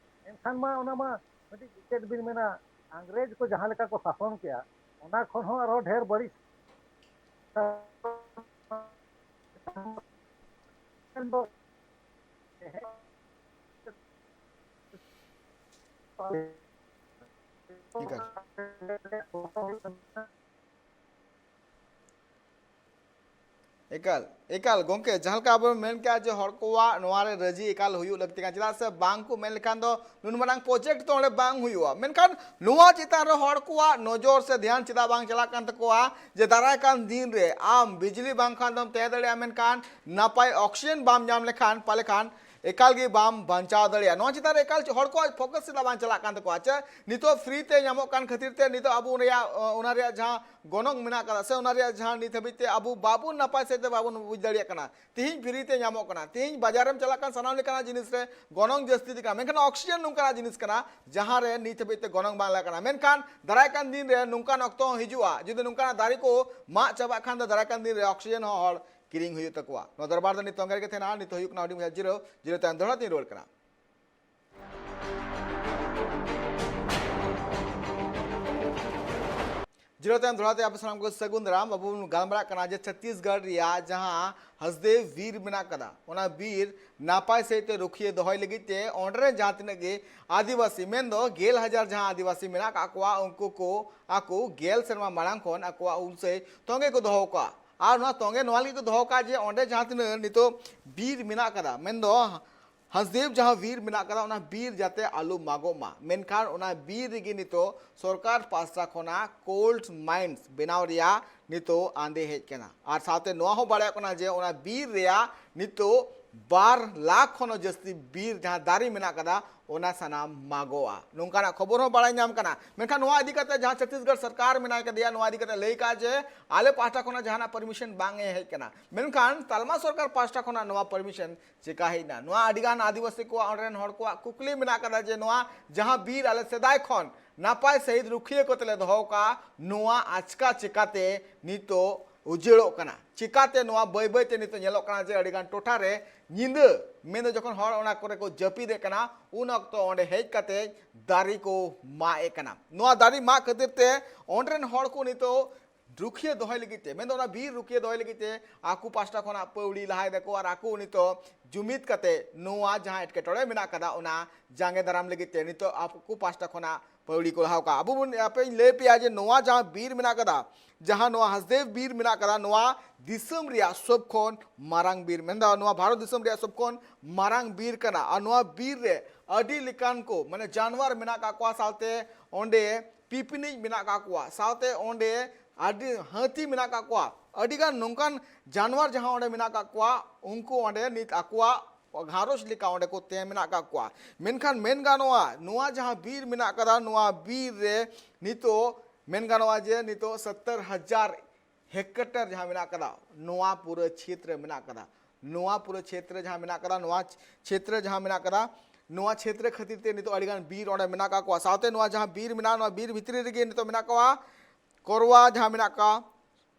ᱮᱱᱠᱷᱟᱱ ᱢᱟ ᱚᱱᱟ ᱢᱟ ᱢᱤᱫᱴᱤᱡ ᱪᱮᱫ ᱵᱤᱱ ᱢᱮᱱᱟ, ᱤᱝᱨᱮᱡᱽ ᱠᱚ ᱡᱟᱦᱟᱸ ᱞᱮᱠᱟ ᱠᱚ ᱥᱟᱥᱚᱱ ᱠᱮᱜᱼᱟ, ᱚᱱᱟ ᱠᱷᱚᱱ ᱦᱚᱸ ᱟᱨᱦᱚᱸ ᱰᱷᱮᱨ ᱵᱟᱹᱲᱤᱡ ᱮᱠᱟᱞ᱾ ᱮᱠᱟᱞ, ᱮᱠᱟᱞ ᱜᱚᱢᱠᱮ, ᱡᱟᱦᱟᱸ ᱞᱮᱠᱟ ᱟᱵᱚ ᱢᱮᱱ ᱠᱮᱜᱼᱟ ᱡᱮ ᱦᱚᱲ ᱠᱚᱣᱟᱜ ᱱᱚᱣᱟ ᱨᱮ ᱨᱟᱹᱡᱤ ᱮᱠᱟᱞ ᱦᱩᱭᱩᱜ ᱞᱟᱹᱠᱛᱤ ᱠᱟᱱᱟ, ᱪᱮᱫᱟᱜ ᱥᱮ ᱵᱟᱝ ᱠᱚ ᱢᱮᱱ ᱞᱮᱠᱷᱟᱱ ᱫᱚ ᱱᱩᱱ ᱢᱟᱨᱟᱝ ᱯᱨᱚᱡᱮᱠᱴ ᱫᱚ ᱚᱸᱰᱮ ᱵᱟᱝ ᱦᱩᱭᱩᱜᱼᱟ᱾ ᱢᱮᱱᱠᱷᱟᱱ ᱱᱚᱣᱟ ᱪᱮᱛᱟᱱ ᱨᱮ ᱦᱚᱲ ᱠᱚᱣᱟᱜ ᱱᱚᱡᱚᱨ ᱥᱮ ᱫᱷᱮᱭᱟᱱ ᱪᱮᱫᱟᱜ ᱵᱟᱝ ᱪᱟᱞᱟᱜ ᱠᱟᱱ ᱛᱟᱠᱚᱣᱟ ᱡᱮ ᱫᱟᱨᱟᱭ ᱠᱟᱱ ᱫᱤᱱ ᱨᱮ ᱟᱢ ᱵᱤᱡᱽᱞᱤ ᱵᱟᱝᱠᱷᱟᱱ ᱫᱚᱢ ᱛᱟᱦᱮᱸ ᱫᱟᱲᱮᱭᱟᱜᱼᱟ, ᱢᱮᱱᱠᱷᱟᱱ ᱱᱟᱯᱟᱭ ᱚᱠᱥᱤᱡᱮᱱ ᱵᱟᱢ ᱧᱟᱢ ᱞᱮᱠᱷᱟᱱ ᱯᱟᱞᱮ ᱠᱷᱟᱱ ᱮᱠᱟᱞ ᱜᱮ ᱵᱟᱢ ᱵᱟᱧᱪᱟᱣ ᱫᱟᱲᱮᱭᱟᱜᱼᱟ᱾ ᱱᱚᱣᱟ ᱪᱮᱛᱟᱱ ᱨᱮ ᱮᱠᱟᱞ ᱦᱚᱲ ᱠᱚᱣᱟᱜ ᱯᱷᱳᱠᱟᱥ ᱪᱮᱫᱟᱜ ᱵᱟᱝ ᱪᱟᱞᱟᱜ ᱠᱟᱱ ᱛᱟᱠᱚᱣᱟ? ᱪᱮ ᱱᱤᱛᱚᱜ ᱯᱷᱨᱤ ᱛᱮ ᱧᱟᱢᱚᱜ ᱠᱟᱱ ᱠᱷᱟᱹᱛᱤᱨ ᱛᱮ ᱱᱤᱛᱚᱜ ᱟᱵᱚ ᱚᱱᱟ ᱨᱮᱭᱟᱜ, ᱚᱱᱟ ᱨᱮᱭᱟᱜ ᱡᱟᱦᱟᱸ ᱜᱚᱱᱚᱝ ᱢᱮᱱᱟᱜ ᱠᱟᱫᱟ ᱥᱮ ᱚᱱᱟ ᱨᱮᱭᱟᱜ ᱡᱟᱦᱟᱸ ᱱᱤᱛ ᱦᱟᱹᱵᱤᱡ ᱛᱮ ᱟᱵᱚ ᱵᱟᱵᱚᱱ ᱱᱟᱯᱟᱭ ᱥᱮᱫ ᱛᱮ ᱵᱟᱵᱚᱱ ᱵᱩᱡᱽ ᱫᱟᱲᱮᱭᱟᱜ ᱠᱟᱱᱟ᱾ ᱛᱤᱦᱤᱧ ᱯᱷᱨᱤ ᱛᱮ ᱧᱟᱢᱚᱜ ᱠᱟᱱᱟ, ᱛᱤᱦᱤᱧ ᱵᱟᱡᱟᱨᱮᱢ ᱪᱟᱞᱟᱜ ᱠᱟᱱ ᱥᱟᱱᱟᱢ ᱞᱮᱠᱟᱱᱟᱜ ᱡᱤᱱᱤᱥ ᱨᱮ ᱜᱚᱱᱚᱝ ᱡᱟᱹᱥᱛᱤ ᱤᱫᱤᱜ ᱠᱟᱱᱟ, ᱢᱮᱱᱠᱷᱟᱱ ᱚᱠᱥᱤᱡᱮᱱ ᱱᱚᱝᱠᱟᱱᱟᱜ ᱡᱤᱱᱤᱥ ᱠᱟᱱᱟ ᱡᱟᱦᱟᱸ ᱨᱮ ᱱᱤᱛ ᱦᱟᱹᱵᱤᱡ ᱛᱮ ᱜᱚᱱᱚᱝ ᱵᱟᱝ ᱞᱟᱜᱟᱜ ᱠᱟᱱᱟ᱾ ᱢᱮᱱᱠᱷᱟᱱ ᱫᱟᱨᱟᱭ ᱠᱟᱱ ᱫᱤᱱ ᱨᱮ ᱱᱚᱝᱠᱟᱱ ᱚᱠᱛᱚ ᱦᱚᱸ ᱦᱤᱡᱩᱜᱼᱟ, ᱡᱩᱫᱤ ᱱᱚᱝᱠᱟᱱᱟᱜ ᱫᱟᱨᱮ ᱠᱚ ᱢᱟᱜ ᱪᱟᱵᱟᱜ ᱠᱷᱟᱱ ᱫᱚ ᱫᱟᱨᱟᱭ ᱠᱟᱱ ᱫᱤᱱ ᱨᱮ ᱚᱠᱥᱤᱡᱮᱱ ᱦᱚᱸ ᱦᱚᱲ ᱠᱤᱨᱤᱧ ᱦᱩᱭᱩᱜ ᱛᱟᱠᱚᱣᱟ᱾ ᱱᱚᱣᱟ ᱫᱚᱨᱵᱟᱨ ᱫᱚ ᱱᱤᱛ ᱛᱚᱝᱜᱮ ᱨᱮᱜᱮ ᱛᱟᱦᱮᱱᱟ᱾ ᱱᱤᱛᱚᱜ ᱦᱩᱭᱩᱜ ᱠᱟᱱᱟ ᱦᱩᱰᱤᱧ ᱢᱟᱪᱷᱟ ᱡᱤᱨᱟᱹᱣ, ᱡᱤᱨᱟᱹᱣ ᱛᱟᱭᱚᱢ ᱫᱚᱦᱲᱟ ᱛᱤᱧ ᱨᱩᱣᱟᱹᱲ ᱠᱟᱱᱟ᱾ ᱡᱤᱨᱟᱹᱣ ᱛᱟᱭᱚᱢ ᱫᱚᱦᱲᱟ ᱛᱮ ᱟᱯᱮ ᱥᱟᱱᱟᱢ ᱠᱚ ᱥᱟᱹᱜᱩᱱ ᱫᱟᱨᱟᱢ᱾ ᱟᱵᱚ ᱵᱚᱱ ᱜᱟᱞᱢᱟᱨᱟᱜ ᱠᱟᱱᱟ ᱡᱮ ᱪᱷᱚᱛᱛᱤᱥᱜᱚᱲ ᱨᱮᱭᱟᱜ ᱡᱟᱦᱟᱸ ᱦᱟᱥᱫᱮᱣ ᱵᱤᱨ ᱢᱮᱱᱟᱜ ᱠᱟᱫᱟ, ᱚᱱᱟ ᱵᱤᱨ ᱱᱟᱯᱟᱭ ᱥᱟᱹᱦᱤᱡ ᱛᱮ ᱨᱩᱠᱷᱤᱭᱟᱹ ᱫᱚᱦᱚᱭ ᱞᱟᱹᱜᱤᱫ ᱛᱮ ᱚᱸᱰᱮ ᱨᱮᱱ ᱡᱟᱦᱟᱸ ᱛᱤᱱᱟᱹᱜ ᱜᱮ ᱟᱹᱫᱤᱵᱟᱹᱥᱤ, ᱢᱮᱱᱫᱚ ᱜᱮᱞ ᱦᱟᱡᱟᱨ ᱡᱟᱦᱟᱸ ᱟᱹᱫᱤᱵᱟᱹᱥᱤ ᱢᱮᱱᱟᱜ ᱠᱟᱜ ᱠᱚᱣᱟ, ᱩᱱᱠᱩ ᱠᱚ ᱟᱠᱚ ᱜᱮᱞ ᱥᱮᱨᱢᱟ ᱢᱟᱲᱟᱝ ᱠᱷᱚᱱ ᱟᱠᱚᱣᱟᱜ ᱩᱞᱥᱟᱹᱭ ᱛᱚᱸᱜᱮ ᱠᱚ ᱫᱚᱦᱚ ᱠᱟᱜᱼᱟ᱾ ᱟᱨ ᱱᱚᱣᱟ ᱛᱚᱸᱜᱮ ᱱᱚᱣᱟ ᱞᱟᱹᱜᱤᱫ ᱠᱚ ᱫᱚᱦᱚ ᱠᱟᱜᱼᱟ ᱡᱮ ᱚᱸᱰᱮ ᱡᱟᱦᱟᱸ ᱛᱤᱱᱟᱹᱜ ᱱᱤᱛᱚᱜ ᱵᱤᱨ ᱢᱮᱱᱟᱜ ᱠᱟᱫᱟ, ᱢᱮᱱᱫᱚ ᱦᱟᱥᱫᱮᱣ ᱡᱟᱦᱟᱸ ᱵᱤᱨ ᱢᱮᱱᱟᱜ ᱠᱟᱫᱟ, ᱚᱱᱟ ᱵᱤᱨ ᱡᱟᱛᱮ ᱟᱞᱚ ᱢᱟᱜᱚᱜ ᱢᱟ᱾ ᱢᱮᱱᱠᱷᱟᱱ ᱚᱱᱟ ᱵᱤᱨ ᱨᱮᱜᱮ ᱱᱤᱛᱚᱜ ᱥᱚᱨᱠᱟᱨ ᱯᱟᱥᱴᱟ ᱠᱷᱚᱱᱟᱜ ᱠᱳᱞᱰ ᱢᱟᱭᱤᱱᱥ ᱵᱮᱱᱟᱣ ᱨᱮᱭᱟᱜ ᱱᱤᱛᱚᱜ ᱟᱸᱫᱮ ᱦᱮᱡ ᱠᱟᱱᱟ᱾ ᱟᱨ ᱥᱟᱶᱛᱮ ᱱᱚᱣᱟ ᱦᱚᱸ ᱵᱟᱲᱟᱭᱚᱜ ᱠᱟᱱᱟ ᱡᱮ ᱚᱱᱟ ᱵᱤᱨ ᱨᱮᱭᱟᱜ ᱱᱤᱛᱚᱜ ᱵᱟᱨ ᱞᱟᱠᱷ ᱠᱷᱚᱱ ᱦᱚᱸ ᱡᱟᱹᱥᱛᱤ ᱵᱤᱨ ᱡᱟᱦᱟᱸ ᱫᱟᱨᱮ ᱢᱮᱱᱟᱜ ᱠᱟᱫᱟ, ᱚᱱᱟ ᱥᱟᱱᱟᱢ ᱢᱟᱜᱚᱜᱼᱟ᱾ ᱱᱚᱝᱠᱟᱱᱟᱜ ᱠᱷᱚᱵᱚᱨ ᱦᱚᱸ ᱵᱟᱲᱟᱭ ᱧᱟᱢ ᱠᱟᱱᱟ᱾ ᱢᱮᱱᱠᱷᱟᱱ ᱱᱚᱣᱟ ᱤᱫᱤ ᱠᱟᱛᱮ ᱡᱟᱦᱟᱸ ᱪᱷᱚᱛᱛᱤᱥᱜᱚᱲ ᱥᱚᱨᱠᱟᱨ ᱢᱮᱱᱟᱭ ᱠᱟᱫᱮᱭᱟ, ᱱᱚᱣᱟ ᱤᱫᱤ ᱠᱟᱛᱮ ᱞᱟᱹᱭ ᱠᱟᱜᱼᱟ ᱡᱮ ᱟᱞᱮ ᱯᱟᱦᱴᱟ ᱠᱷᱚᱱᱟᱜ ᱡᱟᱦᱟᱱᱟᱜ ᱯᱟᱨᱢᱤᱥᱚᱱ ᱵᱟᱝ ᱮ ᱦᱮᱡ ᱠᱟᱱᱟ᱾ ᱢᱮᱱᱠᱷᱟᱱ ᱛᱟᱞᱢᱟ ᱥᱚᱨᱠᱟᱨ ᱯᱟᱦᱴᱟ ᱠᱷᱚᱱᱟᱜ ᱱᱚᱣᱟ ᱯᱟᱨᱢᱤᱥᱚᱱ ᱪᱮᱠᱟ ᱦᱮᱡ ᱮᱱᱟ? ᱱᱚᱣᱟ ᱟᱹᱰᱤᱜᱟᱱ ᱟᱹᱫᱤᱵᱟᱹᱥᱤ ᱠᱚᱣᱟᱜ, ᱚᱸᱰᱮ ᱨᱮᱱ ᱦᱚᱲ ᱠᱚᱣᱟᱜ ᱠᱩᱠᱞᱤ ᱢᱮᱱᱟᱜ ᱠᱟᱫᱟ ᱡᱮ ᱱᱚᱣᱟ ᱡᱟᱦᱟᱸ ᱵᱤᱨ ᱟᱞᱮ ᱥᱮᱫᱟᱭ ᱠᱷᱚᱱ ᱱᱟᱯᱟᱭ ᱥᱟᱹᱦᱤᱡ ᱨᱩᱠᱷᱤᱭᱟᱹ ᱠᱟᱛᱮ ᱞᱮ ᱫᱚᱦᱚ ᱠᱟᱜᱼᱟ, ᱱᱚᱣᱟ ᱟᱪᱠᱟ ᱪᱮᱠᱟᱛᱮ ᱱᱤᱛᱚᱜ ᱩᱡᱟᱹᱲᱚᱜ ᱠᱟᱱᱟ? ᱪᱮᱠᱟᱛᱮ ᱱᱚᱣᱟ ᱵᱟᱹᱭ ᱵᱟᱹᱭ ᱛᱮ ᱱᱤᱛᱚᱜ ᱧᱮᱞᱚᱜ ᱠᱟᱱᱟ ᱡᱮ ᱟᱹᱰᱤᱜᱟᱱ ᱴᱚᱴᱷᱟ ᱨᱮ ᱧᱤᱫᱟᱹ, ᱢᱮᱱᱫᱚ ᱡᱚᱠᱷᱚᱱ ᱦᱚᱲ ᱚᱱᱟ ᱠᱚᱨᱮ ᱠᱚ ᱡᱟᱹᱯᱤᱫᱮᱫ ᱠᱟᱱᱟ, ᱩᱱ ᱚᱠᱛᱚ ᱚᱸᱰᱮ ᱦᱮᱡ ᱠᱟᱛᱮ ᱫᱟᱨᱮ ᱠᱚ ᱢᱟᱜ ᱮᱫ ᱠᱟᱱᱟ᱾ ᱱᱚᱣᱟ ᱫᱟᱨᱮ ᱢᱟᱜ ᱠᱷᱟᱹᱛᱤᱨ ᱛᱮ ᱚᱸᱰᱮ ᱨᱮᱱ ᱦᱚᱲ ᱠᱚ ᱱᱤᱛᱚᱜ ᱨᱩᱠᱷᱤᱭᱟᱹ ᱫᱚᱦᱚᱭ ᱞᱟᱹᱜᱤᱫ ᱛᱮ, ᱢᱮᱱᱫᱚ ᱚᱱᱟ ᱵᱤᱨ ᱨᱩᱠᱷᱤᱭᱟᱹ ᱫᱚᱦᱚᱭ ᱞᱟᱹᱜᱤᱫ ᱛᱮ ᱟᱠᱚ ᱯᱟᱥᱴᱟ ᱠᱷᱚᱱᱟᱜ ᱯᱟᱹᱣᱲᱤ ᱞᱟᱦᱟᱭ ᱫᱟᱠᱚ ᱟᱨ ᱟᱠᱚ ᱱᱤᱛᱚᱜ ᱡᱩᱢᱤᱫ ᱠᱟᱛᱮ ᱱᱚᱣᱟ ᱡᱟᱦᱟᱸ ᱮᱴᱠᱮᱴᱚᱬᱮ ᱢᱮᱱᱟᱜ ᱠᱟᱫᱟ, ᱚᱱᱟ ᱡᱟᱸᱜᱮ ᱫᱟᱨᱟᱢ ᱞᱟᱹᱜᱤᱫ ᱛᱮ ᱱᱤᱛᱚᱜ ᱟᱠᱚ ᱯᱟᱥᱴᱟ ᱠᱷᱚᱱᱟᱜ ᱯᱟᱹᱣᱲᱤ ᱠᱚ ᱞᱟᱦᱟᱣ ᱠᱟᱜᱼᱟ᱾ ᱟᱵᱚ ᱵᱚᱱ, ᱟᱯᱮᱧ ᱞᱟᱹᱭ ᱯᱮᱭᱟ ᱡᱮ ᱱᱚᱣᱟ ᱡᱟᱦᱟᱸ ᱵᱤᱨ ᱢᱮᱱᱟᱜ ᱠᱟᱫᱟ, ᱡᱟᱦᱟᱸ ᱱᱚᱣᱟ ᱦᱟᱥᱫᱮᱣ ᱵᱤᱨ ᱢᱮᱱᱟᱜ ᱠᱟᱫᱟ, ᱱᱚᱣᱟ ᱫᱤᱥᱚᱢ ᱨᱮᱭᱟᱜ ᱥᱚᱵ ᱠᱷᱚᱱ ᱢᱟᱨᱟᱝ ᱵᱤᱨ, ᱢᱮᱱᱫᱚ ᱱᱚᱣᱟ ᱵᱷᱟᱨᱚᱛ ᱫᱤᱥᱚᱢ ᱨᱮᱭᱟᱜ ᱥᱚᱵ ᱠᱷᱚᱱ ᱢᱟᱨᱟᱝ ᱵᱤᱨ ᱠᱟᱱᱟ᱾ ᱟᱨ ᱱᱚᱣᱟ ᱵᱤᱨ ᱨᱮ ᱟᱹᱰᱤ ᱞᱮᱠᱟᱱ ᱠᱚ, ᱢᱟᱱᱮ, ᱡᱟᱱᱣᱟᱨ ᱢᱮᱱᱟᱜ ᱠᱟᱜ ᱠᱚᱣᱟ, ᱥᱟᱶᱛᱮ ᱚᱸᱰᱮ ᱯᱤᱯᱤᱱᱤᱡ ᱢᱮᱱᱟᱜ ᱠᱟᱜ ᱠᱚᱣᱟ, ᱥᱟᱶᱛᱮ ᱚᱸᱰᱮ ᱟᱹᱰᱤ ᱦᱟᱹᱛᱤ ᱢᱮᱱᱟᱜ ᱠᱟᱜ ᱠᱚᱣᱟ, ᱟᱹᱰᱤᱜᱟᱱ ᱱᱚᱝᱠᱟᱱ ᱡᱟᱱᱣᱟᱨ ᱡᱟᱦᱟᱸ ᱚᱸᱰᱮ ᱢᱮᱱᱟᱜ ᱠᱟᱜ ᱠᱚᱣᱟ, ᱩᱱᱠᱩ ᱚᱸᱰᱮ ᱱᱤᱛ ᱟᱠᱚᱣᱟᱜ ᱜᱷᱟᱨᱚᱸᱡᱽ ᱞᱮᱠᱟ ᱚᱸᱰᱮ ᱠᱚ ᱛᱟᱦᱮᱸ ᱢᱮᱱᱟᱜ ᱟᱠᱟᱫ ᱠᱚᱣᱟ᱾ ᱢᱮᱱᱠᱷᱟᱱ ᱢᱮᱱ ᱜᱟᱱᱚᱜᱼᱟ, ᱱᱚᱣᱟ ᱡᱟᱦᱟᱸ ᱵᱤᱨ ᱢᱮᱱᱟᱜ ᱟᱠᱟᱫᱟ, ᱱᱚᱣᱟ ᱵᱤᱨ ᱨᱮ ᱱᱤᱛᱚᱜ ᱢᱮᱱ ᱜᱟᱱᱚᱜᱼᱟ ᱡᱮ ᱱᱤᱛᱚᱜ ᱥᱚᱛᱛᱚᱨ ᱦᱟᱡᱟᱨ ᱦᱮᱠᱴᱚᱨ ᱡᱟᱦᱟᱸ ᱢᱮᱱᱟᱜ ᱟᱠᱟᱫᱟ, ᱱᱚᱣᱟ ᱯᱩᱨᱟᱹ ᱪᱷᱮᱛᱨᱚ ᱢᱮᱱᱟᱜ ᱟᱠᱟᱫᱟ᱾ ᱱᱚᱣᱟ ᱯᱩᱨᱟᱹ ᱪᱷᱮᱛᱨᱚ ᱡᱟᱦᱟᱸ ᱢᱮᱱᱟᱜ ᱟᱠᱟᱫᱟ, ᱱᱚᱣᱟ ᱪᱷᱮᱛᱨᱚ ᱡᱟᱦᱟᱸ ᱢᱮᱱᱟᱜ ᱟᱠᱟᱫᱟ, ᱱᱚᱣᱟ ᱪᱷᱮᱛᱨᱚ ᱠᱷᱟᱹᱛᱤᱨ ᱛᱮ ᱱᱤᱛᱚᱜ ᱟᱹᱰᱤᱜᱟᱱ ᱵᱤᱨ ᱚᱸᱰᱮ ᱢᱮᱱᱟᱜ ᱟᱠᱟᱫ ᱠᱚᱣᱟ᱾ ᱥᱟᱶᱛᱮ ᱱᱚᱣᱟ ᱡᱟᱦᱟᱸ ᱵᱤᱨ ᱢᱮᱱᱟᱜᱼᱟ, ᱱᱚᱣᱟ ᱵᱤᱨ ᱵᱷᱤᱛᱨᱤ ᱨᱮᱜᱮ ᱱᱤᱛᱚᱜ ᱢᱮᱱᱟᱜ ᱠᱚᱣᱟ ᱠᱚᱨᱣᱟ ᱡᱟᱦᱟᱸ ᱢᱮᱱᱟᱜ ᱠᱚᱣᱟ,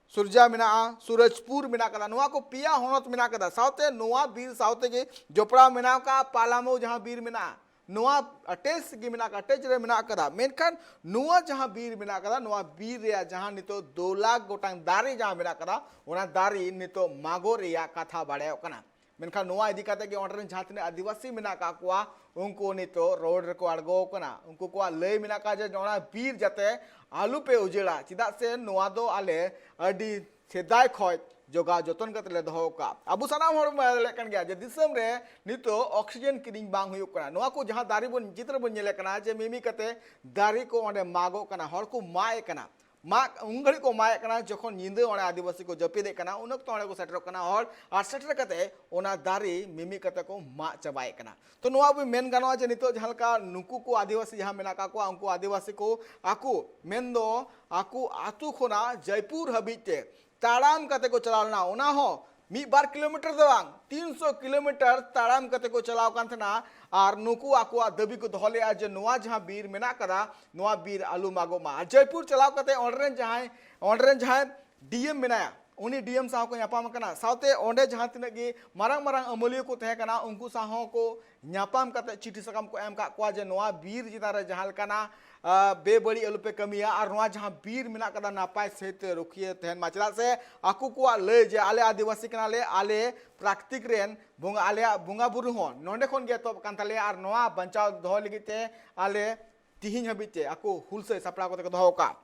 ᱥᱩᱨᱡᱟ ᱢᱮᱱᱟᱜᱼᱟ, ᱥᱩᱨᱚᱡᱽᱯᱩᱨ ᱢᱮᱱᱟᱜ ᱠᱟᱫᱟ᱾ ᱱᱚᱣᱟ ᱠᱚ ᱯᱮᱭᱟ ᱦᱚᱱᱚᱛ ᱢᱮᱱᱟᱜ ᱠᱟᱫᱟ᱾ ᱥᱟᱶᱛᱮ ᱱᱚᱣᱟ ᱵᱤᱨ ᱥᱟᱶᱛᱮ ᱜᱮ ᱡᱚᱯᱲᱟᱣ ᱢᱮᱱᱟᱜ ᱠᱟᱜᱼᱟ ᱯᱟᱞᱟᱢᱳ ᱡᱟᱦᱟᱸ ᱵᱤᱨ ᱢᱮᱱᱟᱜᱼᱟ, ᱱᱚᱣᱟ ᱟᱴᱮᱥ ᱜᱮ ᱢᱮᱱᱟᱜ ᱠᱟᱫᱟ, ᱟᱴᱮᱥ ᱨᱮ ᱢᱮᱱᱟᱜ ᱠᱟᱫᱟ᱾ ᱢᱮᱱᱠᱷᱟᱱ ᱱᱚᱣᱟ ᱡᱟᱦᱟᱸ ᱵᱤᱨ ᱢᱮᱱᱟᱜ ᱠᱟᱫᱟ, ᱱᱚᱣᱟ ᱵᱤᱨ ᱨᱮᱭᱟᱜ ᱡᱟᱦᱟᱸ ᱱᱤᱛᱚᱜ ᱫᱩ ᱞᱟᱠᱷ ᱜᱚᱴᱟᱝ ᱫᱟᱨᱮ ᱡᱟᱦᱟᱸ ᱢᱮᱱᱟᱜ ᱠᱟᱫᱟ, ᱚᱱᱟ ᱫᱟᱨᱮ ᱱᱤᱛᱚᱜ ᱢᱟᱜᱚ ᱨᱮᱭᱟᱜ ᱠᱟᱛᱷᱟ ᱵᱟᱲᱟᱭᱚᱜ ᱠᱟᱱᱟ᱾ ᱢᱮᱱᱠᱷᱟᱱ ᱱᱚᱣᱟ ᱤᱫᱤ ᱠᱟᱛᱮ ᱜᱮ ᱚᱸᱰᱮ ᱨᱮᱱ ᱡᱟᱦᱟᱸ ᱛᱤᱱᱟᱹᱜ ᱟᱹᱫᱤᱵᱟᱹᱥᱤ ᱢᱮᱱᱟᱜ ᱟᱠᱟᱫ ᱠᱚᱣᱟ, ᱩᱱᱠᱩ ᱱᱤᱛᱚᱜ ᱨᱳᱰ ᱨᱮᱠᱚ ᱟᱬᱜᱚ ᱟᱠᱟᱱᱟ᱾ ᱩᱱᱠᱩ ᱠᱚᱣᱟᱜ ᱞᱟᱹᱭ ᱢᱮᱱᱟᱜ ᱟᱠᱟᱫ ᱡᱮ ᱚᱱᱟ ᱵᱤᱨ ᱡᱟᱛᱮ ᱟᱞᱚ ᱯᱮ ᱩᱡᱟᱹᱲᱟ, ᱪᱮᱫᱟᱜ ᱥᱮ ᱱᱚᱣᱟ ᱫᱚ ᱟᱞᱮ ᱟᱹᱰᱤ ᱥᱮᱫᱟᱭ ᱠᱷᱚᱱ ᱡᱚᱜᱟᱣ ᱡᱚᱛᱚᱱ ᱠᱟᱛᱮ ᱞᱮ ᱫᱚᱦᱚ ᱟᱠᱟᱫᱼᱟ᱾ ᱟᱵᱚ ᱥᱟᱱᱟᱢ ᱦᱚᱲ ᱵᱚᱱ ᱵᱟᱲᱟᱭ ᱫᱟᱲᱮᱭᱟᱜ ᱠᱟᱱ ᱜᱮᱭᱟ ᱡᱮ ᱫᱤᱥᱚᱢ ᱨᱮ ᱱᱤᱛᱚᱜ ᱚᱠᱥᱤᱡᱮᱱ ᱠᱤᱨᱤᱧ ᱵᱟᱝ ᱦᱩᱭᱩᱜ ᱠᱟᱱᱟ᱾ ᱱᱚᱣᱟ ᱠᱚ ᱡᱟᱦᱟᱸ ᱫᱟᱨᱮ ᱵᱚᱱ ᱪᱤᱛᱨᱚ ᱵᱚᱱ ᱧᱮᱞᱮᱫ ᱠᱟᱱᱟ ᱡᱮ ᱢᱤᱢᱤ ᱠᱟᱛᱮ ᱫᱟᱨᱮ ᱠᱚ ᱚᱸᱰᱮ ᱢᱟᱜᱚᱜ ᱠᱟᱱᱟ, ᱦᱚᱲ ᱠᱚ ᱢᱟᱜ ᱮᱫ ᱠᱟᱱᱟ᱾ ᱢᱟᱜ ᱩᱱ ᱜᱷᱟᱹᱲᱤᱡ ᱠᱚ ᱢᱟᱜ ᱮᱫ ᱠᱟᱱᱟ ᱡᱚᱠᱷᱚᱱ ᱧᱤᱫᱟᱹ ᱚᱸᱰᱮ ᱟᱹᱫᱤᱵᱟᱹᱥᱤ ᱠᱚ ᱡᱟᱹᱯᱤᱫ ᱮᱫ ᱠᱟᱱᱟ, ᱩᱱ ᱚᱠᱛᱚ ᱚᱸᱰᱮ ᱠᱚ ᱥᱮᱴᱮᱨᱚᱜ ᱠᱟᱱᱟ ᱦᱚᱲ, ᱟᱨ ᱥᱮᱴᱮᱨ ᱠᱟᱛᱮ ᱚᱱᱟ ᱫᱟᱨᱮ ᱢᱤᱢᱤᱫ ᱠᱟᱛᱮ ᱠᱚ ᱢᱟᱜ ᱪᱟᱵᱟᱭᱮᱫ ᱠᱟᱱᱟ᱾ ᱛᱚ ᱱᱚᱣᱟ ᱵᱚᱱ ᱢᱮᱱ ᱜᱟᱱᱚᱜᱼᱟ ᱡᱮ ᱱᱤᱛᱚᱜ ᱡᱟᱦᱟᱸ ᱞᱮᱠᱟ ᱱᱩᱠᱩ ᱠᱚ ᱟᱹᱫᱤᱵᱟᱹᱥᱤ ᱡᱟᱦᱟᱸ ᱢᱮᱱᱟᱜ ᱟᱠᱟᱫ ᱠᱚᱣᱟ, ᱩᱱᱠᱩ ᱟᱹᱫᱤᱵᱟᱹᱥᱤ ᱠᱚ ᱟᱠᱚ ᱢᱮᱱᱫᱚ ᱟᱠᱚ ᱟᱹᱛᱩ ᱠᱷᱚᱱᱟᱜ ᱡᱚᱭᱯᱩᱨ ᱦᱟᱹᱵᱤᱡ ᱛᱮ ᱛᱟᱲᱟᱢ ᱠᱟᱛᱮ ᱠᱚ ᱪᱟᱞᱟᱣ ᱞᱮᱱᱟ, ᱚᱱᱟ ᱦᱚᱸ ᱢᱤᱫ ᱵᱟᱨ ᱠᱤᱞᱳᱢᱤᱴᱟᱨ ᱫᱚ ᱵᱟᱝ, ᱛᱤᱱᱥᱚ ᱠᱤᱞᱳᱢᱤᱴᱟᱨ ᱛᱟᱲᱟᱢ ᱠᱟᱛᱮ ᱠᱚ ᱪᱟᱞᱟᱣ ᱠᱟᱱ ᱛᱟᱦᱮᱱᱟ᱾ ᱟᱨ ᱱᱩᱠᱩ ᱟᱠᱚᱣᱟᱜ ᱫᱟᱹᱵᱤ ᱠᱚ ᱫᱚᱦᱚ ᱞᱮᱫᱼᱟ ᱡᱮ ᱱᱚᱣᱟ ᱡᱟᱦᱟᱸ ᱵᱤᱨ ᱢᱮᱱᱟᱜ ᱠᱟᱫᱟ, ᱱᱚᱣᱟ ᱵᱤᱨ ᱟᱞᱚ ᱢᱟᱜᱚᱜ ᱢᱟ᱾ ᱟᱨ ᱡᱚᱭᱯᱩᱨ ᱪᱟᱞᱟᱣ ᱠᱟᱛᱮ ᱚᱸᱰᱮ ᱨᱮᱱ ᱡᱟᱦᱟᱸᱭ, ᱚᱸᱰᱮ ᱨᱮᱱ ᱡᱟᱦᱟᱸᱭ ᱰᱤ ᱮᱢ ᱢᱮᱱᱟᱭᱟ, ᱩᱱᱤ ᱰᱤ ᱮᱢ ᱥᱟᱶ ᱠᱚ ᱧᱟᱯᱟᱢ ᱟᱠᱟᱱᱟ᱾ ᱥᱟᱶᱛᱮ ᱚᱸᱰᱮ ᱡᱟᱦᱟᱸ ᱛᱤᱱᱟᱹᱜ ᱜᱮ ᱢᱟᱨᱟᱝ ᱢᱟᱨᱟᱝ ᱟᱹᱢᱟᱹᱞᱤᱭᱟᱹ ᱠᱚ ᱛᱟᱦᱮᱸ ᱠᱟᱱᱟ, ᱩᱱᱠᱩ ᱥᱟᱶ ᱦᱚᱸ ᱠᱚ ᱧᱟᱯᱟᱢ ᱠᱟᱛᱮ ᱪᱤᱴᱷᱤ ᱥᱟᱠᱟᱢ ᱠᱚ ᱮᱢ ᱠᱟᱜ ᱠᱚᱣᱟ ᱡᱮ ᱱᱚᱣᱟ ᱵᱤᱨ ᱪᱮᱛᱟᱱ ᱨᱮ ᱡᱟᱦᱟᱸ ᱞᱮᱠᱟᱱᱟᱜ, ᱟ, ᱵᱮᱵᱟᱹᱲᱤᱡ ᱟᱞᱚᱯᱮ ᱠᱟᱹᱢᱤᱭᱟ, ᱟᱨ ᱱᱚᱣᱟ ᱡᱟᱦᱟᱸ ᱵᱤᱨ ᱢᱮᱱᱟᱜ ᱠᱟᱫᱟ ᱱᱟᱯᱟᱭ ᱥᱟᱹᱦᱤᱡ ᱛᱮ ᱨᱩᱠᱷᱤᱭᱟᱹ ᱛᱟᱦᱮᱱ ᱢᱟ᱾ ᱪᱮᱫᱟᱜ ᱥᱮ ᱟᱠᱚ ᱠᱚᱣᱟᱜ ᱞᱟᱹᱭ ᱡᱮ ᱟᱞᱮ ᱟᱹᱫᱤᱵᱟᱹᱥᱤ ᱠᱟᱱᱟᱞᱮ, ᱟᱞᱮ ᱯᱨᱟᱠᱨᱤᱛᱤᱠ ᱨᱮᱱ ᱵᱚᱸᱜᱟ, ᱟᱞᱮᱭᱟᱜ ᱵᱚᱸᱜᱟ ᱵᱩᱨᱩ ᱦᱚᱸ ᱱᱚᱸᱰᱮ ᱠᱷᱚᱱ ᱜᱮ ᱮᱛᱚᱦᱚᱵ ᱠᱟᱱ ᱛᱟᱞᱮᱭᱟ, ᱟᱨ ᱱᱚᱣᱟ ᱵᱟᱧᱪᱟᱣ ᱫᱚᱦᱚ ᱞᱟᱹᱜᱤᱫ ᱛᱮ ᱟᱞᱮ ᱛᱤᱦᱤᱧ ᱦᱟᱹᱵᱤᱡ ᱛᱮ ᱟᱠᱚ ᱦᱩᱞᱥᱟᱹᱭ ᱥᱟᱯᱲᱟᱣ ᱠᱟᱛᱮ ᱠᱚ ᱫᱚᱦᱚ ᱟᱠᱟᱫ᱾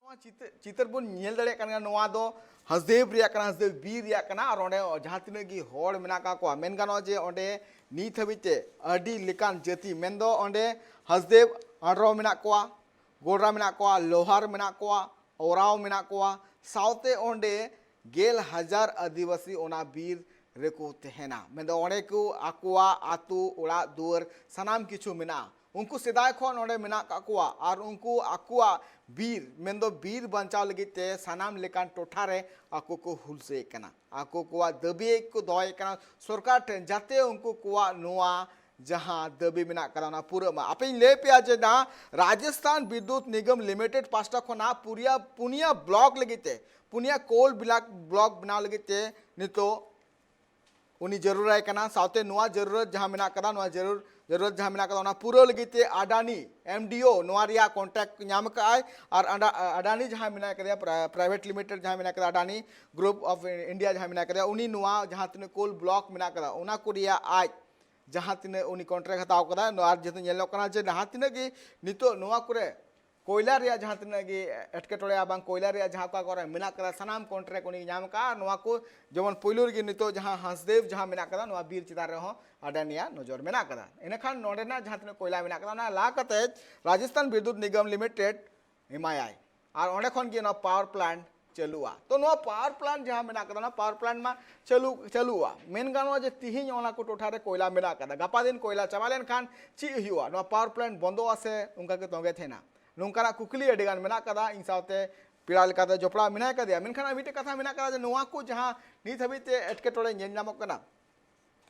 ᱱᱚᱣᱟ ᱪᱤᱛᱟᱹ-, ᱪᱤᱛᱟᱹᱨ ᱵᱚᱱ ᱧᱮᱞ ᱫᱟᱲᱮᱭᱟᱜ ᱠᱟᱱ ᱜᱮᱭᱟ, ᱱᱚᱣᱟ ᱫᱚ ᱦᱟᱥᱫᱮᱣ ᱨᱮᱭᱟᱜ ᱠᱟᱱᱟ, ᱦᱟᱥᱫᱮᱣ ᱵᱤᱨ ᱨᱮᱭᱟᱜ ᱠᱟᱱᱟ᱾ ᱟᱨ ᱚᱸᱰᱮ ᱡᱟᱦᱟᱸ ᱛᱤᱱᱟᱹᱜ ᱜᱮ ᱦᱚᱲ ᱢᱮᱱᱟᱜ ᱟᱠᱟᱫ ᱠᱚᱣᱟ, ᱢᱮᱱ ᱜᱟᱱᱚᱜᱼᱟ ᱡᱮ ᱚᱸᱰᱮ ᱱᱤᱛ ᱦᱟᱹᱵᱤᱡ ᱛᱮ ᱟᱹᱰᱤ ᱞᱮᱠᱟᱱ ᱡᱟᱹᱛᱤ, ᱢᱮᱱᱫᱚ ᱚᱸᱰᱮ ᱦᱟᱥᱫᱮᱣ ᱟᱸᱰᱨᱚ ᱢᱮᱱᱟᱜ ᱠᱚᱣᱟ, ᱜᱳᱲᱨᱟ ᱢᱮᱱᱟᱜ ᱠᱚᱣᱟ, ᱞᱳᱦᱟᱨ ᱢᱮᱱᱟᱜ ᱠᱚᱣᱟ, ᱳᱨᱟᱣ ᱢᱮᱱᱟᱜ ᱠᱚᱣᱟ, ᱥᱟᱶᱛᱮ ᱚᱸᱰᱮ ᱜᱮᱞ ᱦᱟᱡᱟᱨ ᱟᱹᱫᱤᱵᱟᱹᱥᱤ ᱚᱱᱟ ᱵᱤᱨ ᱨᱮᱠᱚ ᱛᱟᱦᱮᱱᱟ᱾ ᱢᱮᱱᱫᱚ ᱚᱸᱰᱮ ᱠᱚ ᱟᱠᱚᱣᱟᱜ ᱟᱹᱛᱩ, ᱚᱲᱟᱜ ᱫᱩᱣᱟᱹᱨ, ᱥᱟᱱᱟᱢ ᱠᱤᱪᱷᱩ ᱢᱮᱱᱟᱜᱼᱟ᱾ ᱩᱱᱠᱩ ᱥᱮᱫᱟᱭ ᱠᱷᱚᱱ ᱚᱸᱰᱮ ᱢᱮᱱᱟᱜ ᱠᱟᱜ ᱠᱚᱣᱟ ᱟᱨ ᱩᱱᱠᱩ ᱟᱠᱚᱣᱟᱜ ᱵᱤᱨ, ᱢᱮᱱᱫᱚ ᱵᱤᱨ ᱵᱟᱧᱪᱟᱣ ᱞᱟᱹᱜᱤᱫ ᱛᱮ ᱥᱟᱱᱟᱢ ᱞᱮᱠᱟᱱ ᱴᱚᱴᱷᱟ ᱨᱮ ᱟᱠᱚ ᱠᱚ ᱦᱩᱞᱥᱟᱹᱭᱮᱫ ᱠᱟᱱᱟ᱾ ᱟᱠᱚ ᱠᱚᱣᱟᱜ ᱫᱟᱹᱵᱤ ᱠᱚ ᱫᱚᱦᱚᱭᱮᱫ ᱠᱟᱱᱟ ᱥᱚᱨᱠᱟᱨ ᱴᱷᱮᱱ, ᱡᱟᱛᱮ ᱩᱱᱠᱩ ᱠᱚᱣᱟᱜ ᱱᱚᱣᱟ ᱡᱟᱦᱟᱸ ᱫᱟᱹᱵᱤ ᱢᱮᱱᱟᱜ ᱠᱟᱫᱟ, ᱚᱱᱟ ᱯᱩᱨᱟᱹᱜ ᱢᱟ᱾ ᱟᱯᱮᱧ ᱞᱟᱹᱭ ᱯᱮᱭᱟ ᱡᱮ ᱱᱟ ᱨᱟᱡᱚᱥᱛᱷᱟᱱ ᱵᱤᱫᱽᱭᱩᱛ ᱱᱤᱜᱚᱢ ᱞᱤᱢᱤᱴᱮᱰ ᱯᱟᱥᱴᱟ ᱠᱷᱚᱱᱟᱜ ᱯᱩᱨᱤᱭᱟ, ᱯᱩᱱᱭᱟ ᱵᱞᱚᱠ ᱞᱟᱹᱜᱤᱫ ᱛᱮ, ᱯᱩᱱᱭᱟ ᱠᱳᱞ ᱵᱞᱟᱠ, ᱵᱞᱚᱠ ᱵᱮᱱᱟᱣ ᱞᱟᱹᱜᱤᱫ ᱛᱮ ᱱᱤᱛᱚᱜ ᱩᱱᱤ ᱡᱟᱹᱨᱩᱲᱟᱭ ᱠᱟᱱᱟ᱾ ᱥᱟᱶᱛᱮ ᱱᱚᱣᱟ ᱡᱟᱹᱨᱩᱲ ᱡᱟᱦᱟᱸ ᱢᱮᱱᱟᱜ ᱠᱟᱫᱟ, ᱱᱚᱣᱟ ᱡᱟᱹᱨᱩᱲ, ᱡᱟᱹᱨᱩᱲ ᱡᱟᱦᱟᱸ ᱢᱮᱱᱟᱜ ᱠᱟᱫᱟ, ᱚᱱᱟ ᱯᱩᱨᱟᱹᱣ ᱞᱟᱹᱜᱤᱫ ᱛᱮ ᱟᱰᱟᱱᱤ, ᱮᱢ ᱰᱤ ᱳ, ᱱᱚᱣᱟ ᱨᱮᱭᱟᱜ ᱠᱚᱱᱴᱟᱠᱴ ᱧᱟᱢ ᱠᱟᱜᱼᱟᱭ᱾ ᱟᱨ ᱟᱰᱟ-, ᱟᱰᱟᱱᱤ ᱡᱟᱦᱟᱸ ᱢᱮᱱᱟᱭ ᱠᱟᱫᱮᱭᱟ, ᱯᱨᱟ-, ᱯᱨᱟᱭᱵᱷᱮᱴ ᱞᱤᱢᱤᱴᱮᱰ ᱡᱟᱦᱟᱸ ᱢᱮᱱᱟᱜ ᱠᱟᱫᱟ, ᱟᱰᱟᱱᱤ ᱜᱨᱩᱯ ᱚᱯᱷ ᱤᱱᱰᱤᱭᱟ ᱡᱟᱦᱟᱸ ᱢᱮᱱᱟᱜ ᱠᱟᱫᱮᱭᱟ, ᱩᱱᱤ ᱱᱚᱣᱟ ᱡᱟᱦᱟᱸ ᱛᱤᱱᱟᱹᱜ ᱠᱳᱞ ᱵᱞᱚᱠ ᱢᱮᱱᱟᱜ ᱠᱟᱫᱟ, ᱚᱱᱟ ᱠᱚ ᱨᱮᱭᱟᱜ ᱟᱡ ᱡᱟᱦᱟᱸ ᱛᱤᱱᱟᱹᱜ ᱩᱱᱤ ᱠᱚᱱᱴᱨᱟᱠᱴ ᱦᱟᱛᱟᱣ ᱠᱟᱫᱟ, ᱱᱚᱣᱟ ᱟᱨ ᱡᱮᱦᱮᱛᱩ ᱧᱮᱞᱚᱜ ᱠᱟᱱᱟ ᱡᱮ ᱡᱟᱦᱟᱸ ᱛᱤᱱᱟᱹᱜ ᱜᱮ ᱱᱤᱛᱚᱜ ᱱᱚᱣᱟ ᱠᱚᱨᱮ ᱠᱚᱭᱞᱟ ᱨᱮᱭᱟᱜ ᱡᱟᱦᱟᱸ ᱛᱤᱱᱟᱹᱜ ᱜᱮ ᱮᱴᱠᱮᱴᱚᱬᱮ ᱟᱨ ᱵᱟᱝ ᱠᱚᱭᱞᱟ ᱨᱮᱭᱟᱜ ᱡᱟᱦᱟᱸ ᱚᱠᱟ ᱠᱚᱨᱮ ᱢᱮᱱᱟᱜ ᱠᱟᱫᱟ, ᱥᱟᱱᱟᱢ ᱠᱚᱱᱴᱨᱟᱠᱴ ᱩᱱᱤ ᱧᱟᱢ ᱠᱟᱜᱼᱟ᱾ ᱱᱚᱣᱟ ᱠᱚ ᱡᱮᱢᱚᱱ ᱯᱳᱭᱞᱳ ᱨᱮᱜᱮ ᱱᱤᱛᱚᱜ ᱡᱟᱦᱟᱸ ᱦᱟᱸᱥᱫᱮᱣ ᱡᱟᱦᱟᱸ ᱢᱮᱱᱟᱜ ᱠᱟᱫᱟ, ᱱᱚᱣᱟ ᱵᱤᱨ ᱪᱮᱛᱟᱱ ᱨᱮᱦᱚᱸ ᱟᱰᱟᱱᱤᱭᱟᱜ ᱱᱚᱡᱚᱨ ᱢᱮᱱᱟᱜ ᱠᱟᱫᱟ᱾ ᱤᱱᱟᱹᱠᱷᱟᱱ ᱱᱚᱰᱮᱱᱟᱜ ᱡᱟᱦᱟᱸ ᱛᱤᱱᱟᱹᱜ ᱠᱚᱭᱞᱟ ᱢᱮᱱᱟᱜ ᱠᱟᱫᱟ, ᱚᱱᱟ ᱞᱟ ᱠᱟᱛᱮ ᱨᱟᱡᱚᱥᱛᱷᱟᱱ ᱵᱤᱫᱽᱭᱩᱛ ᱱᱤᱜᱚᱢ ᱞᱤᱢᱤᱴᱮᱰ ᱮᱢᱟᱭᱟᱭ᱾ ᱟᱨ ᱚᱸᱰᱮ ᱠᱷᱚᱱ ᱜᱮ ᱱᱚᱣᱟ ᱯᱟᱣᱟᱨ ᱯᱞᱟᱱᱴ ᱪᱟᱹᱞᱩᱜᱼᱟ᱾ ᱛᱚ ᱱᱚᱣᱟ ᱯᱟᱣᱟᱨ ᱯᱞᱟᱱᱴ ᱡᱟᱦᱟᱸ ᱢᱮᱱᱟᱜ ᱠᱟᱫᱟ, ᱚᱱᱟ ᱯᱟᱣᱟᱨ ᱯᱞᱟᱱᱴ ᱢᱟ ᱪᱟᱹᱞᱩ, ᱪᱟᱹᱞᱩᱜᱼᱟ᱾ ᱢᱮᱱ ᱜᱟᱱᱚᱜᱼᱟ ᱡᱮ ᱛᱤᱦᱤᱧ ᱚᱱᱟ ᱠᱚ ᱴᱚᱴᱷᱟ ᱨᱮ ᱠᱚᱭᱞᱟ ᱢᱮᱱᱟᱜ ᱠᱟᱫᱟ, ᱜᱟᱯᱟ ᱫᱤᱱ ᱠᱚᱭᱞᱟ ᱪᱟᱵᱟ ᱞᱮᱱᱠᱷᱟᱱ ᱪᱮᱫ ᱦᱩᱭᱩᱜᱼᱟ? ᱱᱚᱣᱟ ᱯᱟᱣᱟᱨ ᱯᱞᱟᱱᱴ ᱵᱚᱱᱫᱚᱜᱼᱟ ᱥᱮ ᱚᱱᱠᱟ ᱜᱮ ᱛᱚᱸᱜᱮ ᱛᱟᱦᱮᱱᱟ? ᱱᱚᱝᱠᱟᱱᱟᱜ ᱠᱩᱠᱞᱤ ᱟᱹᱰᱤ ᱜᱟᱱ ᱢᱮᱱᱟᱜ ᱠᱟᱫᱟ᱾ ᱤᱧ ᱥᱟᱶᱛᱮ ᱯᱮᱲᱟ ᱞᱮᱠᱟᱛᱮ ᱡᱚᱯᱲᱟᱣ ᱢᱮᱱᱟᱭ ᱠᱟᱫᱮᱭᱟ᱾ ᱢᱮᱱᱠᱷᱟᱱ ᱟᱨ ᱢᱤᱫᱴᱮᱡ ᱠᱟᱛᱷᱟ ᱢᱮᱱᱟᱜ ᱠᱟᱫᱟ ᱡᱮ ᱱᱚᱣᱟ ᱠᱚ ᱡᱟᱦᱟᱸ ᱱᱤᱛ ᱦᱟᱹᱵᱤᱡ ᱛᱮ ᱮᱴᱠᱮᱴᱚᱬᱮ ᱧᱮᱞ ᱧᱟᱢᱚᱜ ᱠᱟᱱᱟ,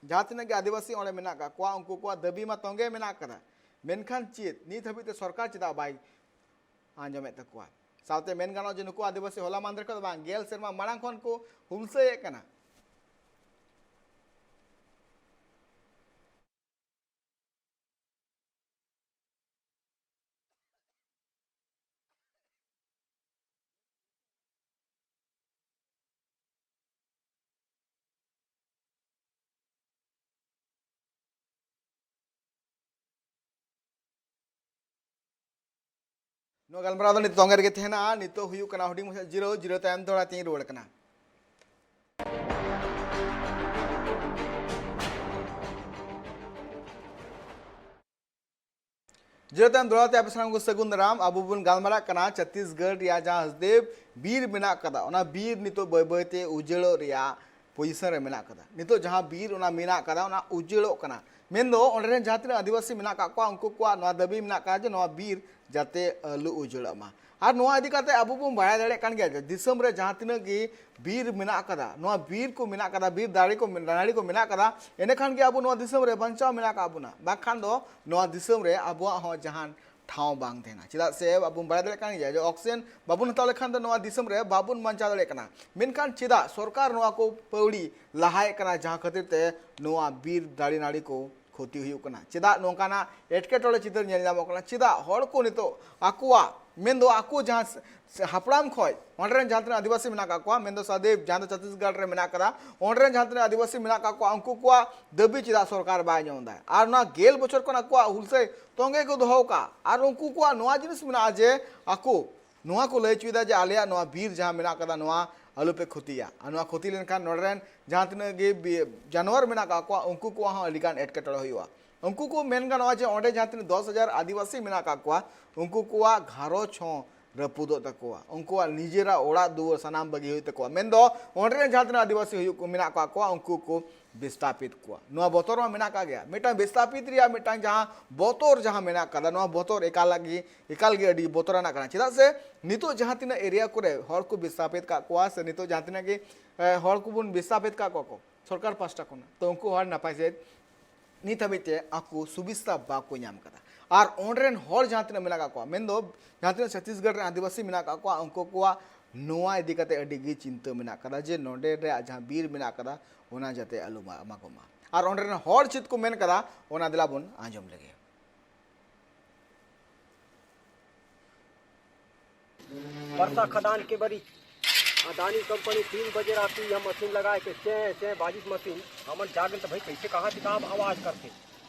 ᱡᱟᱦᱟᱸ ᱛᱤᱱᱟᱹᱜ ᱜᱮ ᱟᱹᱫᱤᱵᱟᱹᱥᱤ ᱚᱸᱰᱮ ᱢᱮᱱᱟᱜ ᱠᱟᱜ ᱠᱚᱣᱟ, ᱩᱱᱠᱩ ᱠᱚᱣᱟᱜ ᱫᱟᱹᱵᱤ ᱢᱟ ᱛᱚᱸᱜᱮ ᱢᱮᱱᱟᱜ ᱠᱟᱫᱟ, ᱢᱮᱱᱠᱷᱟᱱ ᱪᱮᱫ ᱱᱤᱛ ᱦᱟᱹᱵᱤᱡ ᱛᱮ ᱥᱚᱨᱠᱟᱨ ᱪᱮᱫᱟᱜ ᱵᱟᱭ ᱟᱸᱡᱚᱢᱮᱫ ᱛᱟᱠᱚᱣᱟ? ᱥᱟᱶᱛᱮ ᱢᱮᱱ ᱜᱟᱱᱚᱜᱼᱟ ᱡᱮ ᱱᱩᱠᱩ ᱟᱹᱫᱤᱵᱟᱹᱥᱤ ᱦᱚᱞᱟ ᱢᱟᱦᱫᱮᱨ ᱠᱷᱚᱱ ᱫᱚ ᱵᱟᱝ, ᱜᱮᱞ ᱥᱮᱨᱢᱟ ᱢᱟᱲᱟᱝ ᱠᱷᱚᱱ ᱠᱚ ᱦᱩᱞᱥᱟᱹᱭᱮᱫ ᱠᱟᱱᱟ᱾ ᱱᱚᱣᱟ ᱜᱟᱞᱢᱟᱨᱟᱣ ᱫᱚ ᱱᱤᱛᱚᱜ ᱛᱚᱸᱜᱮ ᱨᱮᱜᱮ ᱛᱟᱦᱮᱱᱟ᱾ ᱱᱤᱛᱚᱜ ᱦᱩᱭᱩᱜ ᱠᱟᱱᱟ ᱦᱩᱰᱤᱧ ᱢᱟᱪᱷᱟ ᱡᱤᱨᱟᱹᱣ, ᱡᱤᱨᱟᱹᱣ ᱛᱟᱭᱚᱢ ᱫᱚᱦᱲᱟ ᱛᱤᱧ ᱨᱩᱣᱟᱹᱲ ᱠᱟᱱᱟ᱾ ᱡᱮᱛᱮᱱ ᱫᱚᱲᱟ ᱛᱮ ᱟᱯᱮ ᱥᱟᱱᱟᱢ ᱠᱚ ᱥᱟᱹᱜᱩᱱ ᱫᱟᱨᱟᱢ᱾ ᱟᱵᱚ ᱵᱚᱱ ᱜᱟᱞᱢᱟᱨᱟᱜ ᱠᱟᱱᱟ ᱪᱷᱚᱛᱤᱥᱜᱚᱲ ᱨᱮᱭᱟᱜ ᱡᱟᱦᱟᱸ ᱦᱟᱥᱫᱮᱣ ᱵᱤᱨ ᱢᱮᱱᱟᱜ ᱠᱟᱫᱟ, ᱚᱱᱟ ᱵᱤᱨ ᱱᱤᱛᱚᱜ ᱵᱟᱹᱭ ᱵᱟᱹᱭ ᱛᱮ ᱩᱡᱟᱹᱲᱚᱜ ᱨᱮᱭᱟᱜ ᱯᱚᱡᱤᱥᱚᱱ ᱨᱮ ᱢᱮᱱᱟᱜ ᱠᱟᱫᱟ᱾ ᱱᱤᱛᱚᱜ ᱡᱟᱦᱟᱸ ᱵᱤᱨ ᱚᱱᱟ ᱢᱮᱱᱟᱜ ᱠᱟᱫᱟ, ᱚᱱᱟ ᱩᱡᱟᱹᱲᱚᱜ ᱠᱟᱱᱟ᱾ ᱢᱮᱱᱫᱚ ᱚᱸᱰᱮ ᱨᱮᱱ ᱡᱟᱦᱟᱸ ᱛᱤᱱᱟᱹᱜ ᱟᱹᱫᱤᱵᱟᱹᱥᱤ ᱢᱮᱱᱟᱜ ᱠᱟᱜ ᱠᱚᱣᱟ, ᱩᱱᱠᱩ ᱠᱚᱣᱟᱜ ᱱᱚᱣᱟ ᱫᱟᱹᱵᱤ ᱢᱮᱱᱟᱜ ᱠᱟᱫᱟ ᱡᱮ ᱱᱚᱣᱟ ᱵᱤᱨ ᱡᱟᱛᱮ ᱟᱞᱚ ᱩᱡᱟᱹᱲᱚᱜ ᱢᱟ᱾ ᱟᱨ ᱱᱚᱣᱟ ᱤᱫᱤ ᱠᱟᱛᱮ ᱟᱵᱚ ᱵᱚᱱ ᱵᱟᱲᱟᱭ ᱫᱟᱲᱮᱭᱟᱜ ᱠᱟᱱ ᱜᱮᱭᱟ ᱡᱮ ᱫᱤᱥᱚᱢ ᱨᱮ ᱡᱟᱦᱟᱸ ᱛᱤᱱᱟᱹᱜ ᱜᱮ ᱵᱤᱨ ᱢᱮᱱᱟᱜ ᱠᱟᱫᱟ, ᱱᱚᱣᱟ ᱵᱤᱨ ᱠᱚ ᱢᱮᱱᱟᱜ ᱠᱟᱫᱟ, ᱵᱤᱨ ᱫᱟᱨᱮ ᱠᱚ, ᱱᱟᱹᱲᱤ ᱠᱚ ᱢᱮᱱᱟᱜ ᱠᱟᱫᱟ, ᱮᱸᱰᱮᱠᱷᱟᱱ ᱜᱮ ᱟᱵᱚ ᱱᱚᱣᱟ ᱫᱤᱥᱚᱢ ᱨᱮ ᱵᱟᱧᱪᱟᱣ ᱢᱮᱱᱟᱜ ᱠᱟᱜ ᱵᱚᱱᱟ᱾ ᱵᱟᱝᱠᱷᱟᱱ ᱫᱚ ᱱᱚᱣᱟ ᱫᱤᱥᱚᱢ ᱨᱮ ᱟᱵᱚᱣᱟᱜ ᱦᱚᱸ ᱡᱟᱦᱟᱱ ᱴᱷᱟᱶ ᱵᱟᱝ ᱛᱟᱦᱮᱱᱟ᱾ ᱪᱮᱫᱟᱜ ᱥᱮ ᱟᱵᱚ ᱵᱚᱱ ᱵᱟᱲᱟᱭ ᱫᱟᱲᱮᱭᱟᱜ ᱠᱟᱱ ᱜᱮᱭᱟ ᱡᱮ ᱚᱠᱥᱤᱡᱮᱱ ᱵᱟᱵᱚᱱ ᱦᱟᱛᱟᱣ ᱞᱮᱠᱷᱟᱱ ᱫᱚ ᱱᱚᱣᱟ ᱫᱤᱥᱚᱢ ᱨᱮ ᱵᱟᱵᱚᱱ ᱵᱟᱧᱪᱟᱣ ᱫᱟᱲᱮᱭᱟᱜ ᱠᱟᱱᱟ᱾ ᱢᱮᱱᱠᱷᱟᱱ ᱪᱮᱫᱟᱜ ᱥᱚᱨᱠᱟᱨ ᱱᱚᱣᱟ ᱠᱚ ᱯᱟᱹᱣᱲᱤ ᱞᱟᱦᱟᱭᱮᱫ ᱠᱟᱱᱟ, ᱡᱟᱦᱟᱸ ᱠᱷᱟᱹᱛᱤᱨ ᱛᱮ ᱱᱚᱣᱟ ᱵᱤᱨ ᱫᱟᱨᱮ ᱱᱟᱹᱲᱤ ᱠᱚ ᱠᱷᱚᱛᱤ ᱦᱩᱭᱩᱜ ᱠᱟᱱᱟ? ᱪᱮᱫᱟᱜ ᱱᱚᱝᱠᱟᱱᱟᱜ ᱮᱴᱠᱮᱴᱚᱬᱮ ᱪᱤᱛᱟᱹᱨ ᱧᱮᱞ ᱧᱟᱢᱚᱜ ᱠᱟᱱᱟ? ᱪᱮᱫᱟᱜ ᱦᱚᱲ ᱠᱚ ᱱᱤᱛᱚᱜ ᱟᱠᱚᱣᱟᱜ, ᱢᱮᱱᱫᱚ ᱟᱠᱚ ᱡᱟᱦᱟᱸ ᱥ-, ᱥ-, ᱦᱟᱯᱲᱟᱢ ᱠᱷᱚᱡ ᱚᱸᱰᱮ ᱨᱮᱱ ᱡᱟᱦᱟᱸ ᱛᱤᱱᱟᱹᱜ ᱟᱹᱫᱤᱵᱟᱹᱥᱤ ᱢᱮᱱᱟᱜ ᱠᱟᱜ ᱠᱚᱣᱟ, ᱢᱮᱱᱫᱚ ᱥᱟᱫᱮᱣ, ᱡᱟᱦᱟᱸ ᱫᱚ ᱪᱷᱚᱛᱤᱥᱜᱚᱲ ᱨᱮ ᱢᱮᱱᱟᱜ ᱠᱟᱫᱟ, ᱚᱸᱰᱮ ᱨᱮᱱ ᱡᱟᱦᱟᱸ ᱛᱤᱱᱟᱹᱜ ᱟᱹᱫᱤᱵᱟᱹᱥᱤ ᱢᱮᱱᱟᱜ ᱠᱟᱜ ᱠᱚᱣᱟ, ᱩᱱᱠᱩ ᱠᱚᱣᱟᱜ ᱫᱟᱹᱵᱤ ᱪᱮᱫᱟᱜ ᱥᱚᱨᱠᱟᱨ ᱵᱟᱭ ᱟᱸᱡᱚᱢ ᱮᱫᱟ? ᱟᱨ ᱱᱚᱣᱟ ᱜᱮᱞ ᱵᱚᱪᱷᱚᱨ ᱠᱷᱚᱱ ᱟᱠᱚᱣᱟᱜ ᱦᱩᱞᱥᱟᱹᱭ ᱛᱚᱸᱜᱮ ᱠᱚ ᱫᱚᱦᱚ ᱠᱟᱜᱼᱟ, ᱟᱨ ᱩᱱᱠᱩ ᱠᱚᱣᱟᱜ ᱱᱚᱣᱟ ᱡᱤᱱᱤᱥ ᱢᱮᱱᱟᱜᱼᱟ ᱡᱮ ᱟᱠᱚ ᱱᱚᱣᱟ ᱠᱚ ᱞᱟᱹᱭ ᱦᱚᱪᱚᱭᱮᱫᱟ ᱡᱮ ᱟᱞᱮᱭᱟᱜ ᱱᱚᱣᱟ ᱵᱤᱨ ᱡᱟᱦᱟᱸ ᱢᱮᱱᱟᱜ ᱠᱟᱫᱟ, ᱱᱚᱣᱟ ᱟᱞᱚᱯᱮ ᱠᱷᱚᱛᱤᱭᱟ᱾ ᱟᱨ ᱱᱚᱣᱟ ᱠᱷᱚᱛᱤ ᱞᱮᱱᱠᱷᱟᱱ ᱱᱚᱰᱮ ᱨᱮᱱ ᱡᱟᱦᱟᱸ ᱛᱤᱱᱟᱹᱜ ᱜᱮ ᱵᱤ-, ᱡᱟᱱᱣᱟᱨ ᱢᱮᱱᱟᱜ ᱠᱟᱜ ᱠᱚᱣᱟ, ᱩᱱᱠᱩ ᱠᱚᱣᱟᱜ ᱦᱚᱸ ᱟᱹᱰᱤᱜᱟᱱ ᱮᱴᱠᱮᱴᱚᱬᱮ ᱦᱩᱭᱩᱜᱼᱟ᱾ ᱩᱱᱠᱩ ᱠᱚ ᱢᱮᱱ ᱜᱟᱱᱚᱜᱼᱟ ᱡᱮ ᱚᱸᱰᱮ ᱡᱟᱦᱟᱸ ᱛᱤᱱᱟᱹᱜ ᱫᱚᱥ ᱦᱟᱡᱟᱨ ᱟᱹᱫᱤᱵᱟᱹᱥᱤ ᱢᱮᱱᱟᱜ ᱠᱟᱜ ᱠᱚᱣᱟ, ᱩᱱᱠᱩ ᱠᱚᱣᱟᱜ ᱜᱷᱟᱨᱚᱸᱡᱽ ᱦᱚᱸ ᱨᱟᱹᱯᱩᱫᱚᱜ ᱛᱟᱠᱚᱣᱟ, ᱩᱱᱠᱩᱣᱟᱜ ᱱᱤᱡᱮᱨᱟᱜ ᱚᱲᱟᱜ ᱫᱩᱣᱟᱹᱨ ᱥᱟᱱᱟᱢ ᱵᱟᱹᱜᱤ ᱦᱩᱭᱩᱜ ᱛᱟᱠᱚᱣᱟ᱾ ᱢᱮᱱᱫᱚ ᱚᱸᱰᱮ ᱨᱮᱱ ᱡᱟᱦᱟᱸ ᱛᱤᱱᱟᱹᱜ ᱟᱹᱫᱤᱵᱟᱹᱥᱤ ᱦᱩᱭᱩᱜ ᱠᱚ, ᱢᱮᱱᱟᱜ ᱠᱟᱜ ᱠᱚᱣᱟ, ᱩᱱᱠᱩ ᱠᱚ ᱵᱤᱥᱛᱟᱯᱤᱛ ᱠᱚᱣᱟ᱾ ᱱᱚᱣᱟ ᱵᱚᱛᱚᱨ ᱢᱟ ᱢᱮᱱᱟᱜ ᱠᱟᱜ ᱜᱮᱭᱟ᱾ ᱢᱤᱫᱴᱟᱝ ᱵᱤᱥᱛᱟᱯᱤᱛ ᱨᱮᱭᱟᱜ ᱢᱤᱫᱴᱟᱝ ᱡᱟᱦᱟᱸ ᱵᱚᱛᱚᱨ ᱡᱟᱦᱟᱸ ᱢᱮᱱᱟᱜ ᱠᱟᱫᱟ, ᱱᱚᱣᱟ ᱵᱚᱛᱚᱨ ᱮᱠᱟᱞ ᱜᱮ, ᱮᱠᱟᱞ ᱜᱮ ᱟᱹᱰᱤ ᱵᱚᱛᱚᱨᱟᱱᱟᱜ ᱠᱟᱱᱟ᱾ ᱪᱮᱫᱟᱜ ᱥᱮ ᱱᱤᱛᱚᱜ ᱡᱟᱦᱟᱸ ᱛᱤᱱᱟᱹᱜ ᱮᱨᱤᱭᱟ ᱠᱚᱨᱮ ᱦᱚᱲ ᱠᱚ ᱵᱤᱥᱛᱟᱯᱤᱛ ᱠᱟᱜ ᱠᱚᱣᱟ, ᱥᱮ ᱱᱤᱛᱚᱜ ᱡᱟᱦᱟᱸ ᱛᱤᱱᱟᱹᱜ ᱜᱮ, ᱮ, ᱦᱚᱲ ᱠᱚᱵᱚᱱ ᱵᱤᱥᱛᱟᱯᱤᱛ ᱠᱟᱜ ᱠᱚᱣᱟ ᱠᱚ ᱥᱚᱨᱠᱟᱨ ᱯᱟᱥᱴᱟ ᱠᱷᱚᱱᱟᱜ, ᱛᱚ ᱩᱱᱠᱩ ᱦᱚᱲ ᱱᱟᱯᱟᱭ ᱥᱮᱫ ᱱᱤᱛ ᱦᱟᱹᱵᱤᱡ ᱛᱮ ᱟᱠᱚ ᱥᱩᱵᱤᱥᱛᱟ ᱵᱟᱠᱚ ᱧᱟᱢ ᱠᱟᱫᱟ᱾ ᱟᱨ ᱚᱸᱰᱮ ᱨᱮᱱ ᱦᱚᱲ ᱡᱟᱦᱟᱸ ᱛᱤᱱᱟᱹᱜ ᱢᱮᱱᱟᱜ ᱠᱟᱜ ᱠᱚᱣᱟ, ᱢᱮᱱᱫᱚ ᱡᱟᱦᱟᱸ ᱛᱤᱱᱟᱹᱜ ᱪᱷᱚᱛᱤᱥᱜᱚᱲ ᱨᱮᱱ ᱟᱹᱫᱤᱵᱟᱹᱥᱤ ᱢᱮᱱᱟᱜ ᱠᱟᱜ ᱠᱚᱣᱟ, ᱩᱱᱠᱩ ᱠᱚᱣᱟᱜ ᱱᱚᱣᱟ ᱤᱫᱤ ᱠᱟᱛᱮ ᱟᱹᱰᱤ ᱜᱮ ᱪᱤᱱᱛᱟᱹ ᱢᱮᱱᱟᱜ ᱠᱟᱫᱟ ᱡᱮ ᱱᱚᱸᱰᱮ ᱨᱮᱭᱟᱜ ᱡᱟᱦᱟᱸ ᱵᱤᱨ ᱢᱮᱱᱟᱜ ᱠᱟᱫᱟ, ᱚᱱᱟ ᱡᱟᱛᱮ ᱟᱞᱚ ᱢᱟ-, ᱮᱢᱟ ᱠᱚ ᱢᱟ᱾ ᱟᱨ ᱚᱸᱰᱮ ᱨᱮᱱ ᱦᱚᱲ ᱪᱮᱫ ᱠᱚ ᱢᱮᱱ ᱠᱟᱫᱟ, ᱚᱱᱟ ᱫᱮᱞᱟ ᱵᱚᱱ ᱟᱸᱡᱚᱢ ᱞᱮᱜᱮ᱾ परसा खदान के बरी अदानी कंपनी तीन बजे राती यह मशीन लगाए के चें चें बाजिस मशीन। हमन जागेन त भाई कैसे कहाँ से काम आवाज करते।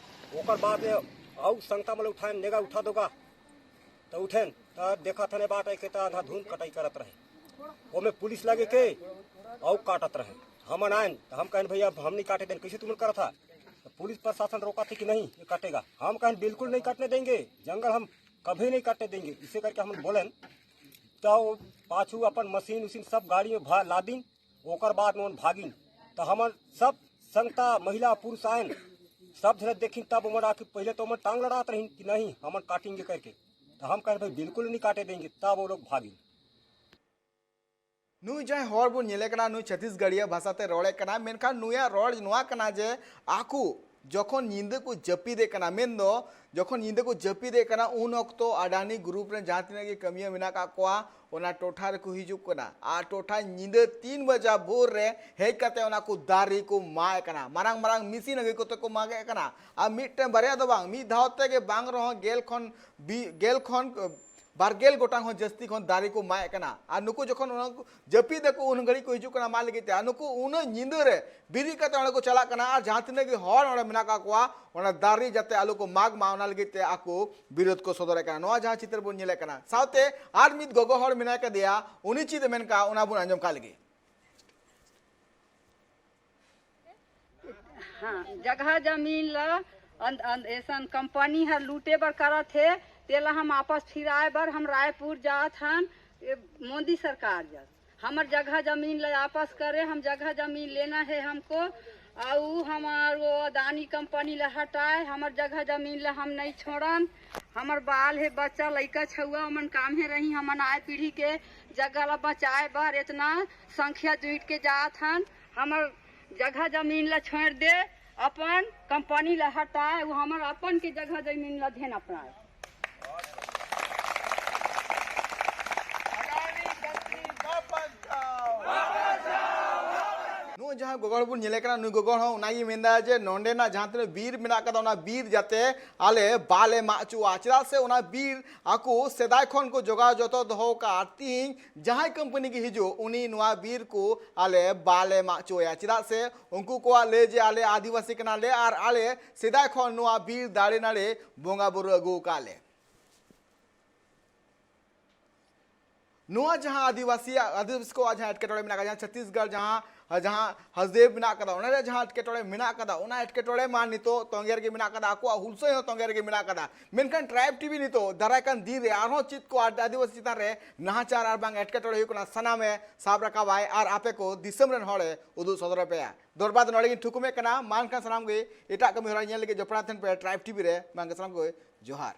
ओकर बाद में अउ संगता मन उठाएन, नेगा उठा दोगा। त उठेन त देखत हन ए बाट के त अंधाधुंध कटाई करत रहे। ओमे पुलिस लगे के अउ काटत रहे। हमन आएन त हम कहेन भैया अब हम नहीं काटे देन, कैसे तुमन करत हा? त पुलिस प्रशासन रोका थे कि नहीं ये काटेगा। हम कहें बिल्कुल नहीं काटने देंगे, जंगल हम कभी नहीं काटने देंगे। इसे करके हम बोलें तो वो पाछू अपन मशीन उशीन सब गाड़ी में भा लादिन, ओकर बाद में भागिन। तो हमन सब संगता महिला पुरुष आयन, सब झन देखिन, तब ओमन आके पहले तो ओमन टांग लड़ात रहिन कि नहीं हमन काटेंगे करके। तो हम कहें भाई बिल्कुल नहीं काटे देंगे, तब वो लोग भागिन। ᱱᱩᱭ ᱡᱟᱦᱟᱸᱭ ᱦᱚᱲ ᱵᱚᱱ ᱧᱮᱞᱮ ᱠᱟᱱᱟ, ᱱᱩᱭ ᱪᱷᱟᱹᱛᱤᱥᱜᱟᱲᱤᱭᱟᱹ ᱵᱷᱟᱥᱟᱛᱮ ᱨᱚᱲᱮ ᱠᱟᱱᱟ, ᱢᱮᱱᱠᱷᱟᱱ ᱱᱩᱭᱟᱜ ᱨᱚᱲ ᱱᱚᱣᱟ ᱠᱟᱱᱟ ᱡᱮ ᱟᱠᱚ ᱡᱚᱠᱷᱚᱱ ᱧᱤᱫᱟᱹ ᱠᱚ ᱡᱟᱹᱯᱤᱫᱮ ᱠᱟᱱᱟ, ᱢᱮᱱᱫᱚ ᱡᱚᱠᱷᱚᱱ ᱧᱤᱫᱟᱹ ᱠᱚ ᱡᱟᱹᱯᱤᱫᱮ ᱠᱟᱱᱟ, ᱩᱱ ᱚᱠᱛᱚ ᱟᱰᱟᱱᱤ ᱜᱨᱩᱯ ᱨᱮᱱ ᱡᱟᱦᱟᱸ ᱛᱤᱱᱟᱹᱜ ᱜᱮ ᱠᱟᱹᱢᱤᱭᱟᱹ ᱢᱮᱱᱟᱜ ᱠᱟᱜ ᱠᱚᱣᱟ, ᱚᱱᱟ ᱴᱚᱴᱷᱟ ᱨᱮᱠᱚ ᱦᱤᱡᱩᱜ ᱠᱟᱱᱟ᱾ ᱟᱨ ᱴᱚᱴᱷᱟ ᱧᱤᱫᱟᱹ ᱛᱤᱱ ᱵᱟᱡᱟ ᱵᱷᱳᱨ ᱨᱮ ᱦᱮᱡ ᱠᱟᱛᱮ ᱚᱱᱟ ᱠᱚ ᱫᱟᱨᱮ ᱠᱚ ᱢᱟᱜ ᱮᱫ ᱠᱟᱱᱟ, ᱢᱟᱨᱟᱝ ᱢᱟᱨᱟᱝ ᱢᱮᱥᱤᱱ ᱟᱹᱜᱩ ᱠᱟᱛᱮ ᱠᱚ ᱢᱟᱜ ᱮᱫ ᱠᱟᱱᱟ᱾ ᱟᱨ ᱢᱤᱫᱴᱮᱱ ᱵᱟᱨᱭᱟ ᱫᱚ ᱵᱟᱝ, ᱢᱤᱫ ᱫᱷᱟᱣ ᱛᱮᱜᱮ ᱵᱟᱝ ᱨᱮᱦᱚᱸ ᱜᱮᱞ ᱠᱷᱚᱱ ᱵᱤ-, ᱜᱮᱞ ᱠᱷᱚᱱ ᱵᱟᱨ ᱜᱮᱞ ᱜᱚᱴᱟᱝ ᱦᱚᱸ ᱡᱟᱹᱥᱛᱤ ᱠᱷᱚᱱ ᱫᱟᱨᱮ ᱠᱚ ᱢᱟᱜ ᱮᱫ ᱠᱟᱱᱟ᱾ ᱟᱨ ᱱᱩᱠᱩ ᱡᱚᱠᱷᱚᱱ ᱚᱱᱟ ᱠᱚ ᱡᱟᱹᱯᱤᱫ ᱟᱠᱚ, ᱩᱱ ᱜᱷᱟᱹᱲᱤᱡ ᱠᱚ ᱦᱤᱡᱩᱜ ᱠᱟᱱᱟ ᱢᱟᱜ ᱞᱟᱹᱜᱤᱫ ᱛᱮ᱾ ᱟᱨ ᱱᱩᱠᱩ ᱩᱱᱟᱹᱜ ᱧᱤᱫᱟᱹ ᱨᱮ ᱵᱮᱨᱮᱫ ᱠᱟᱛᱮ ᱚᱸᱰᱮ ᱠᱚ ᱪᱟᱞᱟᱜ ᱠᱟᱱᱟ᱾ ᱟᱨ ᱡᱟᱦᱟᱸ ᱛᱤᱱᱟᱹᱜ ᱜᱮ ᱦᱚᱲ ᱚᱸᱰᱮ ᱢᱮᱱᱟᱜ ᱠᱟᱜ ᱠᱚᱣᱟ, ᱚᱱᱟ ᱫᱟᱨᱮ ᱡᱟᱛᱮ ᱟᱞᱚ ᱠᱚ ᱢᱟᱜᱽ ᱢᱟ, ᱚᱱᱟ ᱞᱟᱹᱜᱤᱫ ᱛᱮ ᱟᱠᱚ ᱵᱤᱨᱳᱫᱷ ᱠᱚ ᱥᱚᱫᱚᱨᱮᱫ ᱠᱟᱱᱟ᱾ ᱱᱚᱣᱟ ᱡᱟᱦᱟᱸ ᱪᱤᱛᱟᱹᱨ ᱵᱚᱱ ᱧᱮᱞᱮᱫ ᱠᱟᱱᱟ, ᱥᱟᱶᱛᱮ ᱟᱨ ᱢᱤᱫ ᱜᱚᱜᱚ ᱦᱚᱲ ᱢᱮᱱᱟᱭ ᱠᱟᱫᱮᱭᱟ, ᱩᱱᱤ ᱪᱮᱫ ᱮ ᱢᱮᱱ ᱠᱟᱜᱼᱟ, ᱚᱱᱟ ᱵᱚᱱ ᱟᱸᱡᱚᱢ ᱠᱟᱜ ᱞᱮᱜᱮ᱾ हाँ, जगह जमीन ला अन-, अन-, ऐसन कंपनी हर लूटे बर करत हे, तेला हम आपस फिराए बर हम रायपुर जात हन, ए, मोदी सरकार जग। हमर जगह जमीन ला आपस करे, हम जगह जमीन लेना है हमको, अउ हमर वो अदानी कंपनी ला हटाए, हमर जगह जमीन ला हम नहीं छोड़न। हमर बाल हे, बच्चा, लइका, छउआ, ओमन काम हे रही, हमन आए पीढ़ी के जगह ला बचाए बर इतना संख्या जुट के जात हन। हमर जगह जमीन ला छोड़ दे, अपन कंपनी ला हटाए, वो हमर अपन के जगह जमीन ला धेन अपनाए। ᱱᱩᱭ ᱡᱟᱦᱟᱸ ᱜᱚᱜᱚ ᱦᱚᱲ ᱵᱚᱱ ᱧᱮᱞᱮ ᱠᱟᱱᱟ, ᱱᱩᱭ ᱜᱚᱜᱚ ᱦᱚᱲ ᱦᱚᱸ ᱚᱱᱟᱜᱮ ᱢᱮᱱᱫᱟ ᱡᱮ ᱱᱚᱸᱰᱮᱱᱟᱜ ᱡᱟᱦᱟᱸ ᱛᱤᱱᱟᱹᱜ ᱵᱤᱨ ᱢᱮᱱᱟᱜ ᱠᱟᱫᱟ, ᱚᱱᱟ ᱵᱤᱨ ᱡᱟᱛᱮ ᱟᱞᱮ ᱵᱟᱞᱮ ᱢᱟᱜ ᱦᱚᱪᱚᱣᱟᱜᱼᱟ᱾ ᱪᱮᱫᱟᱜ ᱥᱮ ᱚᱱᱟ ᱵᱤᱨ ᱟᱠᱚ ᱥᱮᱫᱟᱭ ᱠᱷᱚᱱ ᱠᱚ ᱡᱚᱜᱟᱣ ᱡᱚᱛᱚᱱ ᱫᱚᱦᱚ ᱟᱠᱟᱫᱼᱟ᱾ ᱟᱨ ᱛᱤᱦᱤᱧ ᱡᱟᱦᱟᱸᱭ ᱠᱳᱢᱯᱟᱱᱤ ᱜᱮ ᱦᱤᱡᱩᱜ, ᱩᱱᱤ ᱱᱚᱣᱟ ᱵᱤᱨ ᱠᱚ ᱟᱞᱮ ᱵᱟᱞᱮ ᱢᱟᱜ ᱦᱚᱪᱚᱣᱟᱭᱟ᱾ ᱪᱮᱫᱟᱜ ᱥᱮ ᱩᱱᱠᱩ ᱠᱚᱣᱟᱜ ᱞᱟᱹᱭ ᱡᱮ ᱟᱞᱮ ᱟᱹᱫᱤᱵᱟᱹᱥᱤ ᱠᱟᱱᱟᱞᱮ ᱟᱨ ᱟᱞᱮ ᱥᱮᱫᱟᱭ ᱠᱷᱚᱱ ᱱᱚᱣᱟ ᱵᱤᱨ ᱫᱟᱨᱮ ᱱᱟᱹᱲᱤ ᱵᱚᱸᱜᱟ ᱵᱩᱨᱩ ᱟᱹᱜᱩ ᱟᱠᱟᱫ ᱞᱮ᱾ ᱱᱚᱣᱟ ᱡᱟᱦᱟᱸ ᱟᱹᱫᱤᱵᱟᱹᱥᱤᱭᱟᱜ, ᱟᱹᱫᱤᱵᱟᱹᱥᱤ ᱠᱚᱣᱟᱜ ᱡᱟᱦᱟᱸ ᱮᱴᱠᱮᱴᱚᱬᱮ ᱢᱮᱱᱟᱜ ᱟᱠᱟᱫᱟ, ᱡᱟᱦᱟᱸ ᱪᱷᱚᱛᱤᱥᱜᱚᱲ, ᱡᱟᱦᱟᱸ, ᱡᱟᱦᱟᱸ ᱦᱟᱥᱫᱮᱣ ᱢᱮᱱᱟᱜ ᱟᱠᱟᱫᱟ, ᱚᱱᱟ ᱨᱮ ᱡᱟᱦᱟᱸ ᱮᱴᱠᱮᱴᱚᱬᱮ ᱢᱮᱱᱟᱜ ᱟᱠᱟᱫᱟ, ᱚᱱᱟ ᱮᱴᱠᱮᱴᱚᱬᱮ ᱢᱟ ᱱᱤᱛᱚᱜ ᱛᱚᱸᱜᱮ ᱨᱮᱜᱮ ᱢᱮᱱᱟᱜ ᱟᱠᱟᱫᱟ, ᱟᱠᱚᱣᱟᱜ ᱦᱩᱞᱥᱟᱹᱭ ᱦᱚᱸ ᱛᱚᱸᱜᱮ ᱨᱮᱜᱮ ᱢᱮᱱᱟᱜ ᱟᱠᱟᱫᱟ᱾ ᱢᱮᱱᱠᱷᱟᱱ ᱴᱨᱟᱭᱤᱵᱽ ᱴᱤᱵᱷᱤ ᱱᱤᱛᱚᱜ ᱫᱟᱨᱟᱭ ᱠᱟᱱ ᱫᱤᱱ ᱨᱮ ᱟᱨᱦᱚᱸ ᱪᱮᱫ ᱠᱚ ᱟᱹᱫᱤᱵᱟᱹᱥᱤ ᱪᱮᱛᱟᱱ ᱨᱮ ᱱᱟᱦᱟᱪᱟᱨ ᱟᱨ ᱵᱟᱝ ᱮᱴᱠᱮᱴᱚᱬᱮ ᱦᱩᱭᱩᱜ ᱠᱟᱱᱟ, ᱥᱟᱱᱟᱢᱮ ᱥᱟᱵ ᱨᱟᱠᱟᱵᱟᱭ ᱟᱨ ᱟᱯᱮ ᱠᱚ ᱫᱤᱥᱚᱢ ᱨᱮᱱ ᱦᱚᱲᱮ ᱩᱫᱩᱜ ᱥᱚᱫᱚᱨ ᱟᱯᱮᱭᱟ᱾ ᱫᱚᱨᱵᱟᱨ ᱫᱚ ᱱᱚᱰᱮ ᱜᱤᱧ ᱛᱷᱩᱠᱩᱢᱮᱫ ᱠᱟᱱᱟ᱾ ᱢᱟ ᱮᱱᱠᱷᱟᱱ ᱥᱟᱱᱟᱢ ᱜᱮ ᱮᱴᱟᱜ ᱠᱟᱹᱢᱤ ᱦᱚᱨᱟ ᱧᱮᱞ ᱞᱟᱹᱜᱤᱫ ᱡᱚᱯᱲᱟᱣ ᱛᱟᱦᱮᱱ ᱯᱮ ᱴᱨᱟᱭᱤᱵᱽ ᱴᱤᱵᱷᱤ ᱨᱮ᱾ ᱢᱟ ᱮᱱᱠᱷᱟᱱ ᱥᱟᱱᱟᱢ ᱠᱚ ᱡᱚᱦᱟᱨ᱾